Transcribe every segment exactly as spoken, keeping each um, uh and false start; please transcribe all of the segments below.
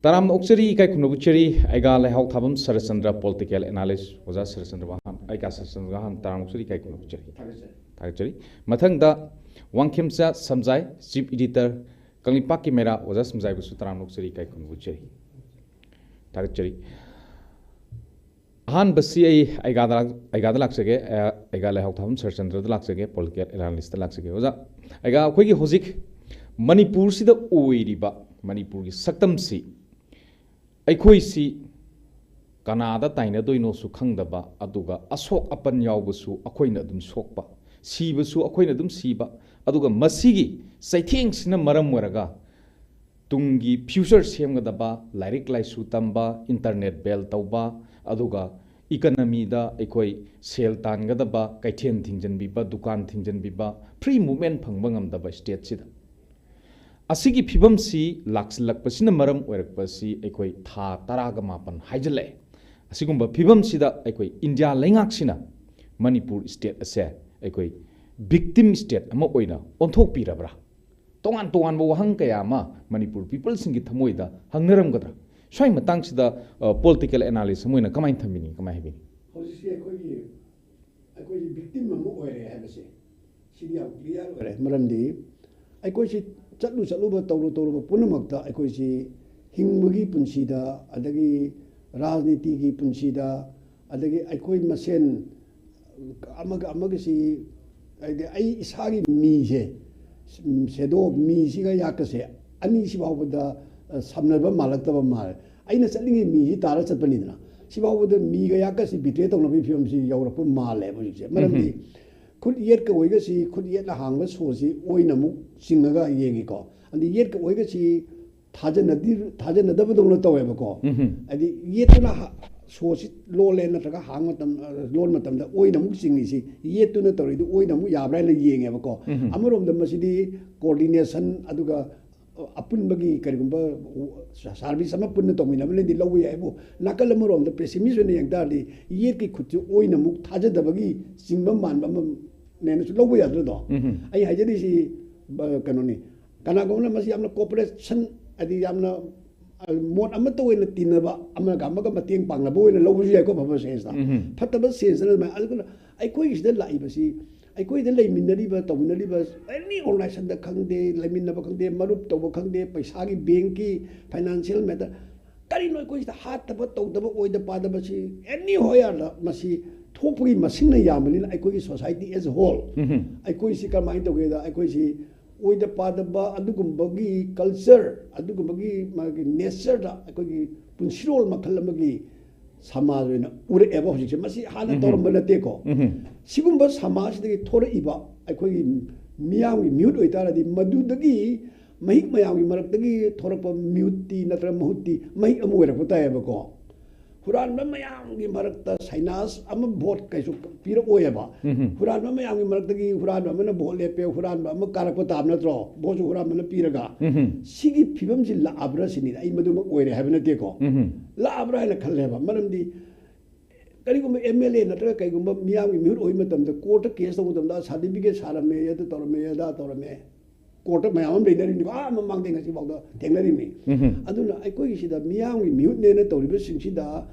ꯇꯔꯥꯝꯅ ꯑꯣꯛꯆꯔꯤ, ꯏꯀꯥꯏ ꯈꯨꯝꯅꯕ ꯎꯠꯆꯔꯤ꯫ ꯑꯩꯒꯥ ꯂꯩꯍꯥꯎ ꯊꯥꯕꯝ ꯁꯔꯠꯆꯟꯗ꯭ꯔ, political analyst ꯑꯣꯖꯥ ꯁꯔꯠꯆꯟꯗ꯭ꯔ ꯋꯥꯍꯥꯟ, ꯑꯩꯒꯥ ꯁꯔꯠꯆꯟꯗ꯭ꯔ ꯋꯥꯍꯥꯟ ꯇꯔꯥꯝꯅ ꯑꯣꯛꯆꯔꯤ, ꯏꯀꯥꯏ ꯈꯨꯝꯅꯕ ꯎꯠꯆꯔꯤ꯫ ꯊꯥꯒꯠꯆꯔꯤ꯫ ꯃꯊꯪꯗ ꯋꯥꯡꯈꯦꯝꯆꯥ ꯁꯝꯖꯥꯏ, chief editor, ꯀꯪꯂꯩꯄꯥꯛꯀꯤ ꯃꯩꯔꯥ, ꯑꯣꯖꯥ ꯁꯝꯖꯥꯏꯕꯨꯁꯨ ꯇꯔꯥꯝꯅ ꯑꯣꯛꯆꯔꯤ, ꯏꯀꯥꯏ ꯈꯨꯝꯅꯕ ꯎꯠꯆꯔꯤ꯫ ꯊꯥꯒꯠꯆꯔꯤ꯫ ꯑꯍꯥꯟꯕꯁꯤ ꯑꯩ ꯑꯩꯒꯥꯗ ꯂꯥꯛ-, ꯑꯩꯒꯥꯗ ꯂꯥꯛꯆꯒꯦ, ꯑ, ꯑꯩꯒꯥ ꯂꯩꯍꯥꯎ ꯊꯥꯕꯝ ꯁꯔꯠꯆꯟꯗ꯭ꯔꯗ ꯂꯥꯛꯆꯒꯦ, political analystꯇ ꯂꯥꯛꯆꯒꯦ꯫ ꯑꯣꯖꯥ, ꯑꯩꯒꯥ, ꯑꯩꯈꯣꯏꯒꯤ ꯍꯧꯖꯤꯛ ꯃꯅꯤꯄꯨꯔꯁꯤꯗ ꯑꯣꯏꯔꯤꯕ ꯃꯅꯤꯄꯨꯔꯒꯤ ꯁꯛꯇꯝꯁꯤ, ꯑꯩꯈꯣꯏꯁꯤ ꯀꯅꯥꯗ ꯇꯥꯏꯅꯗꯣꯏꯅꯣꯁꯨ ꯈꯪꯗꯕ, ꯑꯗꯨꯒ ꯑꯁꯣꯛ ꯑꯄꯟ ꯌꯥꯎꯕꯁꯨ ꯑꯩꯈꯣꯏꯅ ꯑꯗꯨꯝ ꯁꯣꯛꯄ, ꯁꯤꯕꯁꯨ ꯑꯩꯈꯣꯏꯅ ꯑꯗꯨꯝ ꯁꯤꯕ, ꯑꯗꯨꯒ ꯃꯁꯤꯒꯤ ꯆꯩꯊꯦꯡꯁꯤꯅ ꯃꯔꯝ ꯑꯣꯏꯔꯒ ꯇꯨꯡꯒꯤ future ꯁꯦꯝꯒꯗꯕ, ꯂꯥꯏꯔꯤꯛ ꯂꯥꯏꯁꯨ ꯇꯝꯕ, internet ꯕꯦꯟ ꯇꯧꯕ, ꯑꯗꯨꯒ economyꯗ ꯑꯩꯈꯣꯏ ꯁꯦꯜ ꯇꯥꯟꯒꯗꯕ ꯀꯩꯊꯦꯜ ꯊꯤꯡꯖꯤꯟꯕꯤꯕ, ꯗꯨꯀꯥꯟ ꯊꯤꯡꯖꯤꯟꯕꯤꯕ, free movement ꯐꯪꯕ ꯉꯝꯗꯕ stateꯁꯤꯗ꯫ ꯑꯁꯤꯒꯤ ꯐꯤꯕꯝꯁꯤ ꯂꯥꯛꯁꯤꯜꯂꯛꯄꯁꯤꯅ ꯃꯔꯝ ꯑꯣꯏꯔꯛꯄꯁꯤ ꯑꯩꯈꯣꯏ ꯊꯥ ꯇꯔꯥꯒ ꯃꯥꯄꯟ ꯍꯥꯏꯖꯤꯜꯂꯛꯑꯦ꯫ ꯑꯁꯤꯒꯨꯝꯕ ꯐꯤꯕꯝꯁꯤꯗ ꯑꯩꯈꯣꯏ ꯏꯟꯗꯤꯌꯥ ꯂꯩꯉꯥꯛꯁꯤꯅ ꯃꯅꯤꯄꯨꯔ state ꯑꯁꯦ ꯑꯩꯈꯣꯏ victim state ꯑꯃ ꯑꯣꯏꯅ ꯑꯣꯟꯊꯣꯛꯄꯤꯔꯕ꯭ꯔꯥ? ꯇꯣꯉꯥꯟ ꯇꯣꯉꯥꯟꯕ ꯋꯥꯍꯪ ꯀꯌꯥ ꯑꯃ ꯃꯅꯤꯄꯨꯔ peopleꯁꯤꯡꯒꯤ ꯊꯃꯣꯏꯗ ꯍꯪꯅꯔꯝꯒꯗ꯭ꯔꯥ? ꯁ꯭ꯋꯥꯏ ꯃꯇꯥꯡꯁꯤꯗ, ꯑ, political analyst ꯑꯃ ꯑꯣꯏꯅ ꯀꯃꯥꯏꯅ ꯊꯝꯕꯤꯅꯤ, ꯀꯃꯥꯏꯅ ꯍꯥꯏꯕꯤꯅꯤ? ꯍꯧꯖꯤꯛꯁꯤ ꯑꯩꯈꯣꯏꯒꯤ, ꯑꯩꯈꯣꯏꯒꯤ victim ꯑꯃ ꯑꯣꯏꯔꯦ ꯍꯥꯏꯕꯁꯦ, ꯁꯤꯗꯤ ꯌꯥꯝ clear ꯑꯣꯏꯔꯦ꯫ ꯃꯔꯝꯗꯤ ꯑꯩꯈꯣꯏꯁꯤ ꯆꯠꯂꯨ ꯆꯠꯂꯨꯕ, ꯇꯧꯔꯨ ꯇꯧꯔꯨꯕ ꯄꯨꯝꯅꯃꯛꯇ ꯑꯩꯈꯣꯏꯁꯤ ꯍꯤꯡꯕꯒꯤ ꯄꯨꯟꯁꯤꯗ, ꯑꯗꯒꯤ ꯔꯥꯖꯅꯤꯇꯤꯒꯤ ꯄꯨꯟꯁꯤꯗ, ꯑꯗꯒꯤ ꯑꯩꯈꯣꯏ ꯃꯁꯦꯟ ꯑꯃꯒ ꯑꯃꯒꯁꯤ, ꯍꯥꯏꯗꯤ ꯑꯩ ꯏꯁꯥꯒꯤ ꯃꯤꯁꯦ, shadow ꯃꯤꯁꯤꯒ ꯌꯥꯛꯀꯁꯦ ꯑꯅꯤꯁꯤ ꯐꯥꯎꯕꯗ, ꯑ, ꯁꯝꯅꯕ ꯃꯥꯜꯂꯛꯇꯕ ꯃꯥꯜꯂꯦ꯫ ꯑꯩꯅ ꯆꯠꯅꯤꯡꯉꯤ ꯃꯤꯁꯤ ꯇꯥꯔ ꯆꯠꯄꯅꯤꯗꯅ, ꯁꯤ ꯐꯥꯎꯕꯗ ꯃꯤꯒ ꯌꯥꯛꯀꯁꯤ betray ꯇꯧꯅꯕꯒꯤ ꯐꯤꯕꯝꯁꯤ ꯌꯧꯔꯛꯄ ꯃꯥꯜꯂꯦꯕ ꯍꯧꯖꯤꯛꯁꯦ꯫ ꯃꯔꯝꯗꯤ ꯎꯝꯍꯨꯝ꯫ ꯈꯨꯠ ꯌꯦꯠꯀ ꯑꯣꯏꯒꯁꯤ, ꯈꯨꯠ ꯌꯦꯠꯅ ꯍꯥꯡꯕ ꯁꯣꯁꯤ ꯑꯣꯏꯅ ꯑꯃꯨꯛ ꯆꯤꯡꯉꯒ ꯌꯦꯡꯉꯤꯀꯣ꯫ ꯑꯗꯤ ꯌꯦꯠꯀ ꯑꯣꯏꯒꯁꯤ ꯊꯥꯖꯅꯗꯤ-, ꯊꯥꯖꯅꯗꯕꯗꯧꯅ ꯇꯧꯋꯦꯕꯀꯣ꯫ ꯎꯝꯍꯨꯝ꯫ ꯍꯥꯏꯗꯤ ꯌꯦꯠꯇꯨꯅ ꯍꯥ-, ꯁꯣꯁꯤ ꯂꯣꯜꯂꯦ ꯅꯠꯇ꯭ꯔꯒ ꯍꯥꯡ ꯃꯇꯝ, ꯑ, ꯂꯣꯟ ꯃꯇꯝꯗ ꯑꯣꯏꯅ ꯑꯃꯨꯛ ꯆꯤꯡꯉꯤꯁꯤ, ꯌꯦꯠꯇꯨꯅ ꯇꯧꯔꯤꯗꯨ ꯑꯣꯏꯅ ꯑꯃꯨꯛ ꯌꯥꯕ꯭ꯔꯥ ꯍꯥꯏꯅ ꯌꯦꯡꯉꯦꯕꯀꯣ꯫ ꯎꯝꯍꯨꯝ꯫ ꯑꯃꯔꯣꯝꯗ ꯃꯁꯤꯗꯤ coordination ꯑꯗꯨꯒ, ꯑ, ꯑꯄꯨꯟꯕꯒꯤ ꯀꯔꯤꯒꯨꯝꯕ, ꯎ, ꯁ-, service ꯑꯃ ꯄꯨꯟꯅ ꯇꯧꯃꯤꯟꯅꯕꯅꯗꯤ ꯂꯧꯕ ꯌꯥꯏꯕꯨ, ꯅꯥꯀꯜ ꯑꯃꯔꯣꯝꯗ pessimist ꯑꯣꯏꯅ ꯌꯦꯡ ꯇꯥꯔꯗꯤ ꯌꯦꯠꯀꯤ ꯈꯨꯠꯁꯤ ꯑꯣꯏꯅ ꯑꯃꯨꯛ ꯊꯥꯖꯗꯕꯒꯤ ꯆꯤꯡꯕ ꯃꯥꯟꯕ ꯑꯃꯅꯦꯅꯁꯨ ꯂꯧꯕ ꯌꯥꯗ꯭ꯔꯗꯣ? ꯎꯝꯍꯨꯝ꯫ ꯑꯩ ꯍꯥꯏꯖꯔꯤꯁꯤ, ꯑ, ꯀꯩꯅꯣꯅꯤ, ꯀꯅꯥꯒꯨꯝꯕꯅ ꯃꯁꯤ ꯌꯥꯝꯅ cooperation ꯍꯥꯏꯗꯤ ꯌꯥꯝꯅ ꯃꯣꯠ ꯑꯃꯠꯇ ꯑꯣꯏꯅ ꯇꯤꯟꯅꯕ, ꯑꯃꯒ ꯑꯃꯒ ꯃꯇꯦꯡ ꯄꯥꯡꯅꯕ ꯑꯣꯏꯅ ꯂꯧꯕꯁꯨ ꯌꯥꯏꯀꯣ, ꯑꯐꯕ ꯁꯦꯟꯁꯇ꯫ ꯎꯝ꯫ ꯐꯠꯇꯕ ꯁꯦꯟꯁꯇꯅ ꯑꯗꯨꯃꯥꯏꯅ꯫ ꯑꯗꯨꯅ ꯑꯩꯈꯣꯏꯒꯤꯁꯤꯗ ꯂꯥꯛꯏꯕꯁꯤ, ꯑꯩꯈꯣꯏꯗ ꯂꯩꯃꯤꯟꯅꯔꯤꯕ, ꯇꯧꯃꯤꯟꯅꯔꯤꯕ, ꯑꯦꯅꯤ ꯑꯣꯔꯒꯅꯥꯏꯖꯦꯁꯟꯗ ꯈꯪꯗꯦ, ꯂꯩꯃꯤꯟꯅꯕ ꯈꯪꯗꯦ, ꯃꯔꯨꯞ ꯇꯧꯕ ꯈꯪꯗꯦ, ꯄꯩꯁꯥꯒꯤ, ꯕꯦꯡꯀꯤ, ꯐꯥꯏꯅꯥꯟꯁꯤꯌꯦꯜ ꯃꯦꯇꯔ, ꯀꯔꯤꯅꯣ ꯑꯩꯈꯣꯏꯁꯤꯗ ꯍꯥꯠꯇꯕ, ꯇꯧꯗꯕ, ꯑꯣꯏꯗ ꯄꯥꯗꯕꯁꯤ ꯑꯦꯅꯤ ꯍꯣꯌꯥꯔꯗ ꯃꯁꯤ ꯊꯣꯛꯄꯒꯤ ꯃꯁꯤꯡꯅ ꯌꯥꯝꯕꯅꯤꯅ, ꯑꯩꯈꯣꯏꯒꯤ ꯁꯣꯁꯥꯏꯇꯤ ꯑꯦꯖ ꯑ ꯍꯣꯜ, ꯎꯝ꯫ ꯑꯩꯈꯣꯏꯁꯤ ꯀꯔꯝꯍꯥꯏꯅ ꯇꯧꯒꯦꯗ, ꯑꯩꯈꯣꯏꯁꯤ ꯑꯣꯏꯗ ꯄꯥꯗꯕ ꯑꯗꯨꯒꯨꯝꯕꯒꯤ ꯀꯜꯆꯔ, ꯑꯗꯨꯒꯨꯝꯕꯒꯤ ꯃꯥꯒꯤ ꯅꯦꯆꯔꯗ ꯑꯩꯈꯣꯏꯒꯤ ꯄꯨꯟꯁꯤꯔꯣꯜ ꯃꯈꯜ ꯑꯃꯒꯤ ꯁꯃꯥꯖ ꯑꯣꯏꯅ ꯎꯔꯛꯑꯦꯕ ꯍꯧꯖꯤꯛꯁꯦ꯫ ꯃꯁꯤ ꯍꯥꯟꯅ ꯎꯝ꯫ ꯇꯧꯔꯝꯕ ꯅꯠꯇꯦꯀꯣ꯫ ꯎꯝ꯫ ꯁꯤꯒꯨꯝꯕ ꯁꯃꯥꯖꯁꯤꯗꯒꯤ ꯊꯣꯔꯛꯏꯕ ꯑꯩꯈꯣꯏꯒꯤ ꯃꯤꯌꯥꯝꯒꯤ ꯃꯤꯍꯨꯠ ꯑꯣꯏꯇꯥꯔꯗꯤ, ꯃꯗꯨꯗꯒꯤ ꯃꯍꯤꯛ ꯃꯌꯥꯝꯒꯤ ꯃꯔꯛꯇꯒꯤ ꯊꯣꯔꯛꯄ ꯃꯤꯍꯨꯠꯇꯤ ꯅꯠꯇ꯭ꯔꯒ ꯃꯍꯨꯠꯇꯤ ꯃꯍꯤꯛ ꯑꯃ ꯑꯣꯏꯔꯛꯄ ꯇꯥꯏꯌꯦꯕꯀꯣ꯫ ꯍꯨꯔꯥꯟꯕ ꯃꯌꯥꯝꯒꯤ ꯃꯔꯛꯇ ꯁꯥꯏꯅꯥꯁ ꯑꯃ ꯚꯣꯠ ꯀꯩꯁꯨ ꯄꯤꯔꯛꯑꯣꯏꯌꯦꯕ꯫ ꯎꯝ꯫ ꯍꯨꯔꯥꯟꯕ ꯃꯌꯥꯝꯒꯤ ꯃꯔꯛꯇꯒꯤ ꯍꯨꯔꯥꯟꯕ ꯑꯃꯅ ꯚꯣꯠ ꯂꯦꯞꯄꯦ, ꯍꯨꯔꯥꯟꯕ ꯑꯃ ꯀꯥꯔꯛꯄ ꯇꯥꯕ ꯅꯠꯇ꯭ꯔꯣ? ꯚꯣꯠꯁꯨ ꯍꯨꯔꯥꯟꯕꯅ ꯄꯤꯔꯒ꯫ ꯎꯝ꯫ ꯁꯤꯒꯤ ꯐꯤꯕꯝꯁꯤ ꯂꯥꯛꯑꯕ꯭ꯔꯥ ꯁꯤꯅꯤꯗ꯫ ꯑꯩ ꯃꯗꯨꯃꯛ ꯑꯣꯏꯔꯦ ꯍꯥꯏꯕ ꯅꯠꯇꯦꯀꯣ꯫ ꯎꯝ꯫ ꯂꯥꯛꯑꯕ꯭ꯔꯥ ꯍꯥꯏꯅ ꯈꯜꯂꯦꯕ꯫ ꯃꯔꯝꯗꯤ ꯀꯔꯤꯒꯨꯝꯕ ꯑꯦꯝ ꯑꯦꯜ ꯑꯦ ꯅꯠꯇ꯭ꯔꯒ ꯀꯩꯒꯨꯝꯕ ꯃꯤꯌꯥꯝꯒꯤ ꯃꯤꯍꯨꯠ ꯑꯣꯏꯕ ꯃꯇꯝꯗ, ꯀꯣꯔꯠꯇ ꯀꯦꯁ ꯇꯧꯕ ꯃꯇꯝꯗ, "ꯁꯥꯔꯇꯤꯐꯤꯀꯦꯠ ꯁꯥꯔꯝꯃꯦ, ꯑꯗꯨ ꯇꯧꯔꯝꯃꯦ, ꯑꯗꯥ ꯇꯧꯔꯝꯃꯦ", ꯀꯣꯔꯠꯇ ꯃꯌꯥꯝ ꯑꯃ ꯂꯩꯅꯔꯤꯅꯤꯀꯣ, ꯑꯥ ꯃꯃꯥꯡꯗꯩ ꯉꯁꯤ ꯐꯥꯎꯗ ꯊꯦꯡꯅꯔꯤꯃꯤ꯫ ꯎꯝ꯫ ꯑꯗꯨꯅ ꯑꯩꯈꯣꯏꯒꯤꯁꯤꯗ ꯃꯤꯌꯥꯝꯒꯤ ꯃꯤꯍꯨꯠꯅꯦꯅ ꯇꯧꯔꯤꯕꯁꯤꯡꯁꯤꯗ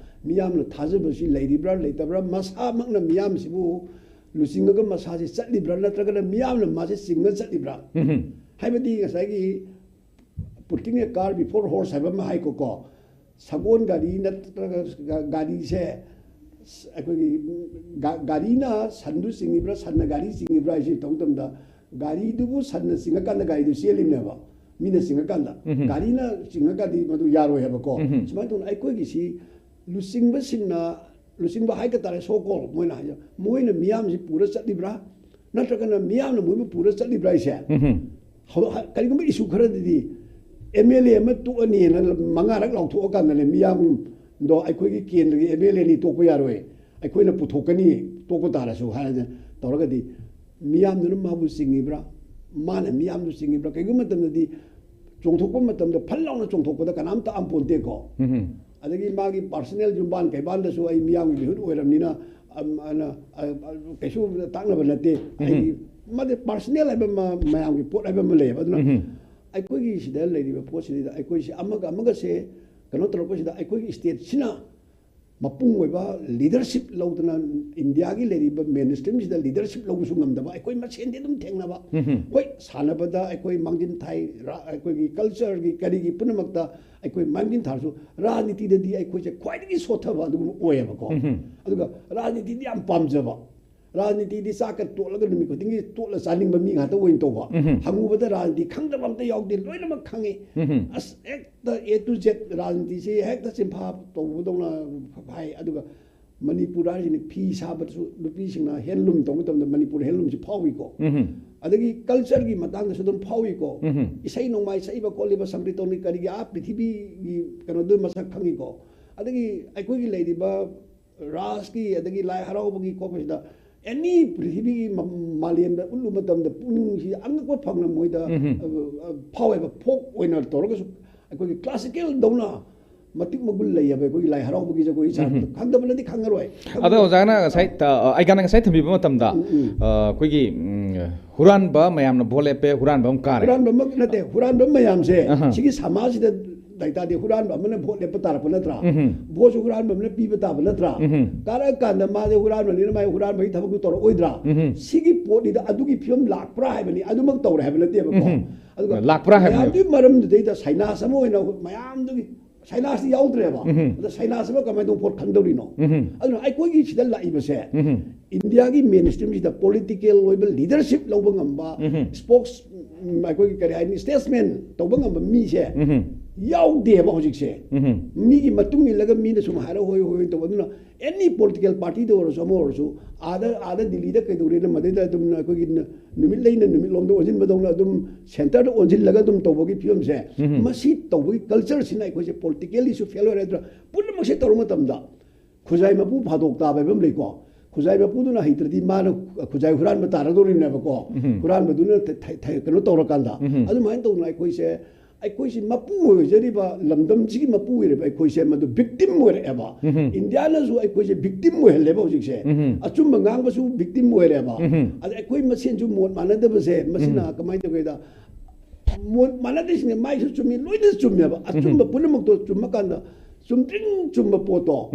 ꯃꯤꯌꯥꯝꯅ ꯊꯥꯖꯕꯁꯤ ꯂꯩꯔꯤꯕ꯭ꯔꯥ ꯂꯩꯇꯕ꯭ꯔꯥ, ꯃꯁꯥꯃꯛꯅ ꯃꯤꯌꯥꯝꯁꯤꯕꯨ ꯂꯨꯆꯤꯡꯉꯒ ꯃꯁꯥꯁꯤ ꯆꯠꯂꯤꯕ꯭ꯔꯥ, ꯅꯠꯇ꯭ꯔꯒꯅ ꯃꯤꯌꯥꯝꯅ ꯃꯥꯁꯤ ꯆꯤꯡꯉ ꯆꯠꯂꯤꯕ꯭ꯔꯥ? ꯎꯝ꯫ ꯍꯥꯏꯕꯗꯤ ꯉꯁꯥꯏꯒꯤ "Putting a car before horse" ꯍꯥꯏꯕ ꯑꯃ ꯍꯥꯏꯀꯣꯀꯣ, ꯁꯒꯣꯜ ꯒꯥꯔꯤ ꯅꯠꯇ꯭ꯔꯒ ꯒꯥ-, ꯒꯥꯔꯤꯁꯦ, ꯑꯩꯈꯣꯏꯒꯤ ꯒꯥ-, ꯒꯥꯔꯤꯅ ꯁꯟꯗꯨ ꯆꯤꯡꯉꯤꯕ꯭ꯔꯥ, ꯁꯟꯅ ꯒꯥꯔꯤ ꯆꯤꯡꯉꯤꯕ꯭ꯔꯥ ꯍꯥꯏꯁꯤ ꯇꯧꯕ ꯃꯇꯝꯗ, ꯒꯥꯔꯤꯗꯨꯕꯨ ꯁꯟꯅ ꯆꯤꯡꯉꯀꯥꯟꯗ ꯒꯥꯔꯤꯗꯨ ꯆꯦꯜꯂꯤꯕꯅꯦꯕ, ꯃꯤꯅ ꯆꯤꯡꯉꯀꯥꯟꯗ꯫ ꯎꯝ꯫ ꯒꯥꯔꯤꯅ ꯆꯤꯡꯉꯒꯗꯤ ꯃꯗꯨ ꯌꯥꯔꯣꯏ ꯍꯥꯏꯕꯀꯣ꯫ ꯎꯝ꯫ ꯁꯨꯃꯥꯏꯅ ꯇꯧꯗꯅ ꯑꯩꯈꯣꯏꯒꯤꯁꯤ ꯂꯨꯆꯤꯡꯕꯁꯤꯡꯅ, ꯂꯨꯆꯤꯡꯕ ꯍꯥꯏꯕ ꯇꯥꯔꯦ, so called, ꯃꯣꯏꯅ ꯍꯥꯏꯖ-, ꯃꯣꯏꯅ ꯃꯤꯌꯥꯝꯁꯤ ꯄꯨꯔ ꯆꯠꯂꯤꯕ꯭ꯔꯥ, ꯅꯠꯇ꯭ꯔꯒꯅ ꯃꯤꯌꯥꯝꯅ ꯃꯣꯏꯕꯨ ꯄꯨꯔ ꯆꯠꯂꯤꯕ꯭ꯔꯥ ꯍꯥꯏꯁꯦ? ꯎꯝ꯫ ꯍꯧ-, ꯍ-, ꯀꯔꯤꯒꯨꯝꯕ ꯏꯁꯨ ꯈꯔꯗꯗꯤ ꯑꯦꯝ ꯑꯦꯜ ꯑꯦ ꯑꯃ ꯇꯣꯛꯑꯅꯤꯅ ꯃꯉꯥꯔꯛ ꯂꯥꯎꯊꯣꯛꯑꯀꯥꯟꯗꯅꯦ, ꯃꯤꯌꯥꯝꯗꯣ "ꯑꯩꯈꯣꯏꯒꯤ ꯀꯦꯟꯗ꯭ꯔꯒꯤ ꯑꯦꯝ ꯑꯦꯜ ꯑꯦꯅꯤ ꯇꯣꯛꯄ ꯌꯥꯔꯣꯏ, ꯑꯩꯈꯣꯏꯅ ꯄꯨꯊꯣꯛꯀꯅꯤ, ꯇꯣꯛꯄ ꯇꯥꯔꯁꯨ" ꯍꯥꯏꯔꯒ ꯇꯧꯔꯒꯗꯤ, ꯃꯤꯌꯥꯝꯗꯨꯅ ꯃꯥꯕꯨ ꯆꯤꯡꯉꯤꯕ꯭ꯔꯥ, ꯃꯥꯅ ꯃꯤꯌꯥꯝꯗꯨ ꯆꯤꯡꯉꯤꯕ꯭ꯔꯥ? ꯀꯩꯒꯨꯝꯕ ꯃꯇꯝꯗꯗꯤ ꯆꯣꯡꯊꯣꯛꯄ ꯃꯇꯝꯗ ꯐꯠ ꯂꯥꯎꯅ ꯆꯣꯡꯊꯣꯛꯄꯗ ꯀꯅꯥꯝꯇ ꯑꯝꯄꯣꯟꯇꯦꯀꯣ꯫ ꯎꯝ꯫ ꯑꯗꯒꯤ ꯃꯥꯒꯤ ꯄꯥꯔꯁꯅꯦꯜ ꯌꯨꯝꯕꯥꯟ ꯀꯩꯕꯥꯟꯗꯁꯨ ꯑꯩ ꯃꯤꯌꯥꯝꯒꯤ ꯃꯤꯍꯨꯠ ꯑꯣꯏꯔꯕꯅꯤꯅ, ꯑꯝ, ꯑꯅ, ꯑ, ꯑ, ꯀꯩꯁꯨ ꯇꯥꯛꯅꯕ ꯅꯠꯇꯦ꯫ ꯎꯝ꯫ ꯑꯩꯒꯤ, ꯃꯥꯗꯤ ꯄꯥꯔꯁꯅꯦꯜ ꯍꯥꯏꯕ ꯑꯃ, ꯃꯌꯥꯝꯒꯤ ꯄꯣꯠ ꯍꯥꯏꯕ ꯑꯃ ꯂꯩꯌꯦꯕ꯫ ꯑꯗꯨꯅ ꯎꯝ꯫ ꯑꯩꯈꯣꯏꯒꯤ ꯁꯤꯗ ꯂꯩꯔꯤꯕ ꯄꯣꯠꯁꯤꯗ ꯑꯩꯈꯣꯏꯁꯤ ꯑꯃꯒ ꯑꯃꯒꯁꯦ ꯀꯩꯅꯣ ꯇꯧꯔꯛꯄꯁꯤꯗ ꯑꯩꯈꯣꯏꯒꯤ ꯁ꯭ꯇꯦꯠꯁꯤꯅ ꯃꯄꯨꯡ ꯑꯣꯏꯕ ꯂꯤꯗꯔꯁꯤꯞ ꯂꯧꯗꯅ ꯏꯟꯗꯤꯌꯥꯒꯤ ꯂꯩꯔꯤꯕ ꯃꯦꯟ ꯁ꯭ꯇ꯭ꯔꯤꯝꯁꯤꯗ ꯂꯤꯗꯔꯁꯤꯞ ꯂꯧꯕꯁꯨ ꯉꯝꯗꯕ, ꯑꯩꯈꯣꯏ ꯃꯁꯦꯟꯗꯤ ꯑꯗꯨꯝ ꯊꯦꯡꯅꯕ꯫ ꯍꯣꯏ, ꯁꯥꯟꯅꯕꯗ ꯑꯩꯈꯣꯏ ꯃꯥꯡꯖꯤꯟ ꯊꯥꯏ, ꯔꯥ-, ꯑꯩꯈꯣꯏꯒꯤ ꯀꯜꯆꯔꯒꯤ ꯀꯔꯤꯒꯤ ꯄꯨꯝꯅꯃꯛꯇ ꯑꯩꯈꯣꯏ ꯃꯥꯡꯖꯤꯟ ꯊꯥꯔꯁꯨ ꯔꯥꯖꯅꯤꯇꯤꯗꯗꯤ ꯑꯩꯈꯣꯏꯁꯦ ꯈ꯭ꯋꯥꯏꯗꯒꯤ ꯁꯣꯠꯊꯕ ꯑꯗꯨꯒꯨꯝꯕ ꯑꯣꯏꯌꯦꯕꯀꯣ꯫ ꯑꯗꯨꯒ ꯔꯥꯖꯅꯤꯇꯤꯗꯤ ꯌꯥꯝ ꯄꯥꯝꯖꯕ, ꯔꯥꯖꯅꯤꯇꯤꯗꯤ ꯆꯥꯛꯀ ꯇꯣꯠꯂꯒ ꯅꯨꯃꯤꯠ ꯈꯨꯗꯤꯡꯒꯤ ꯇꯣꯠꯂ ꯆꯥꯅꯤꯡꯕ ꯃꯤ ꯉꯥꯛꯇ ꯑꯣꯏꯅ ꯇꯧꯕ꯫ ꯍꯪꯉꯨꯕꯗ ꯔꯥꯖꯅꯤꯇꯤ ꯈꯪꯗꯕ ꯑꯝꯇ ꯌꯥꯎꯗꯦ, ꯂꯣꯏꯅꯃꯛ ꯈꯪꯉꯤ꯫ ꯑꯁ, ꯍꯦꯛꯇ A to Z ꯔꯥꯖꯅꯤꯇꯤꯁꯤ ꯍꯦꯛꯇ ꯆꯤꯟꯐꯥ ꯇꯧꯕꯗꯧꯅ ꯍꯥꯏ꯫ ꯑꯗꯨꯒ ꯃꯅꯤꯄꯨꯔ ꯍꯥꯏꯁꯤꯅ ꯐꯤ ꯁꯥꯕꯗꯁꯨ ꯅꯨꯄꯤꯁꯤꯡꯅ ꯍꯦꯟꯂꯨꯝ ꯇꯧꯕ ꯃꯇꯝꯗ ꯃꯅꯤꯄꯨꯔ ꯍꯦꯟꯂꯨꯝꯁꯤ ꯐꯥꯎꯏꯀꯣ꯫ ꯑꯗꯒꯤ ꯀꯜꯆꯔꯒꯤ ꯃꯇꯥꯡꯗꯁꯨ ꯑꯗꯨꯝ ꯐꯥꯎꯏꯀꯣ꯫ ꯏꯁꯩ ꯅꯣꯡꯃꯥꯏ ꯁꯛꯏꯕ ꯈꯣꯠꯂꯤꯕ ꯁꯪꯀ꯭ꯔꯤꯇꯣꯟꯒꯤ ꯀꯔꯤꯒꯤ ꯑꯥ ꯄ꯭ꯔꯤꯊꯤꯕꯤꯒꯤ ꯀꯩꯅꯣꯗꯨ ꯃꯁꯛ ꯈꯪꯉꯤꯀꯣ꯫ ꯑꯗꯒꯤ ꯑꯩꯈꯣꯏꯒꯤ ꯂꯩꯔꯤꯕ ꯔꯥꯁꯀꯤ ꯑꯗꯒꯤ ꯂꯥꯏ ꯍꯔꯥꯎꯕꯒꯤ ꯈꯣꯠꯄꯁꯤꯗ ꯑꯦꯅꯤ ꯄ꯭ꯔꯤꯊꯤꯕꯤꯒꯤ ꯃ-, ꯃꯥꯂꯦꯝꯗ ꯎꯠꯂꯨꯕ ꯃꯇꯝꯗ ꯄꯨꯛꯅꯤꯡꯁꯤ ꯑꯉꯛꯄ ꯐꯪꯅ ꯃꯣꯏꯗ, ꯑ, ꯑ, ꯐꯥꯎꯋꯦꯕ꯫ ꯐꯣꯛ ꯑꯣꯏꯅ ꯇꯧꯔꯒꯁꯨ ꯑꯩꯈꯣꯏꯒꯤ ꯀ꯭ꯂꯥꯁꯤꯀꯦꯜꯗꯧꯅ ꯃꯇꯤꯛ ꯃꯒꯨꯟ ꯂꯩꯌꯦꯕ ꯑꯩꯈꯣꯏꯒꯤ ꯂꯥꯏ ꯍꯔꯥꯎꯕꯒꯤ ꯖꯒꯣꯏ ꯁꯥꯕꯗ꯫ ꯈꯪꯗꯕꯅꯗꯤ ꯈꯪꯉꯔꯣꯏ꯫ ꯑꯗꯣ ꯑꯣꯖꯥꯅ ꯉꯁꯥꯏ, ꯑ, ꯑꯩꯒꯥꯅ ꯉꯁꯥꯏ ꯊꯝꯕꯤꯕ ꯃꯇꯝꯗ, ꯎꯝ, ꯎꯝ꯫ ꯑ, ꯑꯩꯈꯣꯏꯒꯤ, ꯎꯝ, ꯍꯨꯔꯥꯟꯕ ꯃꯌꯥꯝꯅ ꯚꯣꯠ ꯂꯦꯞꯄꯦ, ꯍꯨꯔꯥꯟꯕ ꯑꯃ ꯀꯥꯔꯦ꯫ ꯍꯨꯔꯥꯟꯕ ꯑꯃ ꯅꯠꯇꯦ, ꯍꯨꯔꯥꯟꯕ ꯃꯌꯥꯝꯁꯦ ꯑꯍ꯫ ꯁꯤꯒꯤ ꯁꯃꯥꯖꯁꯤꯗ ꯂꯩꯇꯥꯔꯗꯤ ꯍꯨꯔꯥꯟꯕ ꯑꯃꯅ ꯚꯣꯠ ꯂꯦꯞꯄ ꯇꯥꯔꯛꯄ ꯅꯠꯇ꯭ꯔꯥ? ꯎꯝꯍꯨꯝ꯫ ꯚꯣꯠꯁꯨ ꯍꯨꯔꯥꯟꯕ ꯑꯃꯅ ꯄꯤꯕ ꯇꯥꯕ ꯅꯠꯇ꯭ꯔꯥ? ꯎꯝꯍꯨꯝ꯫ ꯀꯥꯔꯛꯑꯀꯥꯟꯗ ꯃꯥꯁꯦ ꯍꯨꯔꯥꯟꯕꯅꯤꯅ ꯃꯥꯒꯤ ꯍꯨꯔꯥꯟꯕꯒꯤ ꯊꯕꯛꯇꯨ ꯇꯧꯔꯛꯑꯣꯏꯗ꯭ꯔꯥ? ꯎꯝꯍꯨꯝ꯫ ꯁꯤꯒꯤ ꯄꯣꯠꯅꯤꯗ꯫ ꯑꯗꯨꯒꯤ ꯐꯤꯕꯝ ꯂꯥꯛꯄ꯭ꯔꯥ ꯍꯥꯏꯕꯅꯤ, ꯑꯗꯨꯃꯛ ꯇꯧꯔꯦ ꯍꯥꯏꯕ ꯅꯠꯇꯦꯕꯀꯣ꯫ ꯎꯝꯍꯨꯝ꯫ ꯑꯗꯨꯒ ꯂꯥꯛꯄ꯭ꯔꯥ ꯍꯥꯏꯕꯅꯦꯕ꯫ ꯃꯌꯥꯝꯗꯨꯒꯤ ꯃꯔꯝꯗꯨꯗꯩꯗ ꯁꯥꯏꯅꯥꯁ ꯑꯃ ꯑꯣꯏꯅ ꯃꯌꯥꯝꯗꯨꯒꯤ ꯁꯥꯏꯅꯥꯁꯇꯤ ꯌꯥꯎꯗ꯭ꯔꯦꯕ꯫ ꯎꯝꯍꯨꯝ꯫ ꯑꯗ ꯁꯥꯏꯅꯥꯁ ꯑꯃ ꯀꯃꯥꯏꯅ ꯇꯧꯕ ꯄꯣꯠ ꯈꯟꯗꯧꯔꯤꯅꯣ? ꯎꯝꯍꯨꯝ꯫ ꯑꯗꯨꯅ ꯑꯩꯈꯣꯏꯒꯤ ꯁꯤꯗ ꯂꯥꯛꯏꯕꯁꯦ ꯎꯝꯍꯨꯝ꯫ ꯏꯟꯗꯤꯌꯥꯒꯤ ꯃꯦꯟ ꯁ꯭ꯇ꯭ꯔꯤꯝꯁꯤꯗ ꯄꯣꯂꯤꯇꯤꯀꯦꯜ ꯑꯣꯏꯕ ꯂꯤꯗꯔꯁꯤꯞ ꯂꯧꯕ ꯉꯝꯕ, ꯎꯝꯍꯨꯝ꯫ ꯁ꯭ꯄꯣꯛꯁ, ꯎꯝ, ꯑꯩꯈꯣꯏꯒꯤ ꯀꯔꯤ ꯍꯥꯏꯅꯤ, ꯁ꯭ꯇꯦꯠꯁꯃꯦꯟ ꯇꯧꯕ ꯉꯝꯕ ꯃꯤꯁꯦ ꯎꯝꯍꯨꯝ꯫ ꯌꯥꯎꯗꯦꯕ ꯍꯧꯖꯤꯛꯁꯦ꯫ ꯎꯝꯍꯨꯝ꯫ ꯃꯤꯒꯤ ꯃꯇꯨꯡ ꯏꯜꯂꯒ ꯃꯤꯅ ꯁꯨꯝ ꯍꯥꯏꯔ ꯍꯣꯏ ꯍꯣꯏ ꯇꯧꯕ꯫ ꯑꯗꯨꯅ ꯑꯦꯅꯤ ꯄꯣꯂꯤꯇꯤꯀꯦꯜ ꯄꯥꯔꯇꯤꯗ ꯑꯣꯏꯔꯁꯨ ꯑꯃ ꯑꯣꯏꯔꯁꯨ ꯑꯥꯗ, ꯑꯥꯗ ꯗꯤꯜꯂꯤꯗ ꯀꯩꯗꯧꯔꯦꯅ ꯃꯗꯩꯗ ꯑꯗꯨꯝ ꯑꯩꯈꯣꯏꯒꯤ ꯅ-, ꯅꯨꯃꯤꯠ ꯂꯩꯅ ꯅꯨꯃꯤꯠꯂꯣꯝꯗ ꯑꯣꯟꯁꯤꯟꯕꯗꯧꯅ ꯑꯗꯨꯝ ꯁꯦꯟꯇꯔꯗ ꯑꯣꯟꯁꯤꯜꯂꯒ ꯑꯗꯨꯝ ꯇꯧꯕꯒꯤ ꯐꯤꯕꯝꯁꯦ, ꯎꯝꯍꯨꯝ꯫ ꯃꯁꯤ ꯇꯧꯕꯒꯤ ꯀꯜꯆꯔꯁꯤꯅ ꯑꯩꯈꯣꯏꯁꯦ ꯄꯣꯂꯤꯇꯤꯀꯦꯜꯂꯤꯁꯨ ꯐꯦꯜ ꯑꯣꯏꯔꯦ꯫ ꯑꯗꯨꯅ ꯄꯨꯝꯅꯃꯛꯁꯦ ꯇꯧꯔꯨ ꯃꯇꯝꯗ ꯈꯨꯖꯥꯏ ꯃꯄꯨ ꯐꯥꯗꯣꯛ ꯇꯥꯕ ꯍꯥꯏꯕ ꯑꯃ ꯂꯩꯀꯣ꯫ ꯈꯨꯖꯥꯏ ꯃꯄꯨꯗꯨꯅ ꯍꯩꯇ꯭ꯔꯗꯤ ꯃꯥꯅ ꯈꯨꯖꯥꯏ ꯍꯨꯔꯥꯟꯕ ꯇꯥꯔꯗꯧꯔꯤꯕꯅꯦꯕꯀꯣ꯫ ꯎꯝꯍꯨꯝ꯫ ꯍꯨꯔꯥꯟꯕꯗꯨꯅ ꯊ-, ꯊ-, ꯊ-, ꯀꯩꯅꯣ ꯇꯧꯔꯀꯥꯟꯗ꯫ ꯎꯝꯍꯨꯝ꯫ ꯑꯗꯨꯃꯥꯏꯅ ꯇꯧꯗꯅ ꯑꯩꯈꯣꯏꯁꯦ, ꯑꯩꯈꯣꯏꯁꯤ ꯃꯄꯨ ꯑꯣꯏꯖꯔꯤꯕ ꯂꯝꯗꯝꯁꯤꯒꯤ ꯃꯄꯨ ꯑꯣꯏꯔꯤꯕ ꯑꯩꯈꯣꯏꯁꯦ ꯃꯗꯨ ꯚꯤꯛꯇꯤꯝ ꯑꯣꯏꯔꯛꯑꯦꯕ꯫ ꯎꯝꯍꯨꯝ꯫ ꯏꯟꯗꯤꯌꯥꯅꯁꯨ ꯑꯩꯈꯣꯏꯁꯦ ꯚꯤꯛꯇꯤꯝ ꯑꯣꯏꯍꯜꯂꯦꯕ ꯍꯧꯖꯤꯛꯁꯦ꯫ ꯎꯝꯍꯨꯝ꯫ ꯑꯆꯨꯝꯕ ꯉꯥꯡꯕꯁꯨ ꯚꯤꯛꯇꯤꯝ ꯑꯣꯏꯔꯦꯕ꯫ ꯎꯝꯍꯨꯝ꯫ ꯑꯗ ꯑꯩꯈꯣꯏ ꯃꯁꯦꯟꯁꯨ ꯃꯣꯠ ꯃꯥꯟꯅꯗꯕꯁꯦ ꯃꯁꯤꯅ ꯎꯝꯍꯨꯝ꯫ ꯀꯃꯥꯏꯅ ꯇꯧꯒꯦꯗ, ꯃꯣꯏ ꯃꯥꯟꯅꯗ꯭ꯔꯤꯁꯤꯡꯁꯦ ꯃꯥꯏꯁꯨ ꯆꯨꯝꯃꯤ, ꯂꯣꯏꯅ ꯆꯨꯝꯃꯦꯕ꯫ ꯑꯆꯨꯝꯕ ꯄꯨꯝꯅꯃꯛꯇꯣ ꯆꯨꯝꯃꯀꯥꯟꯗ ꯆꯨꯝꯗ꯭ꯔꯤꯡ ꯆꯨꯝꯕ ꯄꯣꯠꯇꯣ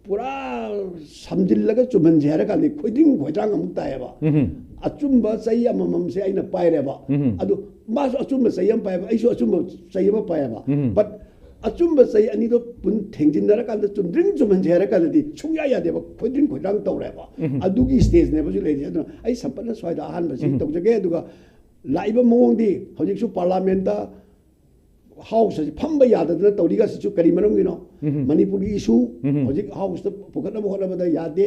ꯄꯨꯔꯥ ꯁꯝꯖꯤꯜꯂꯒ ꯆꯨꯝꯍꯟꯁꯦ ꯍꯥꯏꯔ ꯀꯥꯟꯗ ꯈꯣꯏꯗ꯭ꯔꯤꯡ ꯈꯣꯏꯗ꯭ꯔꯥꯡ ꯑꯃꯨꯛ ꯇꯥꯏꯌꯦꯕ꯫ ꯑꯆꯨꯝꯕ ꯆꯩ ꯑꯃꯃꯝꯁꯦ ꯑꯩꯅ ꯄꯥꯏꯔꯦꯕ꯫ ꯑꯗꯨ ꯃꯥꯁꯨ ꯑꯆꯨꯝꯕ ꯆꯩ ꯑꯃ ꯄꯥꯏꯌꯦꯕ, ꯑꯩꯁꯨ ꯑꯆꯨꯝꯕ ꯆꯩ ꯑꯃ ꯄꯥꯏꯌꯦꯕ꯫ But ꯑꯆꯨꯝꯕ ꯆꯩ ꯑꯅꯤꯗꯣ ꯄꯨꯟ ꯊꯦꯡꯖꯤꯟꯅꯔꯀꯥꯟꯗ ꯆꯨꯝꯗ꯭ꯔꯤꯡ ꯆꯨꯝꯍꯟꯁꯦ ꯍꯥꯏꯔ ꯀꯥꯟꯗꯗꯤ ꯁꯨꯡꯌꯥ ꯌꯥꯗꯦꯕ, ꯈꯣꯏꯗ꯭ꯔꯤꯡ ꯈꯣꯏꯗ꯭ꯔꯥꯡ ꯇꯧꯔꯦꯕ꯫ ꯑꯗꯨꯒꯤ stage ꯅꯦꯕ ꯍꯧꯖꯤꯛ ꯂꯩꯔꯤꯁꯦ꯫ ꯑꯗꯨꯅ ꯑꯩ ꯁꯝꯄꯠꯅ ꯁ꯭ꯋꯥꯏꯗ ꯑꯍꯥꯟꯕꯁꯤ ꯇꯧꯖꯒꯦ꯫ ꯑꯗꯨꯒ ꯂꯥꯛꯏꯕ ꯃꯑꯣꯡꯗꯤ ꯍꯧꯖꯤꯛꯁꯨ parliament ꯇ House ꯑꯁꯤ ꯐꯝꯕ ꯌꯥꯗꯗꯅ ꯇꯧꯔꯤꯒꯁꯤꯁꯨ ꯀꯔꯤ ꯃꯔꯝꯒꯤꯅꯣ? ꯃꯅꯤꯄꯨꯔꯒꯤ issue ꯍꯧꯖꯤꯛ House ꯇ ꯄꯨꯈꯠꯅꯕ ꯍꯣꯠꯅꯕꯗ ꯌꯥꯗꯦ꯫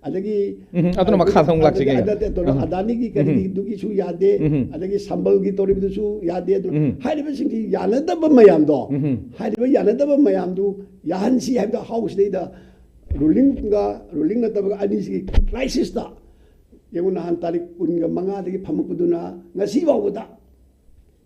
ꯑꯗꯒꯤ ꯑꯗꯨꯅ ꯃꯈꯥꯗ ꯑꯃꯨꯛ ꯂꯥꯛꯆꯒꯦ꯫ ꯑꯗ-, ꯑꯗ-, ꯑꯗ-, ꯑꯗꯥꯅꯤꯒꯤ ꯀꯔꯤꯒꯤꯗꯨꯒꯤꯁꯨ ꯌꯥꯗꯦ, ꯑꯗꯒꯤ ꯁꯝꯕꯜꯒꯤ ꯇꯧꯔꯤꯕꯗꯨꯁꯨ ꯌꯥꯗꯦ꯫ ꯑꯗꯨꯅ ꯍꯥꯏꯔꯤꯕꯁꯤꯡꯁꯤ ꯌꯥꯅꯗꯕ ꯃꯌꯥꯝꯗꯣ, ꯍꯥꯏꯔꯤꯕ ꯌꯥꯅꯗꯕ ꯃꯌꯥꯝꯗꯨ ꯌꯥꯍꯟꯁꯤ ꯍꯥꯏꯕꯗ House ꯁꯤꯗꯩꯗ ruling ꯒ ruling ꯅꯠꯇꯕꯒ ꯑꯅꯤꯁꯤꯒꯤ crisis ꯇ ꯌꯦꯡꯉꯨ, ꯅꯍꯥꯟ ꯇꯥꯔꯤꯛ ꯀꯨꯟꯒ ꯃꯉꯥꯗꯒꯤ ꯐꯝꯃꯛꯄꯗꯨꯅ ꯉꯁꯤ ꯐꯥꯎꯕꯗ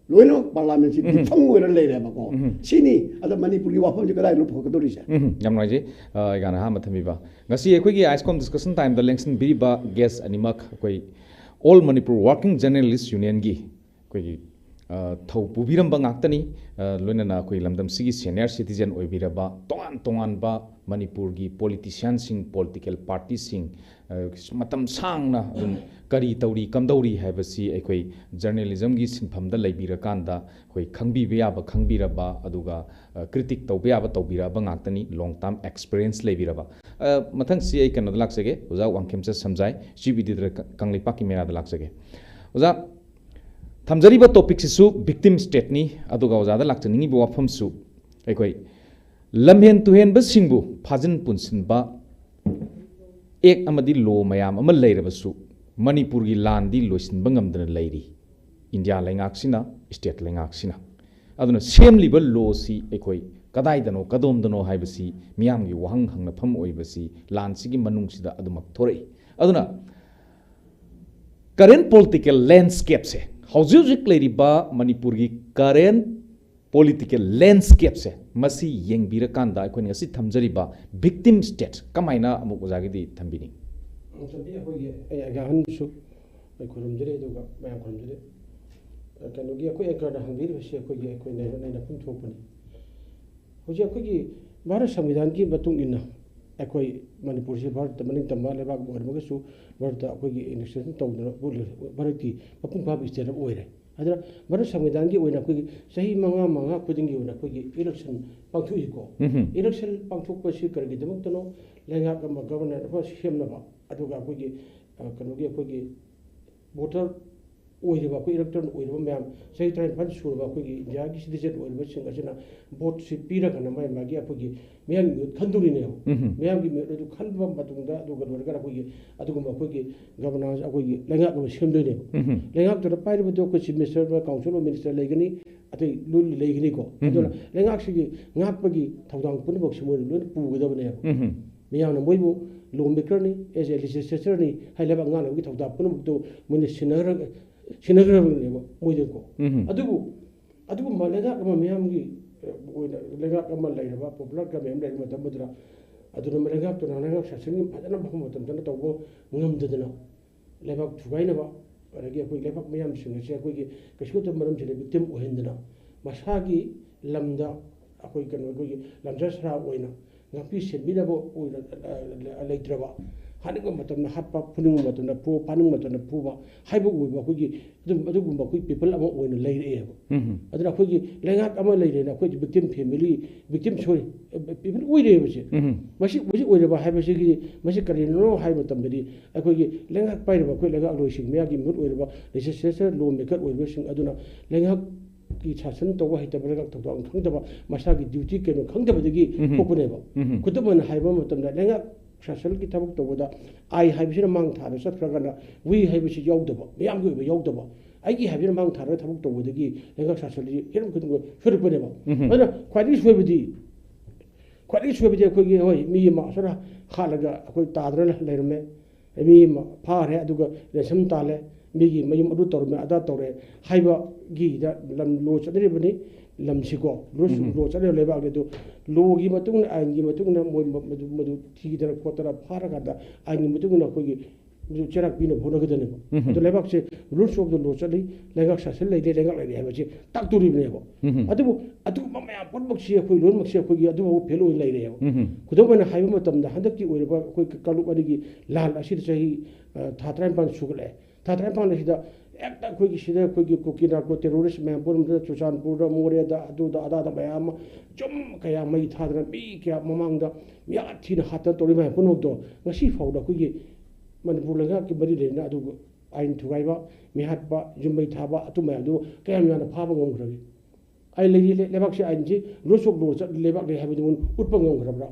ꯂꯣꯏꯅꯃꯛ parliament ꯁꯤ ꯗꯤꯐꯪ ꯑꯣꯏꯔ ꯂꯩꯔꯦꯕꯀꯣ꯫ ꯁꯤꯅꯤ꯫ ꯑꯗ ꯃꯅꯤꯄꯨꯔꯒꯤ ꯋꯥꯐꯝꯁꯤ ꯀꯗꯥꯏꯗꯅꯣ ꯄꯨꯈꯠꯀꯗꯧꯔꯤꯁꯦ? ꯎꯝ, ꯌꯥꯝ ꯅꯨꯡꯉꯥꯏꯖꯩ, ꯑ, ꯑꯩꯒꯥꯅ ꯑꯍꯥꯟꯕ ꯊꯝꯕꯤꯕ꯫ ꯉꯁꯤ ꯑꯩꯈꯣꯏꯒꯤ ISCOM discussion time ꯗ ꯂꯦꯡꯁꯤꯟꯕꯤꯔꯤꯕ guest ꯑꯅꯤꯃꯛ ꯑꯩꯈꯣꯏ All Manipur Working Journalist Union ꯒꯤ ꯑꯩꯈꯣꯏꯒꯤ, ꯑ, ꯊꯧ ꯄꯨꯕꯤꯔꯝꯕ ꯉꯥꯛꯇꯅꯤ꯫ ꯑ, ꯂꯣꯏꯅꯅ ꯑꯩꯈꯣꯏ ꯂꯝꯗꯝꯁꯤꯒꯤ senior citizen ꯑꯣꯏꯕꯤꯔꯕ, ꯇꯣꯉꯥꯟ ꯇꯣꯉꯥꯟꯕ ꯃꯅꯤꯄꯨꯔꯒꯤ politician ꯁꯤꯡ, political party ꯁꯤꯡ, ꯑ, ꯃꯇꯝ ꯁꯥꯡꯅ ꯑꯗꯨꯝ ꯀꯔꯤ ꯇꯧꯔꯤ, ꯀꯝꯗꯧꯔꯤ ꯍꯥꯏꯕꯁꯤ ꯑꯩꯈꯣꯏ journalism ꯒꯤ ꯁꯤꯟꯐꯝꯗ ꯂꯩꯕꯤꯔꯀꯥꯟꯗ ꯑꯩꯈꯣꯏ ꯈꯪꯕꯤꯕ ꯌꯥꯕ ꯈꯪꯕꯤꯔꯕ, ꯑꯗꯨꯒ, ꯑ, critic ꯇꯧꯕ ꯌꯥꯕ ꯇꯧꯕꯤꯔꯕ ꯉꯥꯛꯇꯅꯤ, long term experience ꯂꯩꯕꯤꯔꯕ꯫ ꯑ, ꯃꯊꯪꯁꯤ ꯑꯩ ꯀꯩꯅꯣꯗ ꯂꯥꯛꯆꯒꯦ, ꯑꯣꯖꯥ ꯋꯥꯡꯈꯦꯝꯆꯠ ꯁꯝꯖꯥꯏ, ꯁꯤ ꯕꯤ ꯗꯤꯗ ꯀ-, ꯀꯪꯂꯩꯄꯥꯛꯀꯤ ꯃꯦꯔꯥꯗ ꯂꯥꯛꯆꯒꯦ꯫ ꯑꯣꯖꯥ, ꯊꯝꯖꯔꯤꯕ topic ꯁꯤꯁꯨ victim state ꯅꯤ, ꯑꯗꯨꯒ ꯑꯣꯖꯥꯗ ꯂꯥꯛꯆꯅꯤꯡꯉꯤꯕ ꯋꯥꯐꯝꯁꯨ ꯑꯩꯈꯣꯏ ꯂꯝꯍꯦꯟ ꯇꯨꯍꯦꯟꯕꯁꯤꯡꯕꯨ ꯐꯥꯖꯤꯟ ꯄꯨꯟꯁꯤꯟꯕ act ꯑꯃꯗꯤ law ꯃꯌꯥꯝ ꯑꯃ ꯂꯩꯔꯕꯁꯨ ꯃꯅꯤꯄꯨꯔꯒꯤ ꯂꯥꯟꯗꯤ ꯂꯣꯏꯁꯤꯟꯕ ꯉꯝꯗꯅ ꯂꯩꯔꯤ꯫ ꯏꯟꯗꯤꯌꯥ ꯂꯩꯉꯥꯛꯁꯤꯅ, state ꯂꯩꯉꯥꯛꯁꯤꯅ꯫ ꯑꯗꯨꯅ ꯁꯦꯝꯂꯤꯕ law ꯁꯤ ꯑꯩꯈꯣꯏ ꯀꯗꯥꯏꯗꯅꯣ, ꯀꯗꯣꯝꯗꯅꯣ ꯍꯥꯏꯕꯁꯤ ꯃꯤꯌꯥꯝꯒꯤ ꯋꯥꯍꯪ ꯍꯪꯅꯐꯝ ꯑꯣꯏꯕꯁꯤ ꯂꯥꯟꯁꯤꯒꯤ ꯃꯅꯨꯡꯁꯤꯗ ꯑꯗꯨꯃꯛ ꯊꯣꯔꯛꯏ꯫ ꯑꯗꯨꯅ current political landscape ꯁꯦ, ꯍꯧꯖꯤꯛ ꯍꯧꯖꯤꯛ ꯂꯩꯔꯤꯕ ꯃꯅꯤꯄꯨꯔꯒꯤ current political landscape ꯁꯦ, ꯃꯁꯤ ꯌꯦꯡꯕꯤꯔꯀꯥꯟꯗ ꯑꯩꯈꯣꯏꯅ ꯉꯁꯤ ꯊꯝꯖꯔꯤꯕ victim state ꯀꯃꯥꯏꯅ ꯑꯃꯨꯛ ꯑꯣꯖꯥꯒꯤꯗꯤ ꯊꯝꯕꯤꯅꯤꯡꯉꯤ? ꯃꯇꯝꯗꯤ ꯑꯩꯈꯣꯏꯒꯤ ꯑꯩ ꯑꯍꯟꯁꯨ ꯑꯩ ꯈꯨꯔꯨꯝꯖꯔꯤ, ꯑꯗꯨꯒ ꯃꯌꯥꯝ ꯈꯨꯔꯨꯝꯖꯔꯤ꯫ ꯀꯩꯅꯣꯒꯤ ꯑꯩꯈꯣꯏ ꯑꯦꯡꯀꯔꯅ ꯍꯪꯕꯤꯔꯤꯕꯁꯤ ꯑꯩꯈꯣꯏꯒꯤ, ꯑꯩꯈꯣꯏ ꯅꯩꯅ-, ꯅꯩꯅꯐꯝ ꯊꯣꯛꯄꯅꯤ꯫ ꯍꯧꯖꯤꯛ ꯑꯩꯈꯣꯏꯒꯤ ꯚꯥꯔꯠ ꯁꯪꯕꯤꯙꯥꯟꯒꯤ ꯃꯇꯨꯡ ꯏꯟꯅ ꯑꯩꯈꯣꯏ ꯃꯅꯤꯄꯨꯔꯁꯤ ꯚꯥꯔꯠꯇ ꯃꯅꯤꯡ ꯇꯝꯕ ꯂꯩꯕꯥꯛ ꯑꯃ ꯑꯣꯏꯔꯝꯃꯒꯁꯨ, ꯚꯥꯔꯠꯇ ꯑꯩꯈꯣꯏꯒꯤ ꯏꯂꯦꯛꯁꯟ ꯇꯧꯗꯅ ꯚꯥꯔꯠꯀꯤ ꯃꯄꯨꯡ ꯐꯥꯕ ꯁ꯭ꯇꯦꯠ ꯑꯃ ꯑꯣꯏꯔꯦ꯫ ꯑꯗꯨꯅ ꯚꯥꯔꯠ ꯁꯪꯕꯤꯙꯥꯟꯒꯤ ꯑꯣꯏꯅ ꯑꯩꯈꯣꯏꯒꯤ ꯆꯍꯤ ꯃꯉꯥ ꯃꯉꯥ ꯈꯨꯗꯤꯡꯒꯤ ꯑꯣꯏꯅ ꯑꯩꯈꯣꯏꯒꯤ ꯏꯂꯦꯛꯁꯟ ꯄꯥꯡꯊꯣꯛꯏꯀꯣ꯫ ꯎꯝꯍꯨꯝ꯫ ꯏꯂꯦꯛꯁꯟ ꯄꯥꯡꯊꯣꯛꯄꯁꯤ ꯀꯔꯤꯒꯤꯗꯃꯛꯇꯅꯣ? ꯂꯩꯉꯥꯛ ꯑꯃ, ꯒꯕꯔꯅꯦꯟ ꯑꯃ ꯁꯦꯝꯅꯕ, ꯑꯗꯨꯒ ꯑꯩꯈꯣꯏꯒꯤ, ꯑ, ꯀꯩꯅꯣꯒꯤ ꯑꯩꯈꯣꯏꯒꯤ ꯚꯣꯇꯔ ꯑꯣꯏꯔꯤꯕ, ꯑꯩꯈꯣꯏ ꯏꯂꯦꯛꯇꯔꯦꯜ ꯑꯣꯏꯔꯤꯕ ꯃꯌꯥꯝ, ꯆꯍꯤ ꯇꯔꯥꯅꯤꯄꯥꯟ ꯁꯨꯔꯕ ꯑꯩꯈꯣꯏꯒꯤ ꯏꯟꯗꯤꯌꯥꯒꯤ ꯁꯤꯇꯤꯖꯦꯟ ꯑꯣꯏꯔꯤꯕꯁꯤꯡ ꯑꯁꯤꯅ ꯚꯣꯠꯁꯤ ꯄꯤꯔꯒꯅ ꯃꯥꯒꯤ, ꯃꯥꯒꯤ ꯑꯩꯈꯣꯏꯒꯤ ꯃꯤꯌꯥꯝꯒꯤ ꯃꯤꯍꯨꯠ ꯈꯟꯗꯣꯔꯤꯅꯦꯕ꯫ ꯎꯝꯍꯨꯝ꯫ ꯃꯤꯌꯥꯝꯒꯤ ꯃꯤꯍꯨꯠ ꯑꯗꯨ ꯈꯟꯕ ꯃꯇꯨꯡꯗ, ꯑꯗꯨꯒ ꯂꯣꯏꯔꯒ ꯑꯩꯈꯣꯏꯒꯤ ꯑꯗꯨꯒꯨꯝꯕ ꯑꯩꯈꯣꯏꯒꯤ ꯒꯕꯔꯅꯥꯟꯁ, ꯑꯩꯈꯣꯏꯒꯤ ꯂꯩꯉꯥꯛ ꯑꯃ ꯁꯦꯝꯗꯣꯏꯅꯦꯕ꯫ ꯎꯝꯍꯨꯝ꯫ ꯂꯩꯉꯥꯛꯇꯨꯗ ꯄꯥꯏꯔꯤꯕꯗꯣ ꯑꯩꯈꯣꯏ chief minister, council of minister ꯂꯩꯒꯅꯤ, ꯑꯇꯩ ꯂꯣꯏꯅ ꯂꯩꯒꯅꯤꯀꯣ꯫ ꯎꯝꯍꯨꯝ꯫ ꯑꯗꯨꯅ ꯂꯩꯉꯥꯛꯁꯤꯒꯤ ꯉꯥꯛꯄꯒꯤ ꯊꯧꯗꯥꯡ ꯄꯨꯝꯅꯃꯛꯁꯤ ꯃꯣꯏꯅ ꯂꯣꯏꯅ ꯄꯨꯒꯗꯕꯅꯦꯕ꯫ ꯎꯝꯍꯨꯝ꯫ ꯃꯤꯌꯥꯝꯅ ꯃꯣꯏꯕꯨ ꯂꯣ ꯃꯦꯀꯔꯅꯤ, ꯑꯦꯖ ꯑꯦ ꯂꯦꯖꯤꯁꯂꯦꯆꯔꯅꯤ ꯍꯥꯏ ꯂꯩꯕꯥꯛ ꯉꯥꯛꯅꯕꯒꯤ ꯊꯧꯗꯥꯡ ꯄꯨꯝꯅꯃꯛꯇꯨ ꯃꯣꯏꯅ ꯁꯤꯟꯅꯈ꯭ꯔ-, ꯁꯤꯟꯅꯈ꯭ꯔꯕꯅꯦꯕ ꯃꯣꯏꯗꯀꯣ꯫ ꯎꯝꯍꯨꯝ꯫ ꯑꯗꯨꯕꯨ ꯑꯗꯨꯒꯨꯝꯕ ꯂꯩꯉꯥꯛ ꯑꯃ ꯃꯤꯌꯥꯝꯒꯤ, ꯑ, ꯑꯣꯏꯅ ꯂꯩꯉꯥꯛ ꯑꯃ ꯂꯩꯔꯕ, ꯄꯣꯄꯨꯂꯔ ꯒꯃꯦꯟ ꯑꯃ ꯂꯩꯔꯕ ꯃꯇꯝ ꯑꯗꯨꯗ, ꯑꯗꯨꯅ ꯂꯩꯉꯥꯛꯇꯨꯅ ꯂꯩꯉꯥꯛ ꯁꯥꯁꯟꯒꯤ ꯐꯖꯅ ꯃꯐꯝ ꯃꯇꯝꯗꯅ ꯇꯧꯕ ꯉꯝꯗꯗꯅ ꯂꯩꯕꯥꯛ ꯊꯨꯒꯥꯏꯅꯕ, ꯑꯗꯒꯤ ꯑꯩꯈꯣꯏ ꯂꯩꯕꯥꯛ ꯃꯤꯌꯥꯝꯁꯤꯡ ꯑꯁꯦ ꯑꯩꯈꯣꯏꯒꯤ ꯀꯩꯁꯨ ꯅꯠꯇꯕ ꯃꯔꯝꯁꯤꯗ ꯚꯤꯛꯇꯤꯝ ꯑꯣꯏꯍꯟꯗꯅ, ꯃꯁꯥꯒꯤ ꯂꯝꯗ ꯑꯩꯈꯣꯏ ꯀꯩꯅꯣ, ꯑꯩꯈꯣꯏꯒꯤ ꯂꯝꯖꯥ ꯁꯔꯥ ꯑꯣꯏꯅ ꯉꯥꯛꯄꯤ ꯁꯦꯟꯕꯤꯅꯕ ꯑꯣꯏꯅ, ꯑ, ꯂꯩꯇ꯭ꯔꯕ, ꯍꯥꯠꯅꯤꯡꯕ ꯃꯇꯝꯗ ꯍꯥꯠꯄ, ꯐꯨꯅꯤꯡꯕ ꯃꯇꯝꯗ ꯐꯨꯕ, ꯐꯥꯅꯤꯡꯕ ꯃꯇꯝꯗ ꯐꯨꯕ ꯍꯥꯏꯕ ꯑꯣꯏꯕ ꯑꯩꯈꯣꯏꯒꯤ ꯑꯗꯨꯝ, ꯑꯗꯨꯒꯨꯝꯕ ꯑꯩꯈꯣꯏ ꯄꯤꯄꯜ ꯑꯃ ꯑꯣꯏꯅ ꯂꯩꯔꯛꯑꯦꯕ꯫ ꯎꯝꯍꯨꯝ꯫ ꯑꯗꯨꯅ ꯑꯩꯈꯣꯏꯒꯤ ꯂꯩꯉꯥꯛ ꯑꯃ ꯂꯩꯔꯦꯅ ꯑꯩꯈꯣꯏ ꯚꯤꯛꯇꯤꯝ ꯐꯦꯃꯤꯂꯤ, ꯚꯤꯛꯇꯤꯝ, ꯁꯣꯔꯤ, ꯄꯤꯄꯜ ꯑꯣꯏꯔꯦꯕꯁꯦ꯫ ꯎꯝꯍꯨꯝ꯫ ꯃꯁꯤ, ꯃꯁꯤ ꯑꯣꯏꯔꯕ ꯍꯥꯏꯕꯁꯤꯒꯤ, ꯃꯁꯤ ꯀꯔꯤꯅꯣ ꯍꯥꯏꯕ ꯃꯇꯝꯗꯗꯤ, ꯑꯩꯈꯣꯏꯒꯤ ꯂꯩꯉꯥꯛ ꯄꯥꯏꯔꯤꯕ ꯑꯩꯈꯣꯏ ꯂꯩꯉꯥꯛꯂꯣꯏꯁꯤꯡ, ꯃꯌꯥꯝꯒꯤ ꯃꯤꯍꯨꯠ ꯑꯣꯏꯔꯤꯕ ꯂꯦꯖꯤꯁꯂꯦꯆꯔ, ꯂꯣ ꯃꯦꯀꯔ ꯑꯣꯏꯔꯤꯕꯁꯤꯡ ꯑꯗꯨꯅ ꯂꯩꯉꯥꯛꯀꯤ ꯁꯥꯁꯟ ꯇꯧꯕ ꯍꯩꯇꯕ, ꯂꯩꯉꯥꯛ ꯊꯧꯗꯥꯡ ꯈꯪꯗꯕ, ꯃꯁꯥꯒꯤ ꯗ꯭ꯌꯨꯇꯤ ꯀꯩꯅꯣ ꯈꯪꯗꯕꯗꯒꯤ ꯎꯝꯍꯨꯝ꯫ ꯊꯣꯛꯄꯅꯦꯕ꯫ ꯎꯝꯍꯨꯝ꯫ ꯈꯨꯗꯝ ꯑꯣꯏꯅ ꯍꯥꯏꯕ ꯃꯇꯝꯗ, ꯂꯩꯉꯥꯛ ꯁꯥꯁꯟꯒꯤ ꯊꯕꯛ ꯇꯧꯕꯗ I ꯍꯥꯏꯕꯁꯤꯅ ꯃꯥꯡ ꯊꯥꯔ ꯆꯠꯈ꯭ꯔꯒꯅ we ꯍꯥꯏꯕꯁꯤ ꯌꯥꯎꯗꯕ, ꯃꯌꯥꯝꯒꯤ ꯑꯣꯏꯕ ꯌꯥꯎꯗꯕ, ꯑꯩꯒꯤ ꯍꯥꯏꯕꯁꯤꯅ ꯃꯥꯡ ꯊꯥꯔꯒ ꯊꯕꯛ ꯇꯧꯕꯗꯒꯤ ꯂꯩꯉꯥꯛ ꯁꯥꯁꯟꯁꯤ ꯍꯤꯔꯝ ꯈꯨꯗꯤꯡꯃꯛ ꯁꯣꯏꯔꯛꯄꯅꯦꯕ꯫ ꯎꯝꯍꯨꯝ꯫ ꯑꯗꯨꯅ ꯈ꯭ꯋꯥꯏꯗꯒꯤ ꯁꯣꯏꯕꯗꯤ, ꯈ꯭ꯋꯥꯏꯗꯒꯤ ꯁꯣꯏꯕꯗꯤ ꯑꯩꯈꯣꯏꯒꯤ, ꯍꯣꯏ, ꯃꯤ ꯑꯃ ꯑꯁꯣꯏꯅ ꯍꯥꯠꯂꯒ ꯑꯩꯈꯣꯏ ꯇꯥꯗꯅ ꯂꯩꯔꯝꯃꯦ, ꯃꯤ ꯑꯃ ꯐꯥꯈ꯭ꯔꯦ, ꯑꯗꯨꯒ ꯔꯦꯟꯁꯝ ꯇꯥꯜꯂꯦ, ꯃꯤꯒꯤ ꯃꯌꯨꯝ ꯑꯗꯨ ꯇꯧꯔꯝꯃꯦ, ꯑꯗꯥ ꯇꯧꯔꯦ ꯍꯥꯏꯕꯒꯤꯗ ꯂꯝ ꯂꯣ ꯆꯠꯅꯔꯤꯕꯅꯤ꯫ ꯂꯝꯁꯤꯀꯣ, ꯂꯣ, ꯎꯝ꯫ ꯂꯣ ꯆꯠꯅꯔꯤꯕ ꯂꯩꯕꯥꯛꯅꯤ꯫ ꯑꯗꯨ ꯂꯣꯒꯤ ꯃꯇꯨꯡ ꯏꯟꯅ, ꯑꯥꯏꯟꯒꯤ ꯃꯇꯨꯡ ꯏꯟꯅ ꯃꯣꯏ ꯃ-, ꯃꯗꯨ, ꯃꯗꯨ ꯊꯤꯗꯅ ꯈꯣꯠꯇꯅ ꯐꯥꯔꯀꯥꯟꯗ ꯑꯥꯏꯟꯒꯤ ꯃꯇꯨꯡ ꯏꯟꯅ ꯑꯩꯈꯣꯏꯒꯤ ꯆꯩꯔꯥꯛ ꯄꯤꯅꯕ ꯍꯣꯠꯅꯒꯗꯕꯅꯦꯕ꯫ ꯑꯗꯣ ꯂꯩꯕꯥꯛꯁꯦ rules of the law ꯆꯠꯂꯤ, ꯂꯩꯉꯥꯛ ꯁꯥꯁꯟ ꯂꯩꯔꯦ, ꯂꯩꯉꯥꯛ ꯂꯩꯔꯦ ꯍꯥꯏꯕꯁꯤ ꯇꯥꯛꯇꯣꯔꯤꯕꯅꯦꯕ꯫ ꯑꯗꯨꯕꯨ ꯑꯗꯨꯒꯨꯝꯕ ꯃꯌꯥꯝ ꯄꯨꯝꯅꯃꯛꯁꯤ ꯑꯩꯈꯣꯏ ꯂꯣꯏꯅꯃꯛꯁꯤ ꯑꯩꯈꯣꯏꯒꯤ ꯑꯗꯨꯐꯥꯎꯕ fail ꯑꯣꯏꯅ ꯂꯩꯔꯦꯕ꯫ ꯈꯨꯗꯝ ꯑꯣꯏꯅ ꯍꯥꯏꯕ ꯃꯇꯝꯗ, ꯍꯟꯗꯛꯀꯤ ꯑꯣꯏꯔꯤꯕ ꯑꯩꯈꯣꯏ ꯀꯥꯡꯂꯨꯞ ꯑꯅꯤꯒꯤ ꯂꯥꯟ ꯑꯁꯤꯗ ꯆꯍꯤ, ꯑ, ꯊꯥ ꯇꯔꯥꯅꯤꯄꯥꯟ ꯁꯨꯒꯠꯂꯛꯑꯦ꯫ ꯊꯥ ꯇꯔꯥꯅꯤꯄꯥꯟ ꯑꯁꯤꯗ ꯍꯦꯛꯇ ꯑꯩꯈꯣꯏꯒꯤ ꯁꯤꯗ ꯑꯩꯈꯣꯏꯒꯤ ꯀꯨꯀꯤ narco terrorist ꯃꯌꯥꯝ ꯄꯨꯝꯅꯃꯛꯇ ꯆꯨꯔꯆꯥꯟꯄꯨꯔꯗ, ꯃꯣꯔꯦꯗ, ꯑꯗꯨꯗ ꯑꯗꯥꯗ ꯃꯌꯥꯝ ꯑꯃ ꯌꯨꯝ ꯀꯌꯥ ꯃꯩ ꯊꯥꯗꯅ, ꯃꯤ ꯀꯌꯥ ꯃꯃꯥꯡꯗ ꯃꯤ ꯑꯥ ꯊꯤꯅ ꯍꯥꯠꯇꯅ ꯇꯧꯔꯤ ꯃꯌꯥꯝ ꯄꯨꯝꯅꯃꯛꯇꯣ ꯉꯁꯤ ꯐꯥꯎꯗ ꯑꯩꯈꯣꯏꯒꯤ ꯃꯅꯤꯄꯨꯔ ꯂꯩꯉꯥꯛꯀꯤ ꯃꯔꯤ ꯂꯩꯅꯅ ꯑꯗꯨꯒ ꯑꯥꯏꯟ ꯊꯨꯒꯥꯏꯕ, ꯃꯤꯍꯥꯠꯄ, ꯌꯨꯝ ꯃꯩ ꯊꯥꯕ, ꯑꯗꯨ ꯃꯌꯥꯝꯗꯨ ꯀꯌꯥꯝ ꯌꯥꯝꯅ ꯐꯥꯕ ꯉꯝꯈ꯭ꯔꯒꯦ? ꯑꯩ ꯂꯩꯔꯤ, ꯂꯩ-, ꯂꯩꯕꯥꯛꯁꯤ ꯑꯥꯏꯟꯁꯤ rules of law ꯆꯠ-, ꯂꯩꯕꯥꯛ ꯂꯩ ꯍꯥꯏꯕꯗꯨ ꯎꯠꯄ ꯉꯝꯈ꯭ꯔꯕ꯭ꯔꯥ?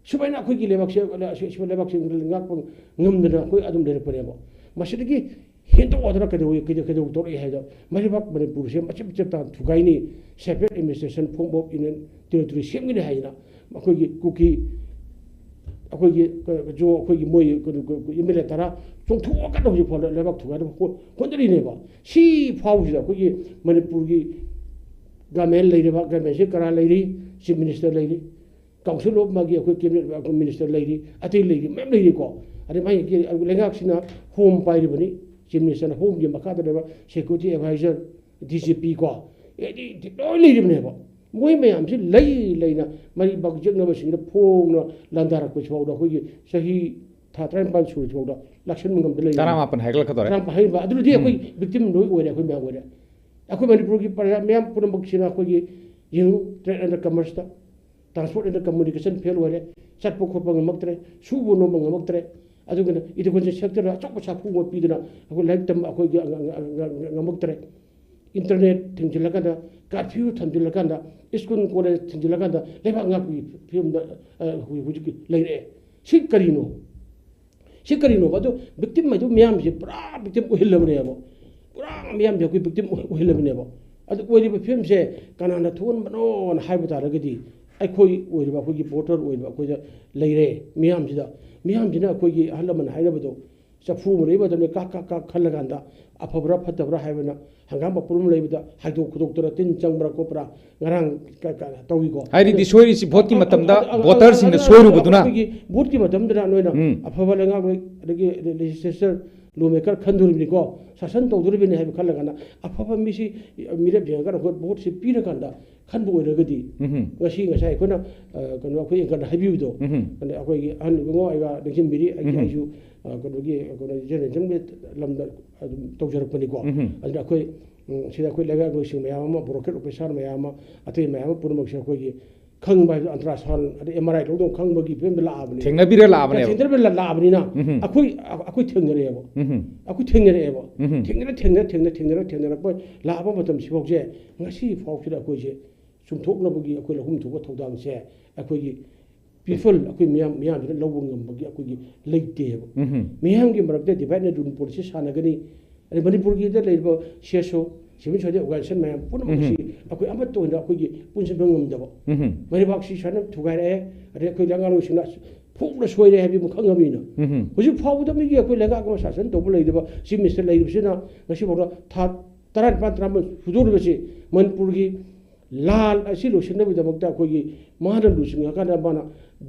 ꯁꯨꯃꯥꯏꯅ ꯑꯩꯈꯣꯏꯒꯤ ꯂꯩꯕꯥꯛꯁꯦ, ꯁꯤ-, ꯁꯤ-, ꯂꯩꯕꯥꯛꯁꯦ ꯉꯥꯛꯄ ꯉꯝꯗꯅ ꯑꯩꯈꯣꯏ ꯑꯗꯨꯝ ꯂꯩꯔꯛꯄꯅꯦꯕ꯫ ꯃꯁꯤꯗꯒꯤ ꯍꯦꯟꯗꯣꯛꯑꯗꯅ ꯀꯩꯗꯧ-, ꯀꯩꯗꯧ-, ꯀꯩꯗꯧ ꯇꯧꯔꯛꯏ ꯍꯥꯏꯕꯗ, ꯃꯔꯤꯕꯥꯛ ꯃꯅꯤꯄꯨꯔꯁꯦ ꯃꯆꯦꯠ ꯃꯆꯦꯠ ꯇꯥꯅ ꯊꯨꯒꯥꯏꯅꯤ, separate administration form of union territory ꯁꯦꯝꯒꯅꯤ ꯍꯥꯏꯗꯅ ꯑꯩꯈꯣꯏꯒꯤ ꯀꯨꯀꯤ, ꯑꯩꯈꯣꯏꯒꯤ, ꯑ, ꯖꯣ, ꯑꯩꯈꯣꯏꯒꯤ ꯃꯣꯏ ꯀꯩꯅꯣ, ꯀ-, ꯀ-, MLA ꯇꯔꯥ ꯆꯣꯡꯊꯣꯛꯑꯀꯥꯟꯗ ꯍꯧꯖꯤꯛ ꯐꯥꯎꯗ ꯂꯩꯕꯥꯛ ꯊꯨꯒꯥꯏꯅꯕ ꯍꯣ-, ꯍꯣꯠꯅꯔꯤꯅꯦꯕ꯫ ꯁꯤ ꯐꯥꯎꯕꯁꯤꯗ ꯑꯩꯈꯣꯏꯒꯤ ꯃꯅꯤꯄꯨꯔꯒꯤ government ꯂꯩꯔꯤꯕ, governmentꯁꯤ ꯀꯅꯥ ꯂꯩꯔꯤ? Chief Minister ꯂꯩꯔꯤ, Council of ꯃꯥꯒꯤ ꯑꯩꯈꯣꯏ cabinet minister ꯂꯩꯔꯤ, ꯑꯇꯩ ꯂꯩꯔꯤ, ꯃꯌꯥꯝ ꯂꯩꯔꯤꯀꯣ꯫ ꯑꯗꯩ ꯃꯥꯒꯤ ꯂꯩꯉꯥꯛꯁꯤꯅ home ꯄꯥꯏꯔꯤꯕꯅꯤ, Chief Ministerꯅ homeꯒꯤ ꯃꯈꯥꯗ ꯂꯩꯕ security advisor, DGP ꯀꯣ, ꯑꯦꯗꯤ ꯂꯣꯏ ꯂꯩꯔꯤꯕꯅꯦꯕ꯫ ꯃꯣꯏ ꯃꯌꯥꯝꯁꯤ ꯂꯩ ꯂꯩꯅ ꯃꯔꯤꯕꯥꯛ ꯌꯦꯛꯅꯕꯁꯤꯡꯗ ꯐꯣꯡꯅ ꯂꯥꯟꯗꯥꯔꯛꯄꯁꯤ ꯐꯥꯎꯗ ꯑꯩꯈꯣꯏꯒꯤ ꯆꯍꯤ ꯊꯥ ꯇꯔꯥꯅꯤꯄꯥꯟ ꯁꯨꯔꯁꯤ ꯐꯥꯎꯗ ꯂꯥꯛꯁꯟꯕ ꯉꯝꯗ ꯂꯩꯔꯤ꯫ ꯇꯔꯥꯃꯥꯄꯟ ꯍꯥꯏꯒꯠꯂꯛꯀꯗꯧꯔꯦ꯫ ꯇꯔꯥꯃꯥꯄꯟ ꯍꯥꯏꯔꯤꯕ꯫ ꯑꯗꯨꯗꯤ ꯑꯩꯈꯣꯏ victim ꯂꯣꯏ ꯑꯣꯏꯔꯦ, ꯑꯩꯈꯣꯏ ꯃꯌꯥꯝ ꯑꯣꯏꯔꯦ꯫ ꯑꯩꯈꯣꯏ ꯃꯅꯤꯄꯨꯔꯒꯤ ꯄ꯭ꯔꯖꯥ ꯃꯌꯥꯝ ꯄꯨꯝꯅꯃꯛꯁꯤꯅ ꯑꯩꯈꯣꯏꯒꯤ, ꯌꯦꯡꯉꯨ, trade under commerceꯇ, transport and communication fail ꯑꯣꯏꯔꯦ, ꯆꯠꯄ ꯈꯣꯠꯄ ꯉꯝꯃꯛꯇ꯭ꯔꯦ, ꯁꯨꯕ ꯅꯣꯝꯕ ꯉꯝꯃꯛꯇ꯭ꯔꯦ, ꯑꯗꯨꯒ education sectorꯗ ꯑꯆꯧꯕ ꯁꯥꯐꯨ ꯑꯃ ꯄꯤꯗꯅ ꯑꯩꯈꯣꯏ ꯂꯥꯏꯔꯤꯛ ꯇꯝꯕ ꯑꯩꯈꯣꯏꯒꯤ ꯉ-, ꯉ-, ꯉ-, ꯉ-, ꯉꯝꯃꯛꯇ꯭ꯔꯦ꯫ Internet ꯊꯤꯡꯖꯤꯜꯂꯀꯥꯟꯗ, curfew ꯊꯝꯖꯤꯜꯂꯀꯥꯟꯗ, school college ꯊꯤꯡꯖꯤꯜꯂꯀꯥꯟꯗ ꯂꯩꯕꯥꯛ ꯉꯥꯛꯄꯒꯤ ꯐꯤꯕꯝꯗ, ꯑ, ꯍꯧꯖꯤꯛ, ꯍꯧꯖꯤꯛ ꯂꯩꯔꯛꯑꯦ꯫ ꯁꯤ ꯀꯔꯤꯅꯣ? ꯁꯤ ꯀꯔꯤꯅꯣꯕ? ꯑꯗꯨ victim ꯍꯥꯏꯗꯨ ꯃꯤꯌꯥꯝꯁꯦ ꯄꯨꯔꯥ victim ꯑꯣꯏꯍꯜꯂꯕꯅꯦꯕ, ꯄꯨꯔꯥ ꯃꯤꯌꯥꯝꯁꯦ ꯑꯩꯈꯣꯏ victim ꯑꯣꯏ-, ꯑꯣꯏꯍꯜꯂꯕꯅꯦꯕ꯫ ꯑꯗꯨ ꯑꯣꯏꯔꯤꯕ ꯐꯤꯕꯝꯁꯦ ꯀꯅꯥꯅ ꯊꯣꯛꯍꯟꯕꯅꯣꯅ ꯍꯥꯏꯕ ꯇꯥꯔꯒꯗꯤ, ꯑꯩꯈꯣꯏ ꯑꯣꯏꯔꯤꯕ, ꯑꯩꯈꯣꯏꯒꯤ voter ꯑꯣꯏꯔꯤꯕ ꯑꯩꯈꯣꯏꯗ ꯂꯩꯔꯦ꯫ ꯃꯤꯌꯥꯝꯁꯤꯗ, ꯃꯤꯌꯥꯝꯁꯤꯅ ꯑꯩꯈꯣꯏꯒꯤ ꯑꯍꯜ ꯂꯃꯟ ꯍꯥꯏꯅꯕꯗꯣ, ꯆꯐꯨ ꯑꯃ ꯂꯩꯕ ꯃꯇꯝꯗ ꯀꯥꯛ ꯀꯥꯛ ꯀꯥꯛ ꯈꯜꯂꯀꯥꯟꯗ ꯑꯐꯕ꯭ꯔꯥ ꯐꯠꯇꯕ꯭ꯔꯥ ꯍꯥꯏꯕꯅ ꯍꯪꯒꯥꯝ ꯃꯄꯨꯟ ꯑꯃ ꯂꯩꯕꯗ ꯍꯥꯏꯗꯣꯛ ꯈꯨꯗꯣꯛꯇꯅ ꯇꯤꯟ ꯆꯪꯕ꯭ꯔꯥ ꯈꯣꯠꯄ꯭ꯔꯥ ꯉꯔꯥꯡ ꯀ- ꯀ- ꯇꯧꯏꯀꯣ꯫ ꯍꯥꯏꯔꯤꯗꯤ ꯁꯣꯏꯔꯤꯁꯤ ꯚꯣꯠꯀꯤ ꯃꯇꯝꯗ ꯑ- ꯑ- ꯑ- ꯚꯣꯇꯔꯁꯤꯡꯅ ꯑ- ꯁꯣꯏꯔꯨꯕꯗꯨꯅ꯫ ꯑꯩꯈꯣꯏꯒꯤ ꯚꯣꯠꯀꯤ ꯃꯇꯝꯗꯨꯗ ꯅꯣꯏꯅ ꯎꯝ꯫ ꯑꯐꯕ ꯂꯩꯉꯥꯛꯂꯣꯏ ꯑꯗꯒꯤ ꯂꯦꯖꯤꯁꯂꯦꯆꯔ ꯂꯣ ꯃꯦꯀꯔ ꯈꯟꯗꯣꯔꯤꯕꯅꯤꯀꯣ, ꯁꯥꯁꯟ ꯇꯧꯗꯣꯔꯤꯕꯅꯤ ꯍꯥꯏꯕ ꯈꯜꯂꯒꯅ ꯑꯐꯕ ꯃꯤꯁꯤ ꯃꯤꯔꯦꯞ ꯌꯦꯡꯉꯒ ꯑꯩꯈꯣꯏ ꯚꯣꯠꯁꯤ ꯄꯤꯔꯀꯥꯟꯗ ꯈꯟꯕ ꯑꯣꯏꯔꯒꯗꯤ ꯎꯝ꯫ ꯉꯁꯤ ꯉꯁꯥꯏ ꯑꯩꯈꯣꯏꯅ ꯑ, ꯀꯩꯅꯣ ꯑꯩꯈꯣꯏ ꯑꯦꯡꯀꯔꯅ ꯍꯥꯏꯕꯤꯕꯗꯣ ꯎꯝ꯫ ꯑꯗ ꯑꯩꯈꯣꯏꯒꯤ ꯑꯍꯟ ꯏꯕꯨꯡꯉꯣ ꯑꯩꯒ ꯅꯤꯡꯁꯤꯡꯕꯤꯔꯤ ꯑꯩꯒꯤ ꯎꯝ꯫ ꯑꯩꯁꯨ ꯑ, ꯀꯩꯅꯣꯒꯤ ꯀꯩꯅꯣ ꯖꯦꯅꯦꯔꯦꯁꯟꯒꯤ ꯂꯝꯗ ꯑꯗꯨꯝ ꯇꯧꯖꯔꯛꯄꯅꯤꯀꯣ꯫ ꯎꯝ꯫ ꯑꯗꯨꯅ ꯑꯩꯈꯣꯏ ꯎꯝ, ꯁꯤꯗ ꯑꯩꯈꯣꯏ ꯂꯩꯉꯥꯛꯂꯣꯏꯁꯤꯡ ꯃꯌꯥꯝ ꯑꯃ ꯕ꯭ꯔꯣꯀꯦꯠ ꯑꯣꯐꯤꯁꯥꯔ ꯃꯌꯥꯝ ꯑꯃ ꯑꯇꯩ ꯃꯌꯥꯝ ꯑꯃ ꯄꯨꯝꯅꯃꯛꯁꯦ ꯑꯩꯈꯣꯏꯒꯤ ꯈꯪꯕ ꯍꯥꯏꯕꯗꯤ ꯑꯜꯇ꯭ꯔꯥꯁꯥꯎꯟ ꯑꯗꯩ ꯑꯦꯝ ꯑꯥꯔ ꯑꯥꯏ ꯂꯧꯗꯧ ꯈꯪꯕꯒꯤ ꯐꯤꯕꯝꯗ ꯂꯥꯛꯑꯕꯅꯤ꯫ ꯊꯦꯡꯅꯕꯤꯔ ꯂꯥꯛꯑꯕꯅꯦꯕ꯫ ꯊꯦꯡꯅꯕꯤꯔ ꯂꯥꯛꯑꯕꯅꯤꯅ ꯎꯝ꯫ ꯑꯩꯈꯣꯏ ꯑꯩꯈꯣꯏ ꯊꯦꯡꯅꯔꯛꯑꯦꯕ꯫ ꯎꯝ꯫ ꯑꯩꯈꯣꯏ ꯊꯦꯡꯅꯔꯛꯑꯦꯕ꯫ ꯎꯝ꯫ ꯊꯦꯡꯅꯔ ꯊꯦꯡꯅꯔ ꯊꯦꯡꯅ ꯊꯦꯡꯅꯔꯛ ꯊꯦꯡꯅꯔꯛꯄ ꯂꯥꯛꯑꯕ ꯃꯇꯝꯁꯤꯐꯥꯎꯁꯦ ꯉꯁꯤ ꯐꯥꯎꯁꯤꯗ ꯑꯩꯈꯣꯏꯁꯦ ꯆꯨꯝꯊꯣꯛꯅꯕꯒꯤ ꯑꯩꯈꯣꯏ ꯂꯧꯐꯝ ꯊꯣꯛꯄ ꯊꯧꯗꯥꯡꯁꯦ ꯑꯩꯈꯣꯏꯒꯤ ꯄꯤꯄꯜ ꯑꯩꯈꯣꯏ ꯃꯤꯌꯥꯝ ꯃꯤꯌꯥꯝꯁꯤꯅ ꯂꯧꯕ ꯉꯝꯕꯒꯤ ꯑꯩꯈꯣꯏꯒꯤ ꯂꯩꯇꯦꯕ꯫ ꯎꯝ꯫ ꯃꯤꯌꯥꯝꯒꯤ ꯃꯔꯛꯇ ꯗꯤꯚꯥꯏꯠ ꯑꯦꯟ ꯔꯨꯜ ꯄꯣꯂꯤꯁꯤ ꯁꯥꯟꯅꯒꯅꯤ꯫ ꯑꯗꯩ ꯃꯅꯤꯄꯨꯔꯒꯤꯗ ꯂꯩꯔꯤꯕ ꯁꯤ ꯑꯦꯁ ꯑꯣ, ꯁꯤꯚꯤꯜ ꯁꯣꯁꯥꯏꯇꯤ ꯑꯣꯔꯒꯅꯥꯏꯖꯦꯁꯟ ꯃꯌꯥꯝ ꯄꯨꯝꯅꯃꯛ ꯑꯁꯤ ꯎꯝ꯫ ꯑꯩꯈꯣꯏ ꯑꯃꯠꯇ ꯑꯣꯏꯅ ꯑꯩꯈꯣꯏꯒꯤ ꯄꯨꯟꯁꯤꯟꯕ ꯉꯝꯗꯕ꯫ ꯎꯝ꯫ ꯃꯩꯕꯥꯛꯁꯤ ꯁꯨꯃꯥꯏꯅ ꯊꯨꯒꯥꯏꯔꯛꯑꯦ, ꯑꯗꯩ ꯑꯩꯈꯣꯏ ꯂꯩꯉꯥꯛꯂꯣꯏꯁꯤꯡꯅ ꯐꯨꯅ ꯁꯣꯏꯔꯦ ꯍꯥꯏꯕꯗꯤ ꯑꯃꯨꯛ ꯈꯪꯉꯕꯅꯤꯅ꯫ ꯎꯝ꯫ ꯍꯧꯖꯤꯛ ꯐꯥꯎꯕꯗ ꯃꯤꯒꯤ ꯑꯩꯈꯣꯏ ꯂꯩꯉꯥꯛ ꯑꯃ ꯁꯥꯁꯟ ꯇꯧꯕ ꯂꯩꯔꯤꯕ ꯆꯤꯐ ꯃꯤꯅꯤꯁꯇꯔ ꯂꯩꯔꯤꯕꯁꯤꯅ ꯉꯁꯤ ꯐꯥꯎꯗ ꯊꯥ ꯇꯔꯥꯅꯤꯄꯥꯟ ꯇꯔꯥꯃꯥꯄꯟ ꯍꯨꯗꯣꯔꯤꯕꯁꯤ ꯃꯅꯤꯄꯨꯔꯒꯤ ꯂꯥꯟ ꯑꯁꯤ ꯂꯣꯏꯁꯤꯟꯅꯕꯒꯤꯗꯃꯛꯇ ꯑꯩꯈꯣꯏꯒꯤ ꯃꯥꯅ ꯂꯨꯆꯤꯡꯉꯀꯥꯟꯗ ꯃꯥꯅ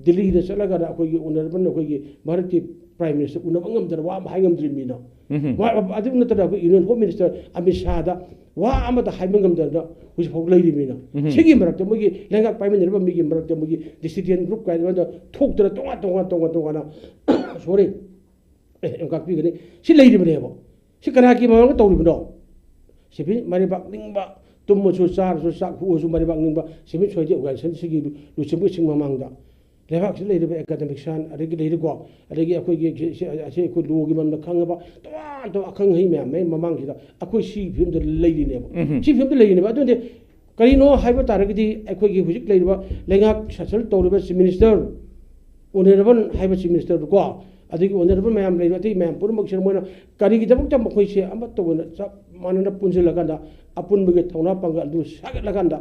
ꯗꯤꯜꯂꯤꯗ ꯆꯠꯂꯒꯅ ꯑꯩꯈꯣꯏꯒꯤ ꯑꯣꯅꯔꯦꯕꯜ ꯑꯩꯈꯣꯏꯒꯤ ꯚꯥꯔꯠꯀꯤ ꯄ꯭ꯔꯥꯏꯝ ꯃꯤꯅꯤꯁꯇꯔ ꯎꯅꯕ ꯉꯝꯗꯅ ꯋꯥ ꯑꯃ ꯍꯥꯏ ꯉꯝꯗ꯭ꯔꯤꯕꯅꯤꯅ꯫ ꯎꯝ꯫ ꯋꯥ-, ꯑꯗꯨ ꯅꯠꯇꯅ ꯑꯩꯈꯣꯏ ꯌꯨꯅꯤꯌꯟ ꯍꯣꯝ ꯃꯤꯅꯤꯁꯇꯔ ꯑꯃꯤꯠ ꯁꯥꯍꯗ ꯋꯥ ꯑꯃꯇ ꯍꯥꯏꯕ ꯉꯝꯗꯅ ꯍꯧꯖꯤꯛ ꯐꯥꯎ ꯂꯩꯔꯤꯕꯅꯤꯅ꯫ ꯎꯝ꯫ ꯁꯤꯒꯤ ꯃꯔꯛꯇ ꯃꯣꯏꯒꯤ ꯂꯩꯉꯥꯛ ꯄꯥꯏꯃꯤꯟꯅꯔꯤꯕ ꯃꯤꯒꯤ ꯃꯔꯛꯇ ꯃꯣꯏꯒꯤ ꯗꯤꯁꯤꯗꯦꯟ ꯒ꯭ꯔꯨꯞ ꯀꯥꯏꯅ ꯊꯣꯛꯇꯅ ꯇꯣꯉꯥꯟ ꯇꯣꯉꯥꯟ ꯇꯣꯉꯥꯟ ꯇꯣꯉꯥꯟꯅ ꯁꯣꯔꯤ ꯑꯦ, ꯌꯥꯝ ꯉꯥꯛꯄꯤꯒꯅꯤ꯫ ꯁꯤ ꯂꯩꯔꯤꯕꯅꯦꯕ꯫ ꯁꯤ ꯀꯅꯥꯒꯤ ꯃꯃꯥꯡꯗ ꯇꯧꯔꯤꯕꯅꯣ? ꯁꯤꯐꯤꯜ ꯃꯔꯩꯕꯥꯛ ꯅꯤꯡꯕ, ꯇꯨꯝꯃꯁꯨ ꯆꯥꯔꯁꯨ ꯆꯥꯛ ꯍꯨꯑꯁꯨ ꯃꯔꯩꯕꯥꯛ ꯅꯤꯡꯕ ꯁꯤꯐꯤꯜ ꯁꯣꯁꯥꯏꯇꯤ ꯑꯣꯔꯒꯅꯥꯏꯖꯦꯁꯟꯁꯤꯒꯤ ꯂꯨꯆꯤꯡꯕꯁꯤꯡ ꯃꯃꯥꯡꯗ ꯂꯩꯕꯥꯛꯁꯤꯗ ꯂꯩꯔꯤꯕ ꯑꯦꯀꯥꯗꯃꯤꯛꯁꯤꯌꯥꯟ ꯑꯗꯒꯤ ꯂꯩꯔꯤꯀꯣ, ꯑꯗꯒꯤ ꯑꯩꯈꯣꯏꯒꯤ ꯁꯤ, ꯁꯤ, ꯑꯁꯤ ꯑꯩꯈꯣꯏ ꯂꯣꯒꯤ ꯃꯔꯝꯗ ꯈꯪꯉꯕ ꯇꯣꯉꯥꯟ ꯇꯣꯉꯥꯟ ꯑꯈꯪ ꯑꯍꯩ ꯃꯌꯥꯝ ꯑꯃꯒꯤ ꯃꯃꯥꯡꯁꯤꯗ ꯑꯩꯈꯣꯏ ꯁꯤꯒꯤ ꯐꯤꯕꯝꯗ ꯂꯩꯔꯤꯅꯦꯕ꯫ ꯎꯝ꯫ ꯁꯤ ꯐꯤꯕꯝꯗ ꯂꯩꯔꯤꯅꯦꯕ꯫ ꯑꯗꯨꯗꯤ ꯀꯔꯤꯅꯣ ꯍꯥꯏꯕ ꯇꯥꯔꯒꯗꯤ ꯑꯩꯈꯣꯏꯒꯤ ꯍꯧꯖꯤꯛ ꯂꯩꯔꯤꯕ ꯂꯩꯉꯥꯛ ꯁꯥꯁꯟ ꯇꯧꯔꯤꯕ ꯆꯤꯐ ꯃꯤꯅꯤꯁꯇꯔ, ꯑꯣꯅꯔꯦꯕꯜ ꯍꯥꯏꯕ ꯆꯤꯐ ꯃꯤꯅꯤꯁꯇꯔꯗꯨꯀꯣ, ꯑꯗꯒꯤ ꯑꯣꯅꯔꯦꯕꯜ ꯃꯌꯥꯝ ꯂꯩꯔꯤꯕ ꯑꯇꯩ ꯃꯌꯥꯝ ꯄꯨꯝꯅꯃꯛꯁꯤꯅ ꯃꯣꯏꯅ ꯀꯔꯤꯒꯤꯗꯃꯛꯇ ꯃꯈꯣꯏꯁꯦ ꯑꯃꯠꯇ ꯑꯣꯏꯅ ꯆꯞ ꯃꯥꯟꯅꯅ ꯄꯨꯟꯁꯤꯜꯂꯀꯥꯟꯗ ꯑꯄꯨꯟꯕꯒꯤ ꯊꯧꯅꯥ ꯄꯥꯡꯒꯜ ꯑꯗꯨ ꯁꯥꯒꯠꯂꯀꯥꯟꯗ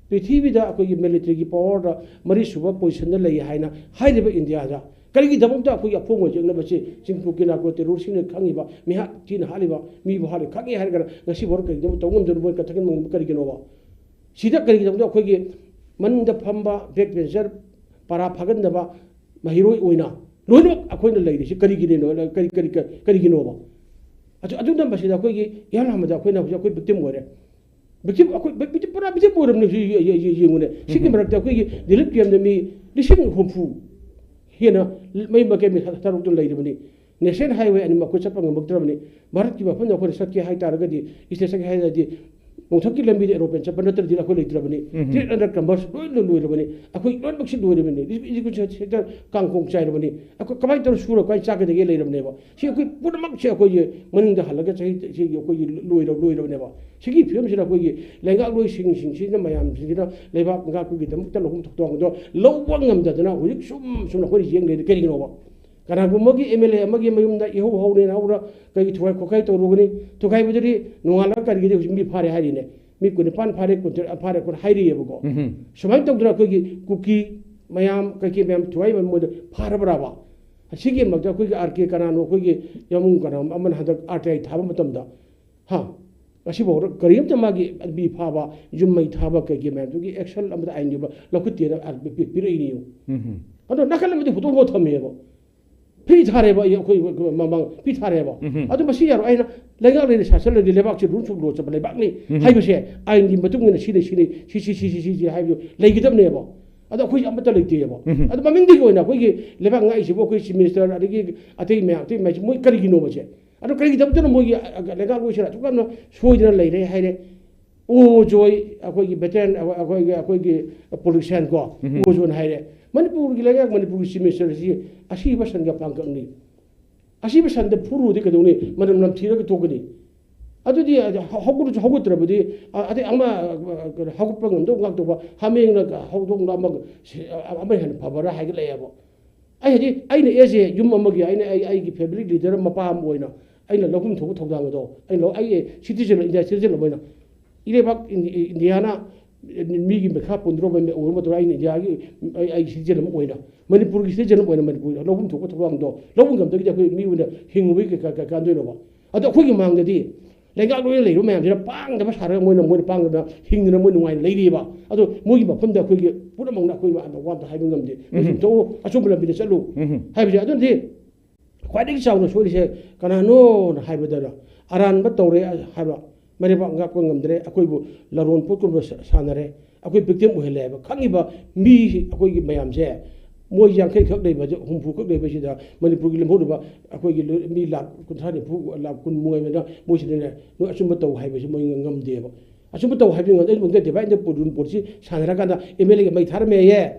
ꯄ꯭ꯔꯤꯊꯤꯕꯤꯗ ꯑꯩꯈꯣꯏꯒꯤ ꯃꯤꯂꯤꯇꯔꯤꯒꯤ ꯄꯋꯥꯔꯗ ꯃꯔꯤꯁꯨꯕ ꯄꯣꯖꯤꯁꯟꯗ ꯂꯩ ꯍꯥꯏꯅ ꯍꯥꯏꯔꯤꯕ ꯏꯟꯗꯤꯌꯥꯗ ꯀꯔꯤꯒꯤꯗꯃꯛꯇ ꯑꯩꯈꯣꯏꯒꯤ ꯑꯐꯣꯡꯕ ꯌꯦꯛꯅꯕꯁꯤ ꯆꯤꯡꯄꯨ ꯀꯦꯅꯥꯀꯣ ꯇꯦꯔꯣꯔꯁꯤꯡꯅ ꯈꯪꯉꯤꯕ, ꯃꯤꯍꯥꯠ ꯊꯤꯅ ꯍꯥꯠꯂꯤꯕ, ꯃꯤꯕꯨ ꯍꯥꯠꯂꯤ ꯈꯪꯉꯤ ꯍꯥꯏꯔꯒꯅ ꯉꯁꯤꯐꯥꯎ ꯀꯔꯤꯒꯤꯗꯃꯛ ꯇꯧ ꯉꯝꯗꯕꯅꯣ? ꯃꯣꯏ ꯀꯟꯊꯣꯛꯍꯟꯕ ꯉꯝꯗꯕ ꯀꯔꯤꯒꯤꯅꯣꯕ? ꯁꯤꯗ ꯀꯔꯤꯒꯤꯗꯃꯛꯇ ꯑꯩꯈꯣꯏꯒꯤ ꯃꯅꯤꯡꯗ ꯐꯝꯕ back bencher, ꯄꯔꯥ ꯐꯥꯒꯟꯗꯕ ꯃꯍꯩꯔꯣꯏ ꯑꯣꯏꯅ ꯂꯣꯏꯅꯃꯛ ꯑꯩꯈꯣꯏꯅ ꯂꯩꯔꯤꯁꯤ ꯀꯔꯤꯒꯤꯅꯣ? ꯀꯔꯤ, ꯀꯔꯤ, ꯀꯔꯤ, ꯀꯔꯤꯒꯤꯅꯣꯕ? ꯑꯗꯨ, ꯑꯗꯨꯅ ꯃꯁꯤꯗ ꯑꯩꯈꯣꯏꯒꯤ ꯏꯍꯥꯟ ꯍꯥꯟꯕꯗ ꯑꯩꯈꯣꯏꯅ ꯍꯧꯖꯤꯛ ꯑꯩꯈꯣꯏ victim ꯑꯣꯏꯔꯦ꯫ Victim, ꯑꯩꯈꯣꯏ victim, ꯄꯨꯔꯥ victim ꯑꯣꯏꯔꯕꯅꯤ ꯍꯧꯖꯤꯛ꯫ ꯌꯦ-, ꯌꯦ-, ꯌꯦꯡꯉꯨꯅꯦ꯫ ꯁꯤꯒꯤ ꯎꯝ꯫ ꯃꯔꯛꯇ ꯑꯩꯈꯣꯏꯒꯤ relief camp ꯗ ꯃꯤ ꯂꯤꯁꯤꯡ ꯍꯨꯝꯐꯨ ꯍꯦꯟꯅ ꯃꯌꯨꯝ ꯃꯀꯩ ꯃꯤ ꯊꯥꯗꯣꯛꯇꯨꯅ ꯂꯩꯔꯕꯅꯤ꯫ National highway ꯑꯅꯤꯃꯛ ꯑꯩꯈꯣꯏ ꯆꯠꯄ ꯉꯝꯃꯛꯇ꯭ꯔꯕꯅꯤ꯫ ꯚꯥꯔꯠꯀꯤ ꯃꯐꯝꯗ ꯑꯩꯈꯣꯏꯅ ꯆꯠꯀꯦ ꯍꯥꯏ ꯇꯥꯔꯒꯗꯤ, state ꯆꯠꯀꯦ ꯍꯥꯏ ꯇꯥꯔꯗꯤ, ꯅꯣꯡꯊꯛꯀꯤ ꯂꯝꯕꯤꯗ aeroplane ꯆꯠꯄ ꯅꯠꯇ꯭ꯔꯗꯤ ꯑꯩꯈꯣꯏ ꯂꯩꯇ꯭ꯔꯕꯅꯤ꯫ ꯎꯝ꯫ Trade under commerce ꯂꯣꯏꯅ ꯂꯣꯏꯔꯕꯅꯤ꯫ ꯑꯩꯈꯣꯏ ꯂꯣꯏꯅꯃꯛꯁꯤ ꯂꯣꯏꯔꯕꯅꯤ꯫ Education sector ꯀꯥꯡꯈꯣꯡ ꯆꯥꯏꯔꯕꯅꯤ꯫ ꯑꯩꯈꯣꯏ ꯀꯃꯥꯏꯅ ꯇꯧꯔ ꯁꯨꯔ ꯀꯃꯥꯏꯅ ꯆꯥꯒꯗꯒꯦ ꯂꯩꯔꯕꯅꯦꯕ꯫ ꯁꯤ ꯑꯩꯈꯣꯏ ꯄꯨꯝꯅꯃꯛꯁꯦ ꯑꯩꯈꯣꯏꯒꯤ ꯃꯅꯤꯡꯗ ꯍꯜꯂꯒ ꯆꯍꯤ, ꯆꯍꯤꯒꯤ ꯑꯩꯈꯣꯏꯒꯤ ꯂꯣꯏꯔ-, ꯂꯣꯏꯔꯕꯅꯦꯕ꯫ ꯁꯤꯒꯤ ꯐꯤꯕꯝꯁꯤꯗ ꯑꯩꯈꯣꯏꯒꯤ ꯂꯩꯉꯥꯛꯂꯣꯏꯁꯤꯡꯁꯤꯡꯁꯤꯅ, ꯃꯌꯥꯝꯁꯤꯡꯁꯤꯅ ꯂꯩꯕꯥꯛ ꯉꯥꯛꯄꯒꯤꯗꯃꯛꯇ ꯂꯧꯐꯝ ꯊꯧꯗꯥꯡꯗꯣ ꯂꯧꯕ ꯉꯝꯗꯗꯅ ꯍꯧꯖꯤꯛ ꯁꯨꯝ ꯁꯨꯝ ꯑꯩꯈꯣꯏꯅ ꯌꯦꯡ ꯂꯩꯔꯦ꯫ ꯀꯔꯤꯒꯤꯅꯣꯕ? ꯀꯅꯥꯒꯨꯝꯕꯒꯤ M L A ꯑꯃꯒꯤ ꯃꯌꯨꯝꯗ ꯏꯍꯧ ꯍꯧꯔꯦꯅ ꯍꯧꯔ ꯀꯩꯒꯤ ꯊꯨꯒꯥꯏ ꯈꯣꯠꯀꯥꯏ ꯇꯧꯔꯨꯒꯅꯤ? ꯊꯨꯒꯥꯏꯕꯗꯨꯗꯤ ꯅꯣꯡꯉꯥꯜꯂꯒ ꯀꯔꯤꯒꯤꯗꯤ ꯍꯧꯖꯤꯛ ꯃꯤ ꯐꯥꯔꯦ ꯍꯥꯏꯔꯤꯅꯦ꯫ ꯃꯤ ꯀꯨꯟꯅꯤꯄꯥꯟ ꯐꯥꯔꯦ, ꯀꯨꯟꯇꯔꯦꯠ ꯐꯥꯔꯦ, ꯀꯨꯟ ꯍꯥꯏꯔꯤꯑꯕꯀꯣ꯫ ꯎꯝ꯫ ꯁꯨꯃꯥꯏꯅ ꯇꯧꯗꯅ ꯑꯩꯈꯣꯏꯒꯤ ꯀꯨꯀꯤ ꯃꯌꯥꯝ, ꯀꯩꯀꯩ ꯃꯌꯥꯝ ꯊꯨꯒꯥꯏ ꯃꯌꯥꯝ ꯃꯣꯏꯗ ꯐꯥꯔꯕ꯭ꯔꯥꯕ? ꯑꯁꯤꯒꯤ ꯃꯔꯛꯇ ꯑꯩꯈꯣꯏꯒꯤ R K ꯀꯅꯥꯅꯣ, ꯑꯩꯈꯣꯏꯒꯤ ꯌꯥꯃꯨꯡ ꯀꯅꯥ ꯑꯃꯅ ꯍꯟꯗꯛ R T I ꯊꯥꯕ ꯃꯇꯝꯗ, ꯍꯥ, ꯉꯁꯤꯐꯥꯎꯗ ꯀꯔꯤꯝꯇ ꯃꯥꯒꯤ ꯃꯤ ꯐꯥꯕ, ꯌꯨꯝ ꯃꯩ ꯊꯥꯕ, ꯀꯩꯀꯩ ꯃꯌꯥꯝꯗꯨꯒꯤ action ꯑꯃꯗ ꯑꯥꯏꯟꯒꯤ ꯑꯣꯏꯕ ꯂꯧꯈꯠꯇꯦꯅ ꯄꯤ-, ꯄꯤꯔꯛꯏꯅꯤ꯫ ꯎꯝ꯫ ꯑꯗꯣ ꯅꯥꯀꯜ ꯑꯃꯗꯤ ꯐꯣꯇꯣ ꯐꯥꯎ ꯊꯝꯃꯦꯕ꯫ ꯐ꯭ꯔꯤ ꯊꯥꯔꯦꯕ, ꯑꯩ, ꯑꯩꯈꯣꯏ ꯃꯃꯥꯡ ꯐ꯭ꯔꯤ ꯊꯥꯔꯦꯕ꯫ ꯎꯝ꯫ ꯑꯗꯣ ꯃꯁꯤ ꯌꯥꯔꯣꯏ꯫ ꯑꯩꯅ ꯂꯩꯉꯥꯛ ꯂꯩꯅ ꯁꯥꯁꯜꯂꯗꯤ ꯂꯩꯕꯥꯛꯁꯤ rules of law ꯆꯠꯄ ꯂꯩꯕꯥꯛꯅꯤ ꯎꯝ꯫ ꯍꯥꯏꯕꯁꯦ ꯑꯥꯏꯟꯒꯤ ꯃꯇꯨꯡ ꯏꯟꯅ ꯁꯤꯅꯤ, ꯁꯤꯅꯤ, ꯁꯤ, ꯁꯤ, ꯁꯤ, ꯁꯤ, ꯁꯤ ꯍꯥꯏꯕꯗꯨ ꯂꯩꯒꯗꯕꯅꯦꯕ꯫ ꯑꯗꯣ ꯑꯩꯈꯣꯏꯁꯦ ꯑꯃꯠꯇ ꯂꯩꯇꯦꯕ꯫ ꯎꯝ꯫ ꯑꯗꯣ ꯃꯃꯤꯡꯗꯒꯤ ꯑꯣꯏꯅ ꯑꯩꯈꯣꯏꯒꯤ ꯂꯩꯕꯥꯛ ꯉꯥꯛꯏꯁꯤꯕꯨ ꯑꯩꯈꯣꯏ Chief Minister ꯑꯗꯒꯤ ꯑꯇꯩ ꯃꯌꯥꯝ, ꯑꯇꯩ ꯃꯌꯥꯝꯁꯤ ꯃꯣꯏ ꯀꯔꯤꯒꯤꯅꯣꯕꯁꯦ? ꯑꯗꯣ ꯀꯔꯤꯒꯤꯗꯃꯛꯇꯅ ꯃꯣꯏꯒꯤ, ꯑ, ꯑ, ꯂꯩꯉꯥꯛꯂꯣꯏꯁꯤꯅ ꯑꯗꯨꯛ ꯌꯥꯝꯅ ꯁꯣꯏꯗꯅ ꯂꯩꯔꯦ ꯍꯥꯏꯔꯦ? ꯑꯣ ꯖꯣꯏ, ꯑꯩꯈꯣꯏꯒꯤ veteran, ꯑꯩꯈꯣꯏꯒꯤ, ꯑꯩꯈꯣꯏꯒꯤ politician ꯀꯣ, ꯎꯝ꯫ ꯑꯣ ꯖꯣꯏꯅ ꯍꯥꯏꯔꯦ, "ꯃꯅꯤꯄꯨꯔꯒꯤ ꯂꯩꯉꯥꯛ, ꯃꯅꯤꯄꯨꯔꯒꯤ Chief Minister ꯑꯁꯤ ꯑꯁꯤꯕ ꯁꯟꯒ ꯄꯥꯡꯒꯛꯅꯤ꯫ ꯑꯁꯤꯕ ꯁꯟꯗ ꯐꯨꯔꯨꯔꯗꯤ ꯀꯩꯗꯧꯅꯤ? ꯃꯅꯝ ꯅꯝꯊꯤꯔꯒ ꯇꯣꯛꯀꯅꯤ꯫ ꯑꯗꯨꯗꯤ ꯍꯧꯒꯠꯂꯁꯨ ꯍꯧꯒꯠꯇ꯭ꯔꯕꯗꯤ, ꯑ, ꯑꯗꯩ ꯑꯃ, ꯑ, ꯀꯩꯅꯣ, ꯍꯧꯒꯠꯄ ꯉꯝꯗꯧ ꯉꯥꯛꯇꯧꯕ ꯍꯥꯃꯦꯡꯅ ꯍꯧꯗꯣꯡꯅ ꯑꯃ, ꯑꯃ ꯍꯦꯟꯅ ꯐꯕ꯭ꯔꯥ ꯍꯥꯏꯒꯠꯂꯛꯑꯦꯕ"꯫ ꯑꯩ ꯍꯥꯏꯗꯤ, ꯑꯩꯅ as a ꯌꯨꯝ ꯑꯃꯒꯤ, ꯑꯩꯅ, ꯑꯩ, ꯑꯩꯒꯤ family leader ꯃꯄꯥ ꯑꯃ ꯑꯣꯏꯅ ꯑꯩꯅ ꯂꯧꯐꯝ ꯊꯣꯛꯄ ꯊꯧꯗꯥꯡ ꯑꯗꯣ ꯑꯩꯅ ꯂꯧ-, ꯑꯩ citizen, India citizen ꯑꯃ ꯑꯣꯏꯅ ꯏꯔꯩꯕꯥꯛ ꯏꯟꯗꯤ-, ꯏꯟꯗꯤꯌꯥꯅ ꯃꯤꯒꯤ ꯃꯈꯥ ꯄꯣꯟꯗ꯭ꯔꯣꯕ ꯑꯣꯏꯔꯕ ꯃꯇꯝꯗ ꯑꯩꯅ ꯏꯟꯗꯤꯌꯥꯒꯤ, ꯑꯩ ꯑꯩ ꯁꯤꯇꯤꯖꯦꯟ ꯑꯃ ꯑꯣꯏꯅ, ꯃꯅꯤꯄꯨꯔꯒꯤ ꯁꯤꯇꯤꯖꯦꯟ ꯑꯃ ꯑꯣꯏꯅ ꯃꯅꯤꯄꯨꯔ ꯂꯧꯐꯝ ꯊꯣꯛꯄ ꯊꯧꯗꯥꯡꯗꯣ ꯂꯧꯕ ꯉꯝꯗ꯭ꯔꯒꯗꯤ ꯑꯩꯈꯣꯏ ꯃꯤ ꯑꯣꯏꯅ ꯍꯤꯡꯉꯨꯕꯒꯤ ꯀꯩ- ꯀꯩ- ꯀꯩ ꯀꯥꯟꯗꯣꯏꯅꯣꯕ? ꯑꯗꯣ ꯑꯩꯈꯣꯏꯒꯤ ꯃꯥꯡꯗꯗꯤ ꯂꯩꯉꯥꯛ ꯂꯣꯏꯅ ꯂꯩꯔꯤꯕ ꯃꯌꯥꯝꯁꯤꯅ ꯄꯥꯡꯗꯕ ꯁꯥꯔꯒ ꯃꯣꯏꯅ ꯃꯣꯏꯅ ꯄꯥꯡꯗꯅ ꯍꯤꯡꯗꯅ ꯃꯣꯏ ꯅꯨꯡꯉꯥꯏꯅ ꯂꯩꯔꯤꯕ꯫ ꯑꯗꯣ ꯃꯣꯏꯒꯤ ꯃꯐꯝꯗ ꯑꯩꯈꯣꯏꯒꯤ ꯄꯨꯝꯅꯃꯛꯅ ꯑꯩꯈꯣꯏ ꯋꯥ ꯑꯝꯇ ꯍꯥꯏꯕ ꯉꯝꯗꯦ꯫ ꯎꯝ꯫ ꯆꯨꯝꯊꯣꯛꯎ, ꯑꯆꯨꯝꯕ ꯂꯝꯕꯤꯗ ꯆꯠꯂꯨ ꯎꯝ꯫ ꯍꯥꯏꯕꯁꯦ꯫ ꯑꯗꯨꯅꯗꯤ ꯈ꯭ꯋꯥꯏꯗꯒꯤ ꯆꯥꯎꯅ ꯁꯣꯏꯔꯤꯁꯦ ꯀꯅꯥꯅꯣꯅ ꯍꯥꯏꯕꯗ, ꯑꯔꯥꯟꯕ ꯇꯧꯔꯦ ꯍꯥꯏꯕ, ꯃꯔꯩꯕꯥꯛ ꯉꯥꯛꯄ ꯉꯝꯗ꯭ꯔꯦ, ꯑꯩꯈꯣꯏꯕꯨ ꯂꯔꯣꯟ ꯄꯣꯠꯀꯨꯝꯕ ꯁꯥ- ꯁꯥꯟꯅꯔꯦ, ꯑꯩꯈꯣꯏ ꯕꯤꯛꯇꯤꯝ ꯑꯣꯏꯍꯜꯂꯦ ꯍꯥꯏꯕ ꯈꯪꯉꯤꯕ ꯃꯤ ꯑꯩꯈꯣꯏꯒꯤ ꯃꯌꯥꯝꯁꯦ, ꯃꯣꯏ ꯌꯥꯡꯈꯩ ꯈꯛ ꯂꯩꯕ, ꯍꯨꯝꯐꯨ ꯈꯛ ꯂꯩꯕꯁꯤꯗ ꯃꯅꯤꯄꯨꯔꯒꯤ ꯂꯦꯝꯍꯧꯔꯤꯕ ꯑꯩꯈꯣꯏꯒꯤ ꯂꯣꯏ- ꯃꯤ ꯂꯥꯈ ꯀꯨꯟꯊ꯭ꯔꯥ ꯅꯤꯐꯨ, ꯂꯥꯈ ꯀꯨꯟ ꯃꯉꯥ ꯃꯣꯏꯁꯤꯗꯅꯦ, ꯅꯣꯏ ꯑꯆꯨꯝꯕ ꯇꯧ ꯍꯥꯏꯕꯁꯤ ꯃꯣꯏ ꯉꯝꯗꯦꯕ꯫ ꯑꯆꯨꯝꯕ ꯇꯧ ꯍꯥꯏꯕꯗꯤ ꯉꯝꯗꯦ꯫ ꯑꯩ ꯃꯉꯣꯟꯗ divide and rule policy ꯁꯥꯟꯅꯔꯀꯥꯟꯗ ꯑꯦꯝ ꯑꯦꯜ ꯑꯦꯒ ꯃꯩ ꯊꯥꯔꯝꯃꯦꯌꯦ꯫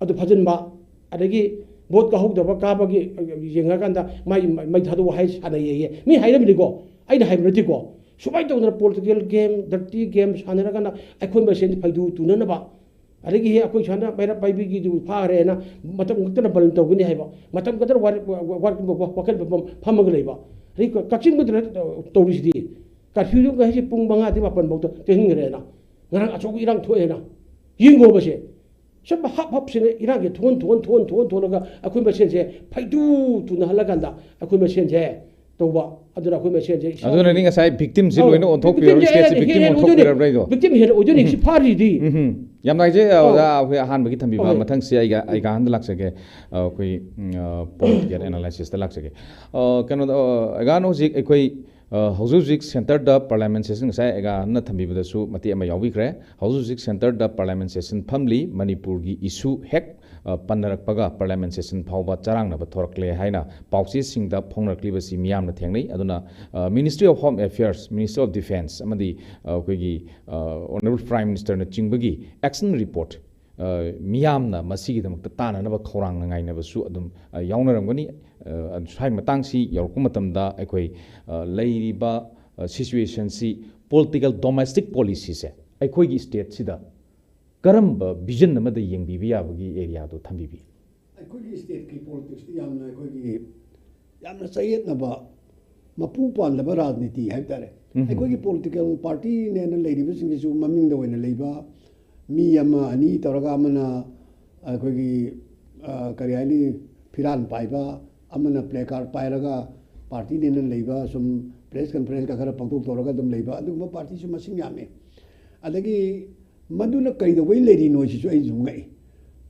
ꯑꯗꯨ ꯐꯖꯤꯟꯕ, ꯑꯗꯒꯤ ꯚꯣꯠ ꯀꯥꯍꯧꯗꯕ ꯀꯥꯕꯒꯤ ꯌꯦꯡꯉꯀꯥꯟꯗ ꯃꯥꯏ ꯃꯩ ꯊꯥꯗꯣꯛꯑꯣ ꯍꯥꯏ ꯁꯥꯟꯅꯩꯌꯦ꯫ ꯃꯤ ꯍꯥꯏꯔꯝꯃꯤꯅꯤꯀꯣ, ꯑꯩꯅ ꯍꯥꯏꯕ ꯅꯠꯇꯦꯀꯣ꯫ ꯁꯨꯃꯥꯏꯅ ꯇꯧꯗꯅ political game, dirty game ꯁꯥꯟꯅꯔꯀꯥꯟꯗ ꯑꯩꯈꯣꯏ ꯃꯁꯦꯟ ꯐꯩꯗꯨ ꯇꯨꯅꯅꯕ, ꯑꯗꯒꯤ ꯍꯦꯛ ꯑꯩꯈꯣꯏ ꯁꯨꯃꯥꯏꯅ ꯃꯩꯔꯥ ꯄꯥꯏꯕꯤꯒꯤꯗꯨ ꯐꯥꯈ꯭ꯔꯦꯅ ꯃꯇꯝ ꯈꯛꯇꯅ ꯕꯟ ꯇꯧꯒꯅꯤ ꯍꯥꯏꯕ, ꯃꯇꯝ ꯈꯛꯇꯅ ꯋꯥꯔ-, ꯋꯥ-, ꯋꯥ-, ꯋꯥꯈꯜ ꯐꯝꯐꯝ ꯐꯝꯃꯒ ꯂꯩꯕ, ꯑꯗꯒꯤ ꯀꯛꯆꯤꯡ ꯃꯇꯝꯗ ꯇꯧꯔꯤꯁꯤꯗꯤ, ꯀꯔꯐ꯭ꯌꯨꯗꯨ ꯉꯁꯤ ꯄꯨꯡ ꯃꯉꯥꯗꯤ ꯃꯥꯄꯟ ꯐꯥꯎꯗ ꯇꯦꯟꯍꯟꯈ꯭ꯔꯦꯅ, ꯉꯔꯥꯡ ꯑꯆꯧꯕ ꯏꯔꯥꯡ ꯊꯣꯛꯑꯦꯅ꯫ ꯌꯦꯡꯉꯣꯕꯁꯦ꯫ ꯁꯨꯝ ꯍꯥꯞ ꯍꯥꯞꯁꯤꯅ ꯏꯔꯥꯡꯁꯦ ꯊꯣꯟ ꯊꯣꯟ ꯊꯣꯟ ꯊꯣꯟ ꯊꯣꯟꯂꯒ ꯑꯩꯈꯣꯏ ꯃꯁꯦꯟꯁꯦ ꯐꯩꯗꯨ ꯇꯨꯅꯍꯜꯂꯀꯥꯟꯗ ꯑꯩꯈꯣꯏ ꯃꯁꯦꯟꯁꯦ ꯇꯧꯕ꯫ ꯑꯗꯨꯅ ꯑꯩꯈꯣꯏ ꯃꯁꯦꯟꯁꯦ ꯏꯁꯥ- ꯑꯗꯨꯅꯅꯤ ꯉꯁꯥꯏ ꯚꯤꯛꯇꯤꯝꯁꯤ ꯑꯧ, ꯂꯣꯏꯅ ꯑꯣꯟꯊꯣꯛꯄꯤꯔꯕ, ꯚꯤꯛꯇꯤꯝꯁꯦ ꯁ꯭ꯇꯦꯠꯁꯤ ꯍꯦꯟꯅ ꯚꯤꯛꯇꯤꯝ ꯍꯦꯟꯅ ꯑꯣꯟꯊꯣꯛꯄꯤꯔꯕ꯭ꯔꯥ ꯑꯣꯏꯗꯣꯏꯅꯤ꯫ ꯍꯥꯏꯗꯣ? ꯚꯤꯛꯇꯤꯝ ꯍꯦꯟꯅ ꯑꯣꯏꯗꯣꯏꯅꯤ꯫ ꯁꯤ ꯐꯥꯔꯤꯗꯤ꯫ ꯎꯝ꯫ ꯌꯥꯝ ꯅꯨꯡꯉꯥꯏꯖꯩ, ꯑꯧ꯫ ꯑꯣꯖꯥ, ꯑꯩꯈꯣꯏ ꯑꯍꯥꯟꯕꯒꯤ ꯊꯝꯕꯤꯕ꯫ ꯑꯧ꯫ ꯃꯊꯪꯁꯤ ꯑꯩꯒ, ꯑꯩꯒ ꯑꯍꯟꯗ ꯂꯥꯛꯆꯒꯦ꯫ ꯑ, ꯑꯩꯈꯣꯏ, ꯎꯝ, ꯑ, political analysisꯇ ꯂꯥꯛꯆꯒꯦ꯫ ꯑ, ꯀꯩꯅꯣꯗ, ꯑ, ꯑꯣꯖꯥꯅ ꯍꯧꯖꯤꯛ ꯑꯩꯈꯣꯏ, ꯑ, ꯍꯧꯖꯤꯛ ꯍꯧꯖꯤꯛ centreꯗ parliament session, ꯉꯁꯥꯏ ꯑꯩꯒ ꯑꯍꯟꯅ ꯊꯝꯕꯤꯕꯗꯁꯨ ꯃꯇꯦꯛ ꯑꯃ ꯌꯥꯎꯕꯤꯈ꯭ꯔꯦ꯫ ꯍꯧꯖꯤꯛ ꯍꯧꯖꯤꯛ centreꯗ parliament session ꯐꯝꯂꯤ꯫ ꯃꯅꯤꯄꯨꯔꯒꯤ issue ꯍꯦꯛ, ꯑ, ꯄꯟꯅꯔꯛꯄꯒ parliament session ꯐꯥꯎꯕ ꯆꯔꯥꯡꯅꯕ ꯊꯣꯔꯛꯂꯦ ꯍꯥꯏꯅ ꯄꯥꯎꯆꯦꯁꯤꯡꯗ ꯐꯣꯡꯅꯔꯛꯂꯤꯕꯁꯤ ꯃꯤꯌꯥꯝꯅ ꯊꯦꯡꯅꯩ꯫ ꯑꯗꯨꯅ, ꯑ, Ministry of Home Affairs, Ministry of Defence ꯑꯃꯗꯤ, ꯑ, ꯑꯩꯈꯣꯏꯒꯤ, ꯑ, Honourable Prime Ministerꯅ ꯆꯤꯡꯕꯒꯤ action report, ꯑ, ꯃꯤꯌꯥꯝꯅ ꯃꯁꯤꯒꯤꯗꯃꯛꯇ ꯇꯥꯟꯅꯅꯕ ꯈꯧꯔꯥꯡꯅ ꯉꯥꯏꯅꯕꯁꯨ ꯑꯗꯨꯝ, ꯑ, ꯌꯥꯎꯅꯔꯝꯒꯅꯤ꯫ ꯑ, ꯁ꯭ꯋꯥꯏ ꯃꯇꯥꯡꯁꯤ ꯌꯧꯔꯛꯄ ꯃꯇꯝꯗ ꯑꯩꯈꯣꯏ, ꯑ, ꯂꯩꯔꯤꯕ, ꯑ, situationꯁꯤ, political domestic policyꯁꯦ ꯑꯩꯈꯣꯏꯒꯤ stateꯁꯤꯗ ꯀꯔꯝꯕ vision ꯑꯃꯗ ꯌꯦꯡꯕꯤꯕ ꯌꯥꯕꯒꯤ areaꯗꯣ ꯊꯝꯕꯤꯕꯤ? ꯑꯩꯈꯣꯏꯒꯤ stateꯀꯤ politicsꯇꯤ ꯌꯥꯝꯅ ꯑꯩꯈꯣꯏꯒꯤ ꯌꯥꯝꯅ ꯆꯌꯦꯠꯅꯕ, ꯃꯄꯨ ꯄꯥꯟꯗꯕ ꯔꯥꯖꯅꯤꯇꯤ ꯍꯥꯏꯕ ꯇꯥꯔꯦ꯫ ꯑꯩꯈꯣꯏꯒꯤ ꯄꯣꯂꯤꯇꯤꯀꯦꯜ ꯄꯥꯔꯇꯤꯅꯦꯅ ꯂꯩꯔꯤꯕꯁꯤꯡꯁꯤꯁꯨ ꯃꯃꯤꯡꯗ ꯑꯣꯏꯅ ꯂꯩꯕ ꯃꯤ ꯑꯃ ꯑꯅꯤ ꯇꯧꯔꯒ, ꯑꯃꯅ ꯑꯩꯈꯣꯏꯒꯤ, ꯑ, ꯀꯔꯤ ꯍꯥꯏꯅꯤ, ꯐꯤꯔꯥꯟ ꯄꯥꯏꯕ, ꯑꯃꯅ ꯄ꯭ꯂꯦ ꯀꯥꯔꯗ ꯄꯥꯏꯔꯒ ꯄꯥꯔꯇꯤꯅꯦꯅ ꯂꯩꯕ, ꯁꯨꯝ ꯄ꯭ꯔꯦꯁ ꯀꯟꯐꯔꯦꯟꯁꯀ ꯈꯔ ꯄꯥꯡꯊꯣꯛ ꯇꯧꯔꯒ ꯑꯗꯨꯝ ꯂꯩꯕ, ꯑꯗꯨꯒꯨꯝꯕ ꯄꯥꯔꯇꯤꯁꯨ ꯃꯁꯤꯡ ꯌꯥꯝꯃꯤ꯫ ꯑꯗꯒꯤ ꯃꯗꯨꯅ ꯀꯩꯗꯧꯕꯩ ꯂꯩꯔꯤꯅꯣ ꯁꯤꯁꯨ ꯑꯩ ꯁꯨꯝ ꯉꯛꯏ꯫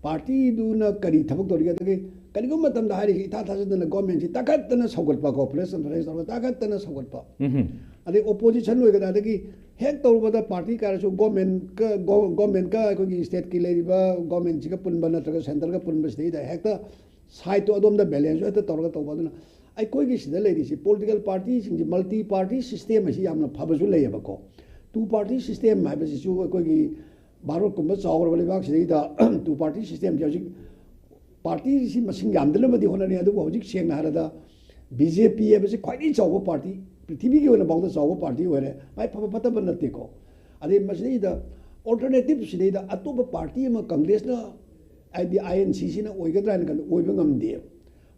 ꯄꯥꯔꯇꯤꯗꯨꯅ ꯀꯔꯤ ꯊꯕꯛ ꯇꯧꯔꯤꯒꯦ? ꯑꯗꯒꯤ ꯀꯔꯤꯒꯨꯝꯕ ꯃꯇꯝꯗ ꯍꯥꯏꯔꯤꯁꯦ, ꯏꯊꯥ ꯊꯥꯖꯗꯅ ꯒꯣꯔꯃꯦꯟꯁꯤ ꯇꯥꯈꯠꯇꯅ ꯁꯧꯒꯠꯄ ꯀꯣ, ꯄ꯭ꯔꯦꯁ ꯀꯟꯐꯔꯦꯟꯁ ꯇꯧꯔꯒ ꯇꯥꯈꯠꯇꯅ ꯁꯧꯒꯠꯄ꯫ ꯑꯗꯩ ꯑꯣꯄꯣꯖꯤꯁꯟ ꯑꯣꯏꯒꯗ꯭ꯔꯥ, ꯑꯗꯒꯤ ꯍꯦꯛ ꯇꯧꯔꯨꯕꯗ ꯄꯥꯔꯇꯤ ꯀꯥꯏꯔꯁꯨ ꯒꯣꯔꯃꯦꯟꯒ, ꯒꯣ-, ꯒꯣꯔꯃꯦꯟꯒ ꯑꯩꯈꯣꯏꯒꯤ ꯁ꯭ꯇꯦꯠꯀꯤ ꯂꯩꯔꯤꯕ ꯒꯣꯔꯃꯦꯟꯁꯤꯒ ꯄꯨꯟꯕ ꯅꯠꯇ꯭ꯔꯒ ꯁꯦꯟꯇꯔꯒ ꯄꯨꯟꯕꯁꯤꯗꯩꯗ ꯍꯦꯛꯇ ꯁꯥꯏꯠꯇꯣ ꯑꯗꯣꯝꯗ ꯕꯦꯂꯦꯟꯁꯁꯨ ꯍꯦꯛꯇ ꯇꯧꯔꯒ ꯇꯧꯕ꯫ ꯑꯗꯨꯅ ꯑꯩꯈꯣꯏꯒꯤ ꯁꯤꯗ ꯂꯩꯔꯤꯁꯤ ꯄꯣꯂꯤꯇꯤꯀꯦꯜ ꯄꯥꯔꯇꯤꯁꯤꯡꯁꯤ, ꯃꯜꯇꯤ ꯄꯥꯔꯇꯤ ꯁꯤꯁꯇꯦꯝ ꯑꯁꯤ ꯌꯥꯝꯅ ꯐꯕꯁꯨ ꯂꯩꯌꯦꯕꯀꯣ꯫ ꯇꯨ ꯄꯥꯔꯇꯤ ꯁꯤꯁꯇꯦꯝ ꯍꯥꯏꯕꯁꯤꯁꯨ ꯑꯩꯈꯣꯏꯒꯤ ꯚꯥꯔꯠꯀꯨꯝꯕ ꯆꯥꯎꯈ꯭ꯔꯕ ꯂꯩꯕꯥꯛꯁꯤꯗꯩꯗ ꯇꯨ ꯄꯥꯔꯇꯤ ꯁꯤꯁꯇꯦꯝꯁꯤ ꯍꯧꯖꯤꯛ ꯄꯥꯔꯇꯤꯁꯤ ꯃꯁꯤꯡ ꯌꯥꯝꯗꯅꯕꯗꯤ ꯍꯣꯠꯅꯔꯤ, ꯑꯗꯨꯕꯨ ꯍꯧꯖꯤꯛ ꯁꯦꯡꯅ ꯍꯥꯏꯔꯕꯗ ꯕꯤ ꯖꯦ ꯄꯤ ꯍꯥꯏꯕꯁꯤ ꯈ꯭ꯋꯥꯏꯗꯒꯤ ꯆꯥꯎꯕ ꯄꯥꯔꯇꯤ, ꯄ꯭ꯔꯤꯊꯤꯕꯤꯒꯤ ꯑꯣꯏꯅ ꯐꯥꯎꯗ ꯆꯥꯎꯕ ꯄꯥꯔꯇꯤ ꯑꯣꯏꯔꯦ꯫ ꯃꯥꯏ ꯐꯕ ꯐꯠꯇꯕ ꯅꯠꯇꯦꯀꯣ꯫ ꯑꯗꯩ ꯃꯁꯤꯗꯩꯗ ꯑꯣꯜꯇꯔꯅꯦꯇꯤꯞ ꯁꯤꯗꯩꯗ ꯑꯇꯣꯞꯄ ꯄꯥꯔꯇꯤ ꯑꯃ ꯀꯪꯒ꯭ꯔꯦꯁꯅ, ꯍꯥꯏꯗꯤ ꯑꯥꯏ ꯑꯦꯟ ꯁꯤꯁꯤꯅ ꯑꯣꯏꯒꯗ꯭ꯔꯥ ꯍꯥꯏꯅ ꯈꯟꯕ, ꯑꯣꯏꯕ ꯉꯝꯗꯦꯕ꯫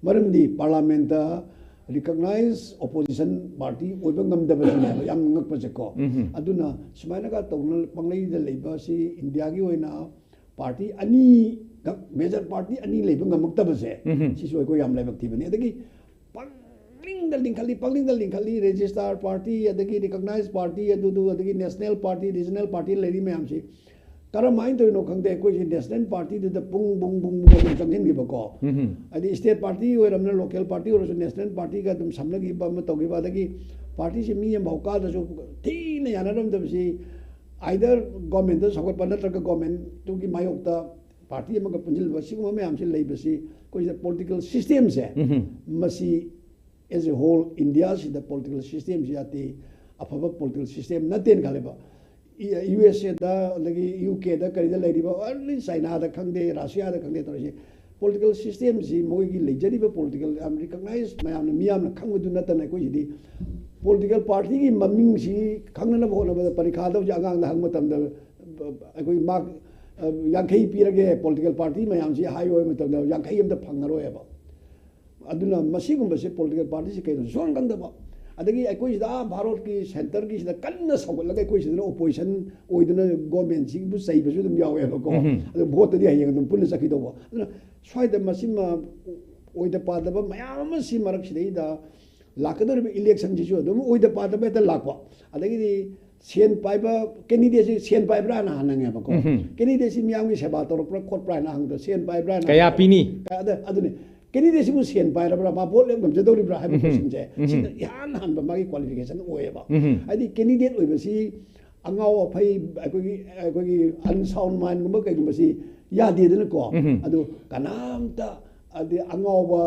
ꯃꯔꯝꯗꯤ ꯄꯥꯔꯂꯥꯃꯦꯟꯇ ꯔꯤꯀꯛꯅꯥꯏꯖ ꯑꯣꯄꯣꯖꯤꯁꯟ ꯄꯥꯔꯇꯤ ꯑꯣꯏꯕ ꯉꯝꯗꯕꯁꯤꯅꯦꯕ ꯌꯥꯝ ꯉꯛꯄꯁꯦꯀꯣ꯫ ꯑꯗꯨꯅ ꯁꯨꯃꯥꯏꯅꯒ ꯇꯧꯅ ꯄꯪꯂꯩꯗ ꯂꯩꯕ ꯑꯁꯤ ꯏꯟꯗꯤꯌꯥꯒꯤ ꯑꯣꯏꯅ ꯄꯥꯔꯇꯤ ꯑꯅꯤꯈꯛ, ꯃꯦꯖꯔ ꯄꯥꯔꯇꯤ ꯑꯅꯤ ꯂꯩꯕ ꯉꯝꯃꯛꯇꯕꯁꯦ, ꯁꯤꯁꯨ ꯑꯩꯈꯣꯏ ꯌꯥꯝ ꯂꯥꯏꯕꯛ ꯊꯤꯕꯅꯤ꯫ ꯑꯗꯒꯤ ꯄꯪꯂꯤꯡꯗ ꯂꯤꯡꯈꯠꯂꯤ, ꯄꯪꯂꯤꯡꯗ ꯂꯤꯡꯈꯠꯂꯤ, ꯔꯦꯖꯤꯁꯇꯥꯔ ꯄꯥꯔꯇꯤ, ꯑꯗꯒꯤ ꯔꯤꯀꯛꯅꯥꯏꯖ ꯄꯥꯔꯇꯤ, ꯑꯗꯨꯗꯨ, ꯑꯗꯒꯤ ꯅꯦꯁꯅꯦꯜ ꯄꯥꯔꯇꯤ, ꯔꯤꯖꯅꯦꯜ ꯄꯥꯔꯇꯤ ꯂꯩꯔꯤ ꯃꯌꯥꯝꯁꯤ ꯀꯔꯝꯍꯥꯏꯅ ꯇꯧꯔꯤꯅꯣ ꯈꯪꯗꯦ, ꯑꯩꯈꯣꯏꯁꯤ ꯅꯦꯁꯅꯦꯜ ꯄꯥꯔꯇꯤꯗꯨꯗ ꯄꯨꯡ, ꯕꯨꯡ, ꯕꯨꯡ, ꯕꯨꯡ ꯑꯗꯨꯝ ꯆꯪꯁꯤꯟꯈꯤꯕꯀꯣ꯫ ꯍꯥꯏꯗꯤ ꯁ꯭ꯇꯦꯠ ꯄꯥꯔꯇꯤ ꯑꯣꯏꯔꯝꯅ ꯂꯣꯀꯦꯜ ꯄꯥꯔꯇꯤ ꯑꯣꯏꯔꯁꯨ ꯅꯦꯁꯅꯦꯜ ꯄꯥꯔꯇꯤꯒ ꯑꯗꯨꯝ ꯁꯝꯅꯈꯤꯕ ꯑꯃ ꯇꯧꯈꯤꯕ, ꯑꯗꯒꯤ ꯄꯥꯔꯇꯤꯁꯤ ꯃꯤ ꯑꯃꯐꯥꯎ ꯀꯥꯗꯁꯨ ꯊꯤꯅ ꯌꯥꯅꯔꯝꯗꯕꯁꯤ, ꯑꯥꯏꯗꯔ ꯒꯣꯔꯃꯦꯟꯗ ꯁꯧꯒꯠꯄ ꯅꯠꯇ꯭ꯔꯒ ꯒꯣꯔꯃꯦꯟꯇꯨꯒꯤ ꯃꯥꯌꯣꯛꯇ ꯄꯥꯔꯇꯤ ꯑꯃꯒ ꯄꯨꯟꯁꯤꯜꯂꯕ, ꯁꯤꯒꯨꯝꯕ ꯃꯌꯥꯝꯁꯤ ꯂꯩꯕꯁꯤ ꯑꯩꯈꯣꯏꯁꯤꯗ ꯄꯣꯂꯤꯇꯤꯀꯦꯜ ꯁꯤꯁꯇꯦꯝꯁꯦ, ꯃꯁꯤ ꯑꯦꯖ ꯑꯦ ꯍꯣꯜ ꯏꯟꯗꯤꯌꯥꯁꯤꯗ ꯄꯣꯂꯤꯇꯤꯀꯦꯜ ꯁꯤꯁꯇꯦꯝꯁꯤ ꯌꯥꯗꯦ, ꯑꯐꯕ ꯄꯣꯂꯤꯇꯤꯀꯦꯜ ꯁꯤꯁꯇꯦꯝ ꯅꯠꯇꯦꯅ ꯈꯜꯂꯦꯕ꯫ ꯌꯨ ꯑꯦꯁ ꯑꯦꯗ, ꯑꯗꯒꯤ ꯌꯨ ꯀꯦꯗ, ꯀꯔꯤꯗ ꯂꯩꯔꯤꯕ, ꯑꯣꯟꯂꯤ ꯆꯥꯏꯅꯥꯗ ꯈꯪꯗꯦ, ꯔꯁꯤꯌꯥꯗ ꯈꯪꯗꯦ ꯇꯧꯔꯤꯁꯦ, ꯄꯣꯂꯤꯇꯤꯀꯦꯜ ꯁꯤꯁꯇꯦꯝꯁꯤ, ꯃꯣꯏꯒꯤ ꯂꯩꯖꯔꯤꯕ ꯄꯣꯂꯤꯇꯤꯀꯦꯜ ꯌꯥꯝ ꯔꯤꯀꯛꯅꯥꯏꯖ, ꯃꯌꯥꯝꯅ, ꯃꯤꯌꯥꯝꯅ ꯈꯪꯕꯗꯨ ꯅꯠꯇꯅ ꯑꯩꯈꯣꯏꯁꯤꯗꯤ ꯄꯣꯂꯤꯇꯤꯀꯦꯜ ꯄꯥꯔꯇꯤꯒꯤ ꯃꯃꯤꯡꯁꯤ ꯈꯪꯅꯅꯕ ꯍꯣꯠꯅꯕꯗ ꯄꯔꯤꯈꯥꯗ ꯍꯧꯖꯤꯛ ꯑꯉꯥꯡꯗ ꯍꯪꯕ ꯃꯇꯝꯗ ꯑꯩꯈꯣꯏ ꯃꯥꯔꯛ ꯌꯥꯡꯈꯩ ꯄꯤꯔꯒꯦ ꯄꯣꯂꯤꯇꯤꯀꯦꯜ ꯄꯥꯔꯇꯤ ꯃꯌꯥꯝꯁꯤ ꯍꯥꯏꯌꯨ ꯍꯥꯏꯕ ꯃꯇꯝꯗ ꯌꯥꯡꯈꯩ ꯑꯝꯇ ꯐꯪꯉꯔꯣꯏꯕ꯫ ꯑꯗꯨꯅ ꯃꯁꯤꯒꯨꯝꯕꯁꯦ ꯄꯣꯂꯤꯇꯤꯀꯦꯜ ꯄꯥꯔꯇꯤꯁꯤ ꯀꯩꯅꯣ ꯁꯨꯈꯪ ꯈꯪꯗꯕ꯫ ꯑꯗꯒꯤ ꯑꯩꯈꯣꯏꯁꯤꯗ ꯑꯥ ꯚꯥꯔꯠꯀꯤ centreꯒꯤꯁꯤꯗ ꯀꯟꯅ ꯁꯧꯒꯠꯂꯒ ꯑꯩꯈꯣꯏ ꯁꯤꯗꯅ opposition ꯑꯣꯏꯗꯅ governmentꯁꯤꯕꯨ ꯆꯩꯕꯁꯨ ꯑꯗꯨꯝ ꯌꯥꯎꯋꯦꯕꯀꯣ꯫ ꯑꯗꯨ voteꯇꯗꯤ ꯍꯌꯦꯡ ꯑꯗꯨꯝ ꯄꯨꯟꯅ ꯆꯠꯈꯤꯗꯧꯕ꯫ ꯑꯗꯨꯅ ꯁ꯭ꯋꯥꯏꯗ ꯃꯁꯤꯃ ꯑꯣꯏꯗ ꯄꯥꯗꯕ ꯃꯌꯥꯝ ꯑꯃ ꯁꯤ ꯃꯔꯛꯁꯤꯗꯩꯗ ꯂꯥꯛꯀꯗꯧꯔꯤꯕ electionꯁꯤꯁꯨ ꯑꯗꯨꯝ ꯑꯣꯏꯗ ꯄꯥꯗꯕ ꯍꯦꯛꯇ ꯂꯥꯛꯄ꯫ ꯑꯗꯒꯤꯗꯤ ꯁꯦꯟ ꯄꯥꯏꯕ candidateꯁꯤ ꯁꯦꯟ ꯄꯥꯏꯕ꯭ꯔꯥꯅ ꯍꯥꯟꯅ ꯍꯪꯉꯦꯕꯀꯣ꯫ Candidateꯁꯤ ꯃꯤꯌꯥꯝꯒꯤ ꯁꯦꯕꯥ ꯇꯧꯔꯛꯄ꯭ꯔꯥ ꯈꯣꯠꯄ꯭ꯔꯥ ꯍꯥꯏꯅ ꯍꯪꯕꯗ ꯁꯦꯟ ꯄꯥꯏꯕ꯭ꯔꯥꯅ ꯀꯌꯥ ꯍꯪꯉꯦꯕ꯫ ꯄꯤꯅꯤ? ꯑꯗ-, ꯑꯗꯨꯅꯤ꯫ Candidateꯁꯤꯕꯨ ꯁꯦꯟ ꯄꯥꯏꯔꯕ꯭ꯔꯥ, ꯃꯥ vote ꯂꯦꯞ ꯉꯝꯖꯗꯧꯔꯤꯕ꯭ꯔꯥ ꯍꯥꯏꯕ questionꯁꯦ ꯁꯤꯅ ꯏꯍꯥꯟ ꯍꯥꯟꯕ ꯃꯥꯒꯤ qualification ꯑꯣꯏꯌꯦꯕ꯫ ꯍꯥꯏꯗꯤ candidate ꯑꯣꯏꯕꯁꯤ ꯑꯉꯥꯎ ꯑꯐꯩ, ꯑꯩꯈꯣꯏꯒꯤ, ꯑꯩꯈꯣꯏꯒꯤ unsound mindꯒꯨꯝꯕ ꯀꯩꯒꯨꯝꯕꯁꯤ ꯌꯥꯗꯦꯗꯅꯀꯣ꯫ ꯑꯗꯨ ꯀꯅꯥꯝꯇ ꯑꯗꯩ ꯑꯉꯥꯎꯕ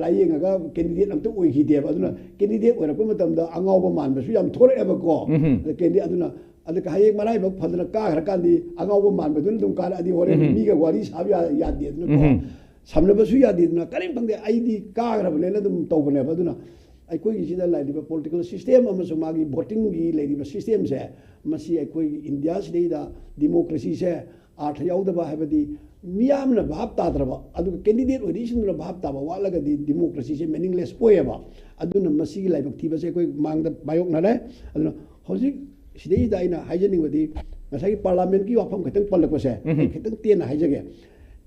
ꯂꯥꯏꯌꯦꯡꯉꯒ candidate ꯑꯝꯇ ꯑꯣꯏꯈꯤꯗꯦꯕ꯫ ꯑꯗꯨꯅ candidate ꯑꯣꯏꯔꯛꯄ ꯃꯇꯝꯗ ꯑꯉꯥꯎꯕ ꯃꯥꯟꯕꯁꯨ ꯌꯥꯝ ꯊꯣꯔꯛꯑꯦꯕꯀꯣ꯫ Candidate ꯑꯗꯨꯅ, ꯑꯗꯨꯒ ꯍꯌꯦꯡ ꯃꯔꯥꯏꯕꯛ ꯐꯗꯅ ꯀꯥꯈ꯭ꯔꯀꯥꯟꯗꯤ ꯑꯉꯥꯎꯕ ꯃꯥꯟꯕꯗꯨꯅ ꯑꯗꯨꯝ ꯀꯥꯔꯛꯑꯗꯤ ꯍꯣꯔꯦꯟ ꯃꯤꯒ ꯋꯥꯔꯤ ꯁꯥꯕ ꯌꯥ-, ꯌꯥꯗꯦꯗꯅꯀꯣ꯫ ꯁꯝꯅꯕꯁꯨ ꯌꯥꯗꯦꯗꯅ, ꯀꯔꯤꯝ ꯈꯪꯗꯦ, ꯑꯩꯗꯤ ꯀꯥꯈ꯭ꯔꯕꯅꯦꯅ ꯑꯗꯨꯝ ꯇꯧꯕꯅꯦꯕ꯫ ꯑꯗꯨꯅ ꯑꯩꯈꯣꯏꯒꯤꯁꯤꯗ ꯂꯩꯔꯤꯕ political system ꯑꯃꯁꯨꯡ ꯃꯥꯒꯤ votingꯒꯤ ꯂꯩꯔꯤꯕ systemꯁꯦ, ꯃꯁꯤ ꯑꯩꯈꯣꯏꯒꯤ ꯏꯟꯗꯤꯌꯥꯁꯤꯗꯩꯗ democracyꯁꯦ ꯑꯥꯔꯊ ꯌꯥꯎꯗꯕ ꯍꯥꯏꯕꯗꯤ ꯃꯤꯌꯥꯝꯅ ꯚꯥꯞ ꯇꯥꯗ꯭ꯔꯕ, ꯑꯗꯨꯒ candidate ꯑꯣꯏꯔꯤꯁꯤꯡꯗꯨꯅ ꯚꯥꯞ ꯇꯥꯕ ꯋꯥꯠꯂꯒꯗꯤ democracyꯁꯦ meaningless ꯑꯣꯏꯌꯦꯕ꯫ ꯑꯗꯨꯅ ꯃꯁꯤꯒꯤ ꯂꯥꯏꯕꯛ ꯊꯤꯕꯁꯦ ꯑꯩꯈꯣꯏ ꯃꯥꯡꯗ ꯃꯥꯌꯣꯛꯅꯔꯦ꯫ ꯑꯗꯨꯅ ꯍꯧꯖꯤꯛ ꯁꯤꯗꯩꯁꯤꯗ ꯑꯩꯅ ꯍꯥꯏꯖꯅꯤꯡꯕꯗꯤ, ꯉꯁꯥꯏꯒꯤ parliamentꯀꯤ ꯋꯥꯐꯝ ꯈꯤꯇꯪ ꯄꯜꯂꯛꯄꯁꯦ ꯑꯩ ꯈꯤꯇꯪ ꯇꯦꯟꯅ ꯍꯥꯏꯖꯒꯦ꯫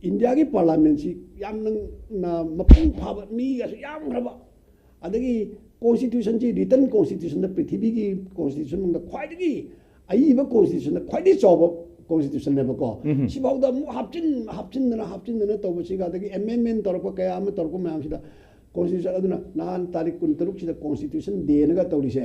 ꯏꯟꯗꯤꯌꯥꯒꯤ parliamentꯁꯤ ꯌꯥꯝꯅ ꯃꯄꯨꯡ ꯐꯥꯕ, ꯃꯤꯒꯁꯨ ꯌꯥꯝꯈ꯭ꯔꯕ, ꯑꯗꯒꯤ constitutionꯁꯤ written constitutionꯗ ꯄ꯭ꯔꯤꯊꯤꯕꯤꯒꯤ constitutionꯗ ꯈ꯭ꯋꯥꯏꯗꯒꯤ ꯑꯏꯕ constitutionꯗ ꯈ꯭ꯋꯥꯏꯗꯒꯤ ꯆꯥꯎꯕ constitutionꯅꯦꯕꯀꯣ꯫ ꯁꯤꯐꯥꯎꯗ ꯑꯃꯨꯛ ꯍꯥꯞꯆꯤꯟ ꯍꯥꯞꯆꯤꯟꯗꯅ ꯍꯥꯞꯆꯤꯟꯗꯅ ꯇꯧꯕꯁꯤꯒ, ꯑꯗꯒꯤ amendment ꯇꯧꯔꯛꯄ ꯀꯌꯥ ꯑꯃ ꯇꯧꯔꯛꯄ ꯃꯌꯥꯝꯁꯤꯗ constitution, ꯑꯗꯨꯅ ꯅꯍꯥꯟ ꯇꯥꯔꯤꯛ ꯀꯨꯟꯇꯔꯨꯛꯁꯤꯗ constitution dayꯅꯒ ꯇꯧꯔꯤꯁꯦ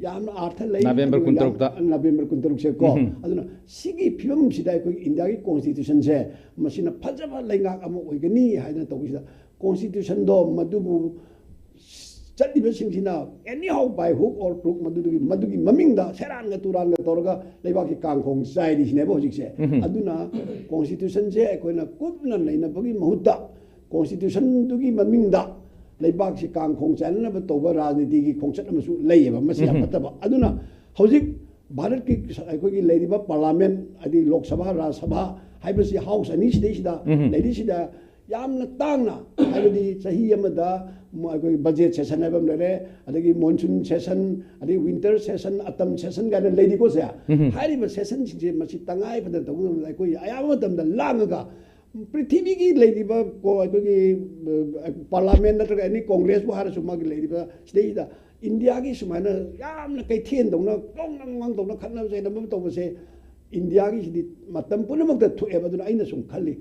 ꯌꯥꯝꯅ ꯑꯥꯔꯊ ꯂꯩ꯫ November ꯑꯗꯨꯒ ꯌꯥꯝ ꯀꯨꯟꯇꯔꯨꯛꯇ꯫ November ꯀꯨꯟꯇꯔꯨꯛꯁꯦꯀꯣ꯫ ꯑꯗꯨꯅ ꯁꯤꯒꯤ ꯐꯤꯕꯝꯁꯤꯗ ꯑꯩꯈꯣꯏꯒꯤ ꯏꯟꯗꯤꯌꯥꯒꯤ constitutionꯁꯦ ꯃꯁꯤꯅ ꯐꯖꯕ ꯂꯩꯉꯥꯛ ꯑꯃ ꯑꯣꯏꯒꯅꯤ ꯍꯥꯏꯗꯅ ꯇꯧꯕꯁꯤꯗ constitutionꯗꯣ ꯃꯗꯨꯕꯨ ꯆꯠꯂꯤꯕꯁꯤꯡꯁꯤꯅ anyhow by hook or crook ꯃꯗꯨꯗꯨꯒꯤ, ꯃꯗꯨꯒꯤ ꯃꯃꯤꯡꯗ ꯁꯦꯔꯥꯟꯒ ꯇꯨꯔꯥꯟꯒ ꯇꯧꯔꯒ ꯂꯩꯕꯥꯛꯀꯤ ꯀꯥꯡꯈꯣꯡ ꯆꯥꯏꯔꯤꯁꯤꯅꯦꯕ ꯍꯧꯖꯤꯛꯁꯦ꯫ ꯑꯗꯨꯅ constitutionꯁꯦ ꯑꯩꯈꯣꯏꯅ ꯀꯨꯞꯅ ꯅꯩꯅꯕꯒꯤ ꯃꯍꯨꯠꯇ constitutionꯗꯨꯒꯤ ꯃꯃꯤꯡꯗ ꯂꯩꯕꯥꯛꯁꯤ ꯀꯥꯡꯈꯣꯡ ꯆꯥꯏꯅꯅꯕ ꯇꯧꯕ ꯔꯥꯖꯅꯤꯇꯤꯒꯤ ꯈꯣꯡꯆꯠ ꯑꯃꯁꯨ ꯂꯩꯌꯦꯕ꯫ ꯃꯁꯤ ꯌꯥꯝ ꯐꯠꯇꯕ꯫ ꯑꯗꯨꯅ ꯍꯧꯖꯤꯛ ꯚꯥꯔꯠꯀꯤ ꯑꯩꯈꯣꯏꯒꯤ ꯂꯩꯔꯤꯕ parliament, ꯍꯥꯏꯗꯤ ꯂꯣꯛ ꯁꯚꯥ, ꯔꯥꯖ ꯁꯚꯥ ꯍꯥꯏꯕꯁꯤ house ꯑꯅꯤꯁꯤꯗꯩꯁꯤꯗ ꯂꯩꯔꯤꯁꯤꯗ ꯌꯥꯝꯅ ꯇꯥꯡꯅ, ꯍꯥꯏꯕꯗꯤ ꯆꯍꯤ ꯑꯃꯗ ꯃ-, ꯑꯩꯈꯣꯏ budget session ꯍꯥꯏꯕ ꯑꯃ ꯂꯩꯔꯦ, ꯑꯗꯒꯤ monsoon session, ꯑꯗꯒꯤ winter session, autumn session ꯀꯥꯏꯅ ꯂꯩꯔꯤꯀꯣ ꯁꯦ꯫ ꯍꯥꯏꯔꯤꯕ sessionꯁꯤꯡꯁꯦ ꯃꯁꯤ ꯇꯉꯥꯏ ꯐꯗꯅ ꯇꯧꯕ ꯃꯇꯝꯗ ꯑꯩꯈꯣꯏ ꯑꯌꯥꯝꯕ ꯃꯇꯝꯗ ꯂꯥꯡꯉꯒ ꯄ꯭ꯔꯤꯊꯤꯕꯤꯒꯤ ꯂꯩꯔꯤꯕ ꯀꯣ-, ꯑꯩꯈꯣꯏꯒꯤ, ꯑ, parliament ꯅꯠꯇ꯭ꯔꯒ any Congressꯄꯨ ꯍꯥꯏꯔꯁꯨ ꯃꯥꯒꯤ ꯂꯩꯔꯤꯕ ꯁꯤꯗꯩꯗ ꯏꯟꯗꯤꯌꯥꯒꯤ ꯁꯨꯃꯥꯏꯅ ꯌꯥꯝꯅ ꯀꯩꯊꯦꯟꯗꯧꯅ ꯒ꯭ꯔꯣꯡ ꯒ꯭ꯔꯣꯡ ꯒ꯭ꯔꯣꯡ ꯇꯧꯅ ꯈꯠꯅꯕ ꯆꯩꯅꯕ ꯇꯧꯕꯁꯦ ꯏꯟꯗꯤꯌꯥꯒꯤꯁꯤꯗꯤ ꯃꯇꯝ ꯄꯨꯝꯅꯃꯛꯇ ꯊꯣꯛꯑꯦꯕ꯫ ꯑꯗꯨꯅ ꯑꯩꯅ ꯁꯨꯝ ꯈꯜꯂꯤ,